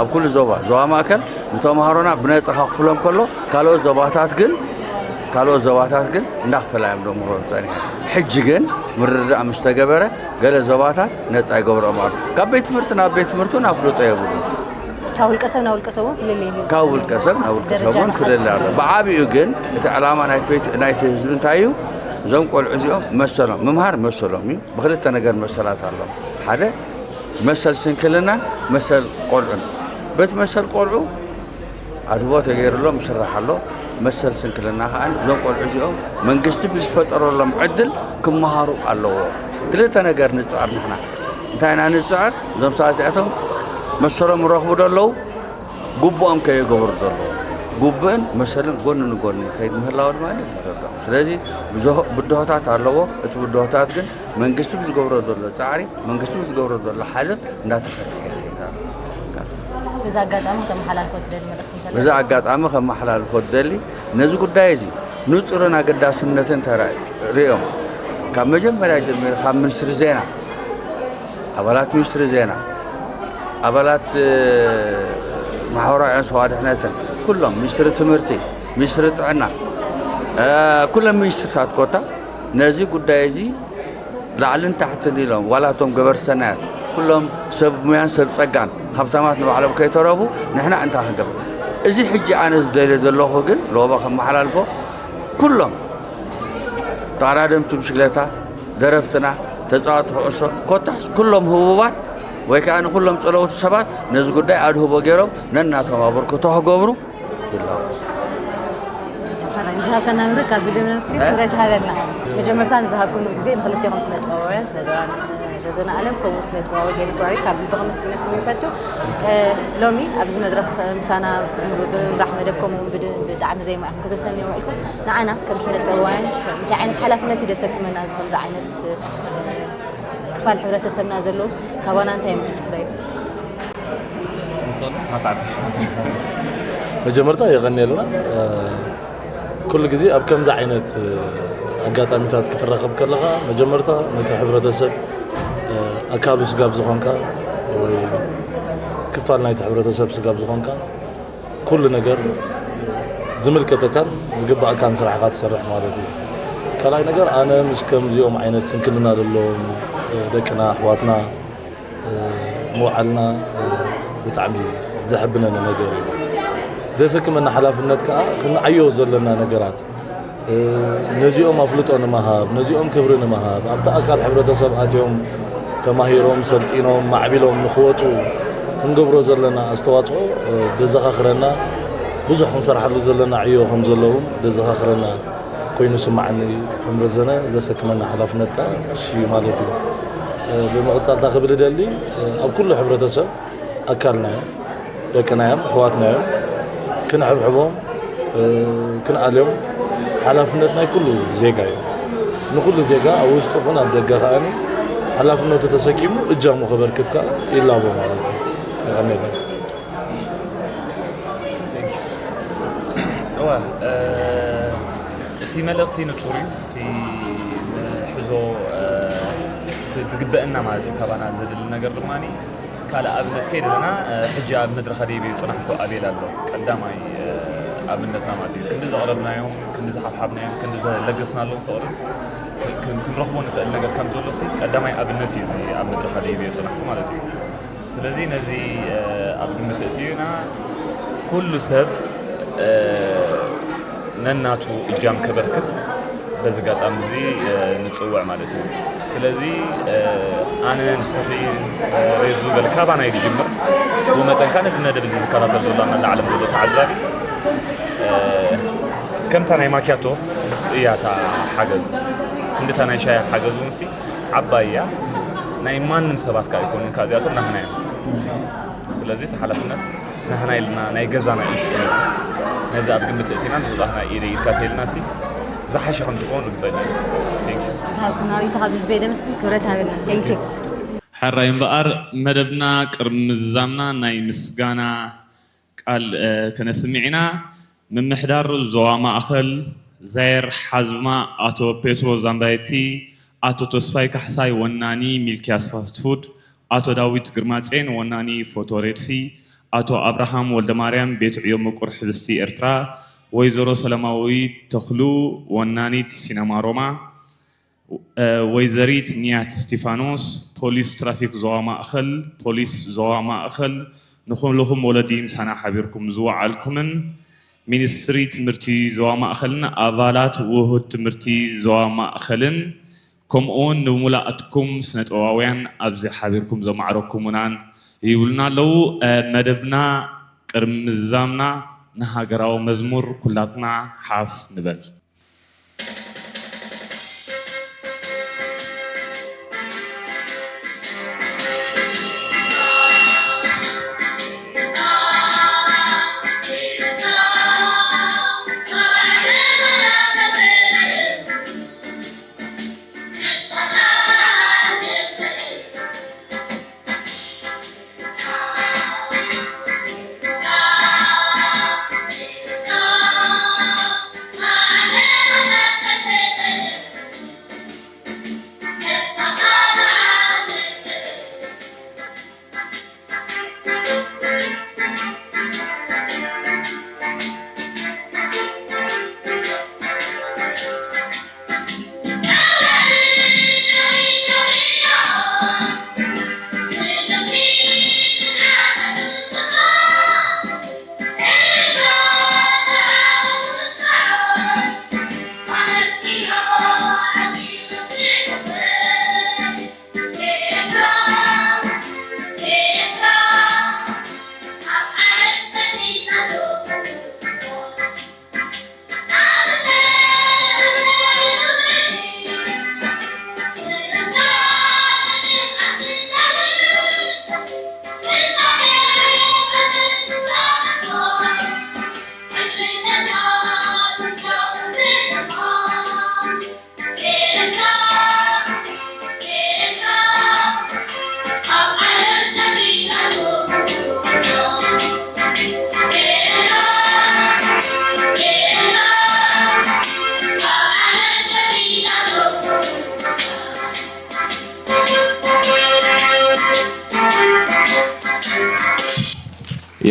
ኣብ ኩሉ ዞባ፣ ዞባ ማእከል ንተምሃሮና ብነጻ ከኽፍሎም ከሎ ካልኦት ዞባታት ግን ካልኦት ዞባታት ግን እንዳኽፈላ እዮም ደምርዎም ጸኒሐን። ሕጂ ግን ምርድዳእ ምስ ተገበረ፣ ገለ ዞባታት ነጻ ይገብርኦም ኣሎ። ካብ ቤት ትምህርቲ ናብ ቤት ትምህርቲ እውን ኣፍልጦ የብሉ። ካብ ውልቀ ሰብ ናብ ውልቀ ሰብ እውን ፍልልይ እዩ። ካብ ውልቀ ሰብ ናብ ውልቀ ሰብ እውን ፍልልይ ኣሎ። ብዓቢኡ ግን እቲ ዕላማ ናይቲ ቤት ናይቲ ህዝቢ እንታይ እዩ? እዞም ቆልዑ እዚኦም መሰሎም፣ ምምሃር መሰሎም እዩ። ብክልተ ነገር መሰላት ኣለዎም። ሓደ መሰል ስንክልናን መሰል ቆልዑን። በቲ መሰል ቆልዑ ኣድህቦ ተገይሩሎም ይስራሕ ኣሎ። መሰል ስንክልና ከኣ እዞም ቆልዑ እዚኦም መንግስቲ ብዝፈጠረሎም ዕድል ክመሃሩ ኣለዎ። ክልተ ነገር ንጽዕር ንሕና። እንታይ ኢና ንጽዕር? እዞም ሰባት እዚኣቶም መሰሎም ይረኽቡ ዶ ኣለዉ? ግቡኦም ከየገበሩ ዶ ኣለዉ? ግቡእን መሰልን ጎኒ ንጎኒ ይኸይድ ምህላው ድማ ንረድኦም። ስለዚ ብድሆታት ኣለዎ። እቲ ብድሆታት ግን መንግስቲ ብዝገብሮ ዘሎ ጻዕሪ፣ መንግስቲ ብዝገብሮ ዘሎ ሓልዮት እንዳተፈትሐ ይኸይድ ኣሎ። በዚ ኣጋጣሚ ከተመሓላልፎ ትደሊ መልእኽቲ እንተሎ? በዚ ኣጋጣሚ ከመሓላልፎ ትደሊ፣ ነዚ ጉዳይ እዚ ንጹርን ኣገዳስነትን ተራእዮም ካብ መጀመርያ ጀሚሩ ካብ ሚኒስትሪ ዜና ኣባላት ሚኒስትሪ ዜና ኣባላት ማሕበራዊ ዕንስዋ ድሕነትን ኩሎም ሚኒስትሪ ትምህርቲ ሚኒስትሪ ጥዕና ኩሎም ሚኒስትርታት ኮታ ነዚ ጉዳይ እዚ ላዕልን ታሕትን ኢሎም ዋላ እቶም ገበርቲ ሰናያት ኩሎም ሰብ ሙያን ሰብ ጸጋን ሃብታማት ንባዕሎም ከይተረፉ ንሕና እንታይ ክንገብር? እዚ ሕጂ ኣነ ዝደልዮ ዘለኹ ግን ሎባ ከመሓላልፎ ኩሎም ተቐዳደምቲ ብሽክለታ፣ ደረፍትና፣ ተጻወቲ ኩዕሶ ኮታስ ኩሎም ህቡባት ወይ ከዓ ንኩሎም ጸለውቲ ሰባት ነዚ ጉዳይ ኣድህቦ ገይሮም ነናቶም ኣበርክቶ ክገብሩ ይላቦ። ሓራይ ንዝሃብካና ምብሪ ካብ ልቢ ነመስግን። ክብረት ሃበልና። መጀመርታ ንዝሃብኩምሉ ግዜ ንክልቴኹም ስነ ጥበባውያን ስነ ጥበባውያን ረዘነ ኣለም ከምኡ ስነ ጥበባዊ ሄሊ ጓሪ ካብ ልቢ ከመስግነኩም ይፈቱ። ሎሚ ኣብዚ መድረኽ ምሳና ብምምራሕ መደብ ከምኡ እውን ብጣዕሚ ዜማ ኢኹም ከተሰንዩ ውዒልኩም። ንዓና ከም ስነ ጥበባውያን እንታይ ዓይነት ሓላፍነት እዩ ደሰክመና እዚ ከምዚ ዓይነት ክፋል ሕብረተሰብና ዘለውስ ካባና እንታይ እዮም ዝፅበዩ? መጀመርታ የቐንየልና። ኩሉ ግዜ ኣብ ከምዚ ዓይነት ኣጋጣሚታት ክትረኸብ ከለኻ መጀመርታ ነቲ ሕብረተሰብ ኣካሉ ስጋብ ዝኾንካ ወይ ክፋል ናይቲ ሕብረተሰብ ስጋብ ዝኾንካ ኩሉ ነገር ዝምልከተካን ዝግባኣካን ስራሕካ ትሰርሕ ማለት እዩ። ካልኣይ ነገር ኣነ ምስ ከምዚኦም ዓይነት ስንክልና ዘለዎም ደቅና ኣሕዋትና ምውዓልና ብጣዕሚ ዘሕብነኒ ነገር እዩ። ዘሰክመና ሓላፍነት ከዓ ክንዓዮ ዘለና ነገራት ነዚኦም ኣፍልጦ ንምሃብ፣ ነዚኦም ክብሪ ንምሃብ፣ ኣብቲ ኣካል ሕብረተሰብ ኣትዮም ተማሂሮም፣ ሰልጢኖም፣ ማዕቢሎም ንክወፁ ክንገብሮ ዘለና ኣስተዋፅኦ ደዘኻኽረና፣ ብዙሕ ክንሰርሓሉ ዘለና ዕዮ ከም ዘለውን ደዘኻኽረና ኮይኑ ስማዓኒ እዩ። ከም ረዘነ ዘሰክመና ሓላፍነት ከዓ እሺ ማለት እዩ። ብምቕፃል እታ ክብል እደሊ ኣብ ኩሉ ሕብረተሰብ ኣካልና እዮም፣ ደቅና እዮም፣ ኣሕዋትና እዮም። ክንሕብሕቦም ክንኣልዮም ሓላፍነት ናይ ኩሉ ዜጋ እዩ። ንኩሉ ዜጋ ኣብ ውሽጢ ኹን ኣብ ደገ ከኣኒ ሓላፍነቱ ተሰኪሙ እጃሙ ከበርክት ከዓ ይላቦ ማለት እዩ። የቐንየልና። እወ እቲ መልእኽቲ ንጹር እዩ። እቲ ንሕዞ እቲ ዝግበአና ማለት እዩ ካባና ዘድሊ ነገር ድማ ካልእ ኣብነት ከይድ ኣለና ሕጂ ኣብ መድረኻ ደይበዩ ጽናሕኩ ኣቤል ኣሎ ቀዳማይ ኣብነትና ማለት እዩ። ክንዲ ዘቕረብናዮም፣ ክንዲ ዝሓብሓብናዮም፣ ክንዲ ዘለገስናሎም ፍቕርስ ክንረኽቦ ንኽእል ነገር ከም ዘሎ ሲ ቀዳማይ ኣብነት እዩ እዚ ኣብ መድረኻ ደይበዩ ጽናሕኩ ማለት እዩ። ስለዚ ነዚ ኣብ ግምት እትዩና ኩሉ ሰብ ነናቱ እጃም ከበርክት በዚ ኣጋጣሚ እዚ ንፅውዕ ማለት እዩ። ስለዚ ኣነ ንስኺ ሬዙ በል ካባና እዩ ዝጅምር። ብኡ መጠን ከዓ ነዚ መደብ እዚ ዝከታተል ዘሎ ኣብ መላእ ዓለም ዘሎ ተዓዛቢ ከምታ ናይ ማኪያቶ እያ እታ ሓገዝ ክንድታ ናይ ሻያ ሓገዝ እውን ዓባይ እያ። ናይ ማንም ሰባት ከዓ ኣይኮኑን ከዓ እዚኣቶም ናህና እዮም። ስለዚ እቲ ሓላፍነት ናህና ኢልና ናይ ገዛና ኢሹ ነዚ ኣብ ግምት እቲና ንብዛሕና ኢደ ኢድካ ተይልና ሲ ዝሓሸ ከም ዝኸውን ርግፀኛ እዩ። Thank you። ዝሃብኩምና ርእይቶ ካብ ልቢ የመስግን። ክብረት ሃበልና። Thank you። ሕራይ እምበኣር መደብና ቅድሚ ምዝዛምና ናይ ምስጋና ቃል ከነስምዕ ኢና። ምምሕዳር ዞባ ማእኸል ዛየር ሓዝማ ኣቶ ፔትሮ ዛምባየቲ፣ ኣቶ ተስፋይ ካሕሳይ ወናኒ ሚልክያስ ፋስት ፉድ፣ ኣቶ ዳዊት ግርማጼን ወናኒ ፎቶ ሬድሲ፣ ኣቶ ኣብርሃም ወልደማርያም ቤት ዕዮ ምቁር ሕብስቲ ኤርትራ፣ ወይዘሮ ሰላማዊት ተኽሉ፣ ወናኒት ሲነማ ሮማ፣ ወይዘሪት ንያት እስቲፋኖስ፣ ፖሊስ ትራፊክ ዞባ ማእኸል፣ ፖሊስ ዞባ ማእኸል፣ ንኹልኹም ወለዲ ምሳና ሓቢርኩም ዝወዓልኩምን ሚኒስትሪ ትምህርቲ ዞባ ማእኸልን ኣባላት ውሁድ ትምህርቲ ዞባ ማእኸልን፣ ከምኡውን ንምሉኣትኩም ስነ ጥበባውያን ኣብዚ ሓቢርኩም ዘማዕረኩሙናን ይብሉና ኣለዉ። መደብና ቅድሚ ምዝዛምና ንሃገራዊ መዝሙር ኩላትና ሓፍ ንበል።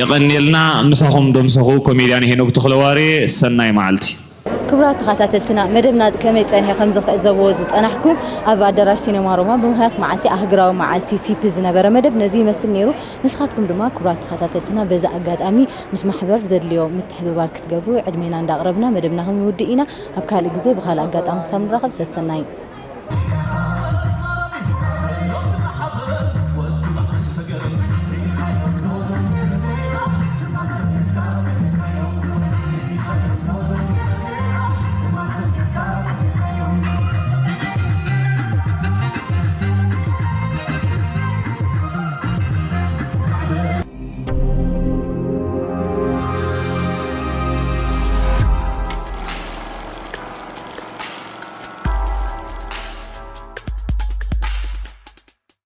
የቐንየልና። ምሳኹም ደምሰኹ ኮሜድያን ሄኖክ ተኽለዋሬ። ሰናይ መዓልቲ። ክቡራት ተኸታተልትና፣ መደብና ከመይ ጸኒሑ? ከም ዝትዕዘብዎ ዝጸናሕኩም፣ ኣብ ኣዳራሽ ሲነማ ሮማ ብምኽንያት መዓልቲ ኣህግራዊ መዓልቲ ሲፒ ዝነበረ መደብ ነዚ ይመስል ነይሩ። ንስኻትኩም ድማ ክቡራት ተኸታተልትና በዚ ኣጋጣሚ ምስ ማሕበር ዘድልዮ ምትሕብባር ክትገብሩ ዕድሜና እንዳቕረብና መደብና ክንውድእ ኢና። ኣብ ካልእ ግዜ ብኻልእ ኣጋጣሚ ክሳብ ንራኸብ ሰሰናዩ።